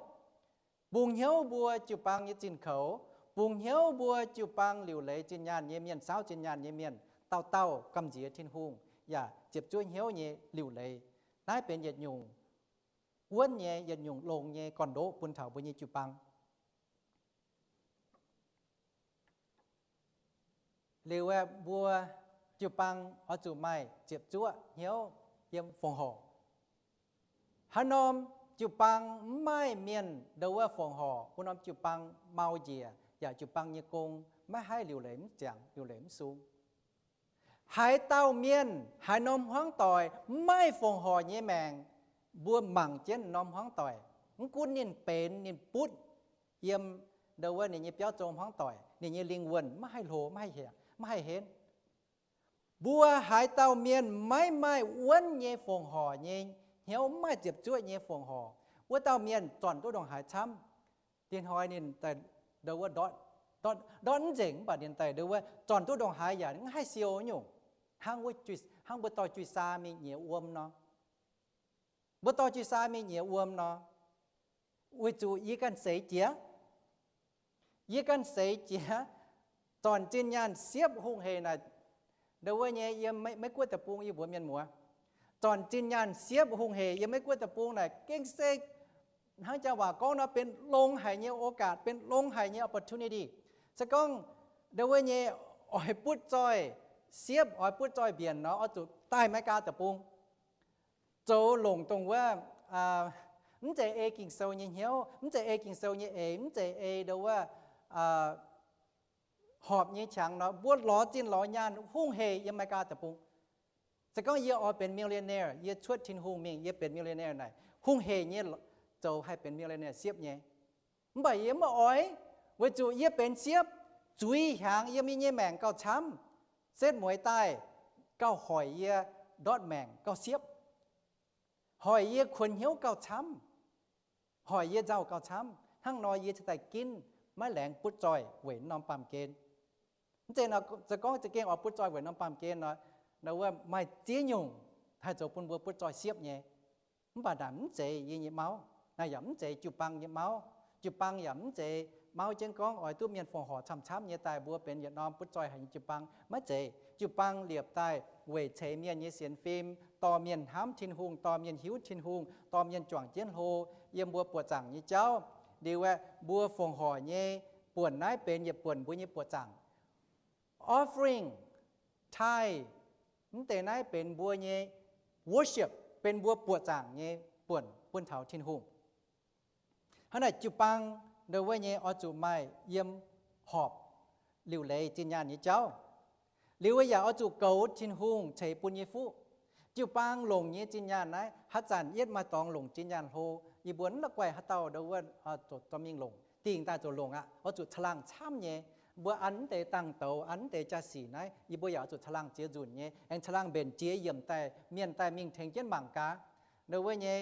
Bungx hnyouv mbuo jiu-baang nyei zinh koux, bungx hnyouv mbuo jiu-baang liuc leiz zinh nyaanh nyei mienh, saauv zinh nyaanh nyei mienh, dauh dauh gamh nziex Tin-Hungh yaac ziepc zuoqv hnyouv nyei liuc leiz. Naaiv benx yietc nyungc wuonv nyei, yietc nyungc longx nyei gorn-ndoqv bun taux mbuo nyei jiu-baang. Liuz aeqv, mbuo jiu-baang oix zuqc maaih ziepc zuoqv hnyouv yiem fongc horc. Haaix norm jiu-baang mv maaih mienh ndo wuov fongc horc, wuov norm jiu-baang mau njiec, yaac jiu-baang nyei gong maiv haih liuc leiz mv ziangx, liuc leiz mv sung. Haaix dauh mienh, haaix norm hmuangv doic mv maaih fongc horc nyei maengc, mbuo mangc jienv norm hmuangv doic, mv gunv ninh benx, ninh butv yiem ndo wuov ninh nyei biauv zong hmuangv doic, ninh nyei lingh wuonh maiv haih hlo, maiv haih henv. Mbuo haaix dauh mienh maiv maaih wuonv nyei fongc horc nyei hnyouv, mv maaih ziepc zuoqv nyei fongc horc, wuov dauh mienh zornc duqv ndongc haaix camv. Dinh hnoi ninh daaih ndo wuov ndortv, ndortv mv nzengc, mv baac ninh daaih ndo wuov zornc duqv ndongc haaix yaac mv haih siou nyungc. Hnangv wuov, hnangv mbuo dorh juih saa mingh nyiex wuom nor. Mbuo dorh juih saa mingh nyiex wuom nor, weic zuqc yie ganh seix jiex. Yie ganh seix jiex, zornc zinh nyaanh siepv hungh heic naaic. Ndo wuov nyei yiem Meiv-Guoqv deic-bung yie mbuox mienh muoz, zornc zinh nyaanh siepv hungh heic yiem Meiv-Guoqv deic-bung naaic gengh se hnangv jaa waac gorngv nor, benx longx haic nyei โอกาส, benx longx haic nyei opportunity. Se gorngv ndo wuov nyei oix butv zoih siepv, oix butv zoih mbienc nor, oix zuqc daaih Meiv-Gaa deic-bung zoux longc dongh wuov, mv zeiz ei Ging-Sou nyei hnyouv, mv zeiz ei Ging-Sou nyei eix, mv zeiz ei ndo wuov horpc nyei qangx nor, mbuo lorz zinh lorz nyaanh hungh heic yiem Meiv-Gaa deic-bung. Se gorngv yie oix benx millionaire, yie cuotv Tin-Hungh mingh, yie benx millionaire naaic, hungh heic nyei zoux haih benx millionaire siepv nyei. Mv baac yie maiv oix, weic zuqc yie benx siepv, zuiz hiaangx yiem yie nyei maengc gauh camv. Setv mueiz daaih gauh hoic yie ndortv maengc gauh siepv, hoic yie kuonx hnyouv gauh camv, hoic yie nzauh gauh camv. Hnangv nor yie cingx daaih ginv maiv laengz butv zoih weic norm baamh gen. Mv zeiz nor, se gorngv za'gengh oix butv zoih weic norm baamh gen nor, wuov maaih ziex nyungc haih zoux bun mbuo butv zoih siepv nyei. Mv baac naaic mv zeiz yie nyei mauv, naaiv yaac mv zeiz jiu-baang nyei mauv. Jiu-baang yaac mv zeiz mauv jienv gorngv oix duqv mienh fongc horc camv-camv nyei daaih mbuo benx yietc norm butv zoih haic nyei jiu-baang. Maiv zeiz. Jiu-baang liepc daaih weic ceix mienh nyei sienx fim, dorh mienh hnamv Tin-Hungh, dorh mienh hiuv Tin-Hungh, dorh mienh juangc jienv hlo yiem mbuo buoqc zaangc nyei jauv. Liuz aeqv, mbuo fongc horc nyei buonc naaiv benx yietc buonc mbuo nyei buoqc zaangc. Offering, tithe, mv deix naaiv benx mbuo nyei worship, benx mbuo buoqc zaangc nyei buonc bun taux Tin-Hungh. Hnangv naaic jiu-baang ndo wuov nyei oix zuqc maaih yiem horpc liuc leiz zinh nyaanh nyei jauv. Liuz yaac oix zuqc goux Tin-Hungh ceix bun nyei fuqv. Jiu-baang longc nyei zinh nyaanh naaiv, haaix zanc yietv maaih dorngx longc zinh nyaanh hlo, yie mbuo mv la'guaih haaix dauh ndo wuov zoux dorh mingh longc, dingc daaih zoux longc aqv. Oix zuqc caangh laangh camv nyei. Mbuo an mv deix dangh douz, an mv deix jaa-sic naaiv, yie mbuo yaac oix zuqc caangh laangh ziex nzunc nyei, aengx caangh laangh mbenc jiex yiemc daaih, mienh daaih mingh tengx jienv mangc gaax. Ndo wuov nyei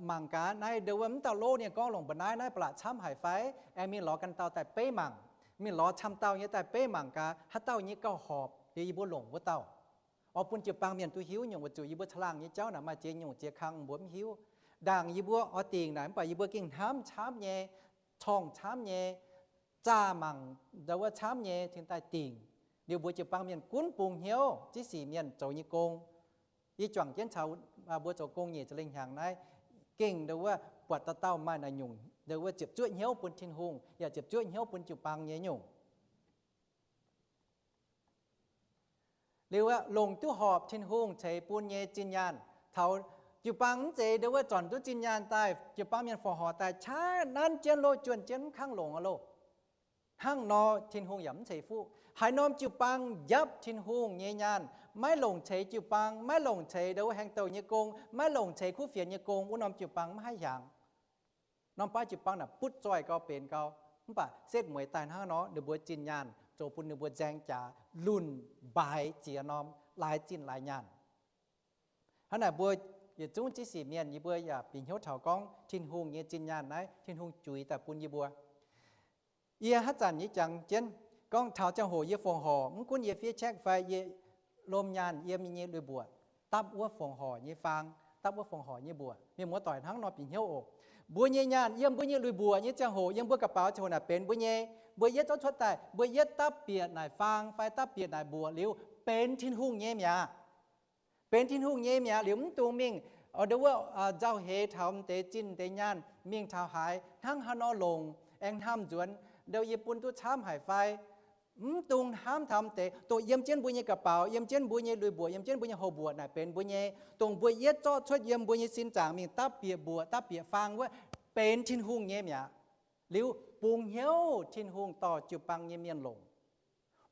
mangc gaax naaiv, ndo wuov mv dauh lov ninh gorngv longc mba'naaiv naaiv ba'laqc camv haic fai? Aengx mingh lorz ganh dauh daaih beiv mangc. Mingh lorz camv dauh nyei daaih beiv mangc gaax, haaix dauh nyei gauh horpc, liuz yie mbuo longc wuov dauh. Oix bun jiu-baang mienh duqv hiuv nyungc, weic zuqc yie mbuo caangh laangh nyei jauv naaic maaih ziex nyungc ziex kang mbuo mv hiuv. Ndaangc yie mbuo oix dingc naaic mv baac yie mbuo gengh hnamv camv nyei, corngh camv nyei, zaah mangc ndo wuov camv nyei cingx daaih dingc. Liuz mbuo jiu-baang mienh gunv bungx hnyouv, ziex sic mienh zoux nyei gong. Yie juangc jienv caux mbuo zoux gong nyic ziepc lengh hnyangx naaiv, gengh ndo wuov buatc dauh dauh maaih naaic nyungc ndo wuov ziepc zuoqv hnyouv bun Tin-Hungh yaac ziepc zuoqv hnyouv bun jiu-baang nyei nyungc. Liuz aeqv, longc duqv horpc Tin-Hungh ceix bun nyei zinh nyaanh taux jiu-baang mv zeiz ndo wuov zornc duqv zinh nyaanh daaih, jiu-baang mienh fongc horc daaih qaqv nanv jienv loh, juonh jienv mv kangv longc aqv loh. Hnangv nor Tin-Hungh yaac mv ceix fuqv. Haaix norm jiu-baang njapv Tin-Hungh nyei nyaanh, maiv longc ceix jiu-baang, maiv longc ceix ndo wuov haengh douh nyei gong, maiv longc ceix kuv fienx nyei gong, wuov norm jiu-baang maiv haih hiaangx. Norm baav jiu-baang naaic butv zoih gau benx gau, mv baac setv mueiz daaih hnangv nor ninh mbuo zinh nyaanh zoux bun ninh mbuo nzaeng jaax lunh mbaaix ziex norm, laaix zinh laaix nyaanh. Hnangv naaic mbuo yietc zungv ziex sic mienh yie mbuo yaac bieqc hnyouv taux gorngv Tin-Hungh nyei zinh nyaanh naaiv Tin-Hungh juix daaih bun yie mbuo. Yie haaix zanc nyei jangx jienv gorngv taux ziangh hoc yie fongc horc, mv gunv yie fiev check fai yie lomh nyaanh yiem yie nyei lui-mbuoqc dapv wuov fongc horc nyei faang, dapv wuov fongc horc nyei mbuoqc. Mienh muoz-doic hnangv nor bieqc hnyouv oc. Mbuo nyei nyaanh yiem mbuo nyei lui-mbuoqc nyei ziangh hoc, yiem mbuo ga'baux ziangh hoc naaic benx mbuo nyei. Mbuo yietv zorqv cuotv daaih, mbuo yietv dapv bieqc naaic faang fai dapv bieqc naaic mbuoqc liuz, benx Tin-Hungh nyei mi'aqv. Benx Tin-Hungh nyei mi'aqv liuz mv dungx mingh ndo wuov nzauh heix taux m'deix zinh m'deix nyaanh mingh taux haaix, hnangv haaix nor longc, aengx hnamv nzuonx ndo yie bun duqv camv haic fai, Mv dungx hnamv taux deix, dongh yiem jienv mbuo nyei ga'baux, yiem jienv mbuo nyei lui-mbuoqc, yiem jienv mbuo nyei houx mbuoqc naaic benx mbuo nyei, dongh mbuo yietv zorqv cuotv yiem mbuo nyei sin zaangc mingh dapv bieqc mbuoqc, dapv bieqc faang wuov, benx Tin-Hungh nyei mi'aqv. Liuz bungx hnyouv Tin-Hungh dorh jiu-baang nyei mienh longc.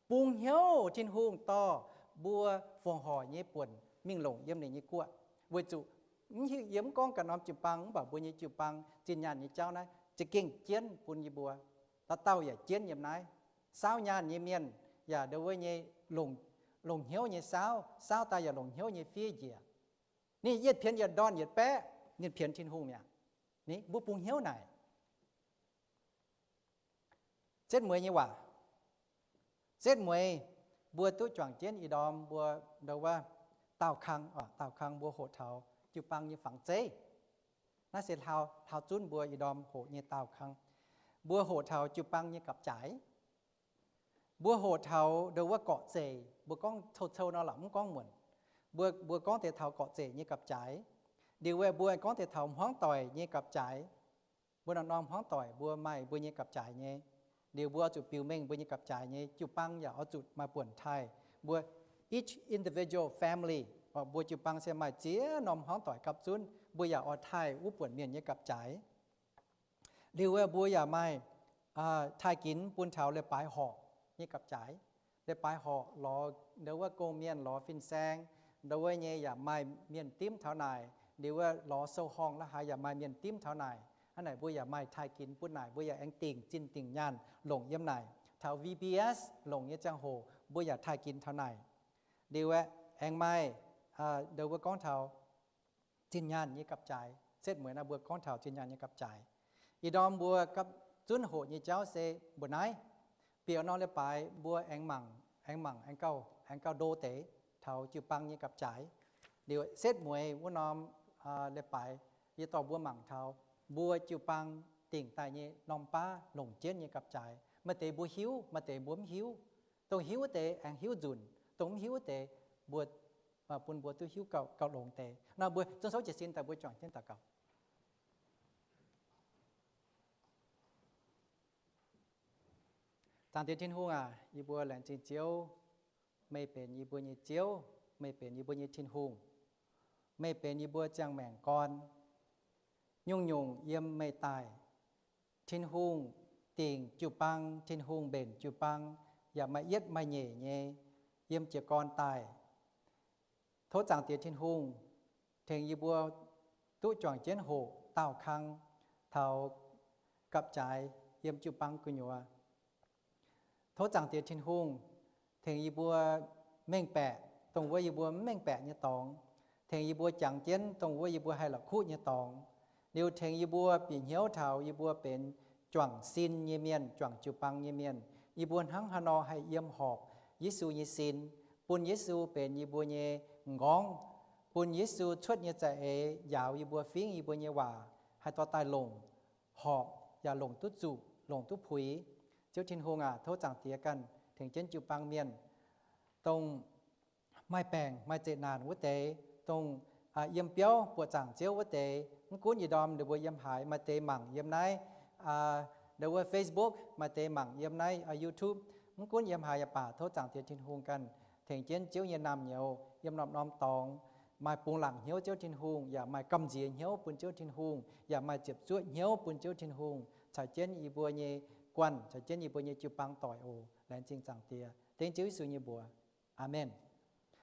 Bungx hnyouv Tin-Hungh dorh mbuo fongc hoic nyei buonc mingh longc yiem ninh nyei guoqv. Weic zuqc mv hiuv, yie mv gorngv ganh norm jiu-baang, mv baac mbuo nyei jiu-baang zinh nyaanh nyei jauv naaiv za'gengh jienv bun yie mbuo. Dauh dauh yaac jienv yiem naaiv. Saauv nyaanh nyei mienh yaac ndo wuov nyei longc, longc hnyouv nyei saauv, saauv daaih yaac longc hnyouv nyei fiev njiec. Ninh yietc pienx yietc ndorn yietc baeqv, ninh pienx Tin-Hungh mi'aqv. Ni mbuo bungx hnyouv naaic. Setv mueiz nyei waac. Setv mueiz, mbuo duqv juangc jienv ih ndorm mbuo ndo wuov daauh kang, daauh kang mbuo hoqc taux jiu-baang nyei fangx zeiv. Naaiv se hlauv, hlauv zunv mbuo ih ndorm hoqc nyei daauh kang. Mbuo hoqc taux jiu-baang nyei gapv-jaaix. Mbuo hoqc taux ndo wuov gorqv-zeic, mbuo gorngv cou-cou nor lorqc, mv gorngv muonc. Mbuo, mbuo gorngv deix taux gorqv-zeic nyei gapv-jaaix. Liuz wuov mbuo gorngv deix taux hmuangv doic nyei gapv-jaaix. Mbuo norm-norm hmuangv doic mbuo maaih mbuo nyei gapv-jaaix nyei. Liuz mbuo oix zuqc biux mengh mbuo nyei gapv-jaaix nyei, jiu-baang yaac oix zuqc maaih buonc taaih. Mbuo each individual family, mbuo jiu-baang se maaih ziex norm hmuangv doic gapv zunv, mbuo yaac oix taaih wuov buonc mienh nyei gapv-jaaix. Liuz wuov mbuo yaac maaih taaih ginx bun taux leiz-baaix horqc nyei gapv-jaaix. Leiz-baaix horqc lorz ndo wuov gong-mienh, lorz fin-saeng, ndo wuov nyei yaac maaih mienh dimv taux naaic. Liuz wuov lorz sou-horngh la'haaix yaac maaih mienh dimv taux naaic. Hnangv naaic mbuo yaac maaih taaih ginx bun naaic, mbuo yaac aengx dingc zinh dingc nyaanh longc yiem naaic. Taux V B S longc nyei ziangh hoc mbuo yaac taaih ginx taux naaic. Liuz aeqv, aengx maaih ndo wuov gorngv taux zinh nyaanh nyei gapv-jaaix. Setv mueiz naaiv mbuo gorngv taux zinh nyaanh nyei gapv-jaaix. Ih ndorm mbuo gapv zunv hoqc nyei jauv se mbuo naaiv. Bieqc norm leiz-baaix mbuo aengx mangc, aengx mangc aengx gauh, aengx gauh ndo deix taux jiu-baang nyei gapv-jaaix. Liuz setv mueiz wuov norm leiz-baaix yie dorh mbuo mangc taux mbuo jiu-baang dingc daaih nyei norm baav longc jienv nyei gapv-jaaix. Maaih deix mbuo hiuv, maaih deix mbuo mv hiuv. Dongh hiuv wuov deix aengx hiuv nzunc, dongh mv hiuv wuov deix mbuo bun mbuo duqv hiuv gauh, gauh longx deix. Nor mbuo zungv souv jiez sin daaih mbuo juangc jienv daux gaux. Zaangc Diex Tin-Hungh aac, yie mbuo laengz zingh Ziouv. Meih benx yie mbuo nyei Ziouv, meih benx yie mbuo nyei Tin-Hungh, meih benx yie mbuo ziangh maengc gorn. Nyungc-nyungc yiem meih daaih. Tin-Hungh dingc jiu-baang, Tin-Hungh mbenc jiu-baang, yaac maaih yietv maaih nyeic nyei yiem jiez gorn daaih. Tov Zaangc Diex Tin-Hungh tengx yie mbuo duqv juangc jienv hoqc daauh kang taux gapv-jaaix yiem jiu-baang gu'nyuoz. Tov Zaangc Diex Tin-Hungh tengx yie mbuo mengh baeqc dongh wuov yie mbuo mv mengh baeqc nyei dorngx, tengx yie mbuo jangx jienv dongh wuov yie mbuo haih la'kuqv nyei dorngx. Liuz tengx yie mbuo bieqc hnyouv taux yie mbuo benx juangc sin nyei mienh, juangc jiu-baang nyei mienh. Yie mbuo hnangv haaix nor haih yiem horpc Yesu nyei sin, bun Yesu benx yie mbuo nyei m'nqorngv, bun Yesu cuotv nyei za'eix njaaux yie mbuo, fingv yie mbuo nyei waac, haih dorh daaih longc horpc yaac longc duqv zuqc, longc duqv puix. Ziouv Tin-Hungh aac, tov Zaangc Diex ganh tengx jienv jiu-baang mienh, dongh maaih baengc maaih zeqc naanc wuov deix, dongh yiem biauv buoqc zaangc Ziouv wuov deix, mv gunv ih ndorm ninh mbuo yiem haaix, maaih deix mangc yiem naaiv ndo wuov Facebook, maaih deix mangc yiem naaiv YouTube, mv gunv yiem haaix yaac baac, tov Zaangc Diex Tin-Hungh ganh tengx jienv Ziouv nyei naamh nyouz yiem norm-norm dorngx maaih bungx laangc hnyouv Ziouv Tin-Hungh, yaac maaih gamh nziex hnyouv bun Ziouv Tin-Hungh, yaac maaih ziepc zuoqv hnyouv bun Ziouv Tin-Hungh, caux jienv yie mbuo nyei guanh, caux jienv yie mbuo nyei jiu-baang doic oc. Laengz zingh Zaangc Diex, dengv Ziouv Yesu nyei mbuox. Aamen.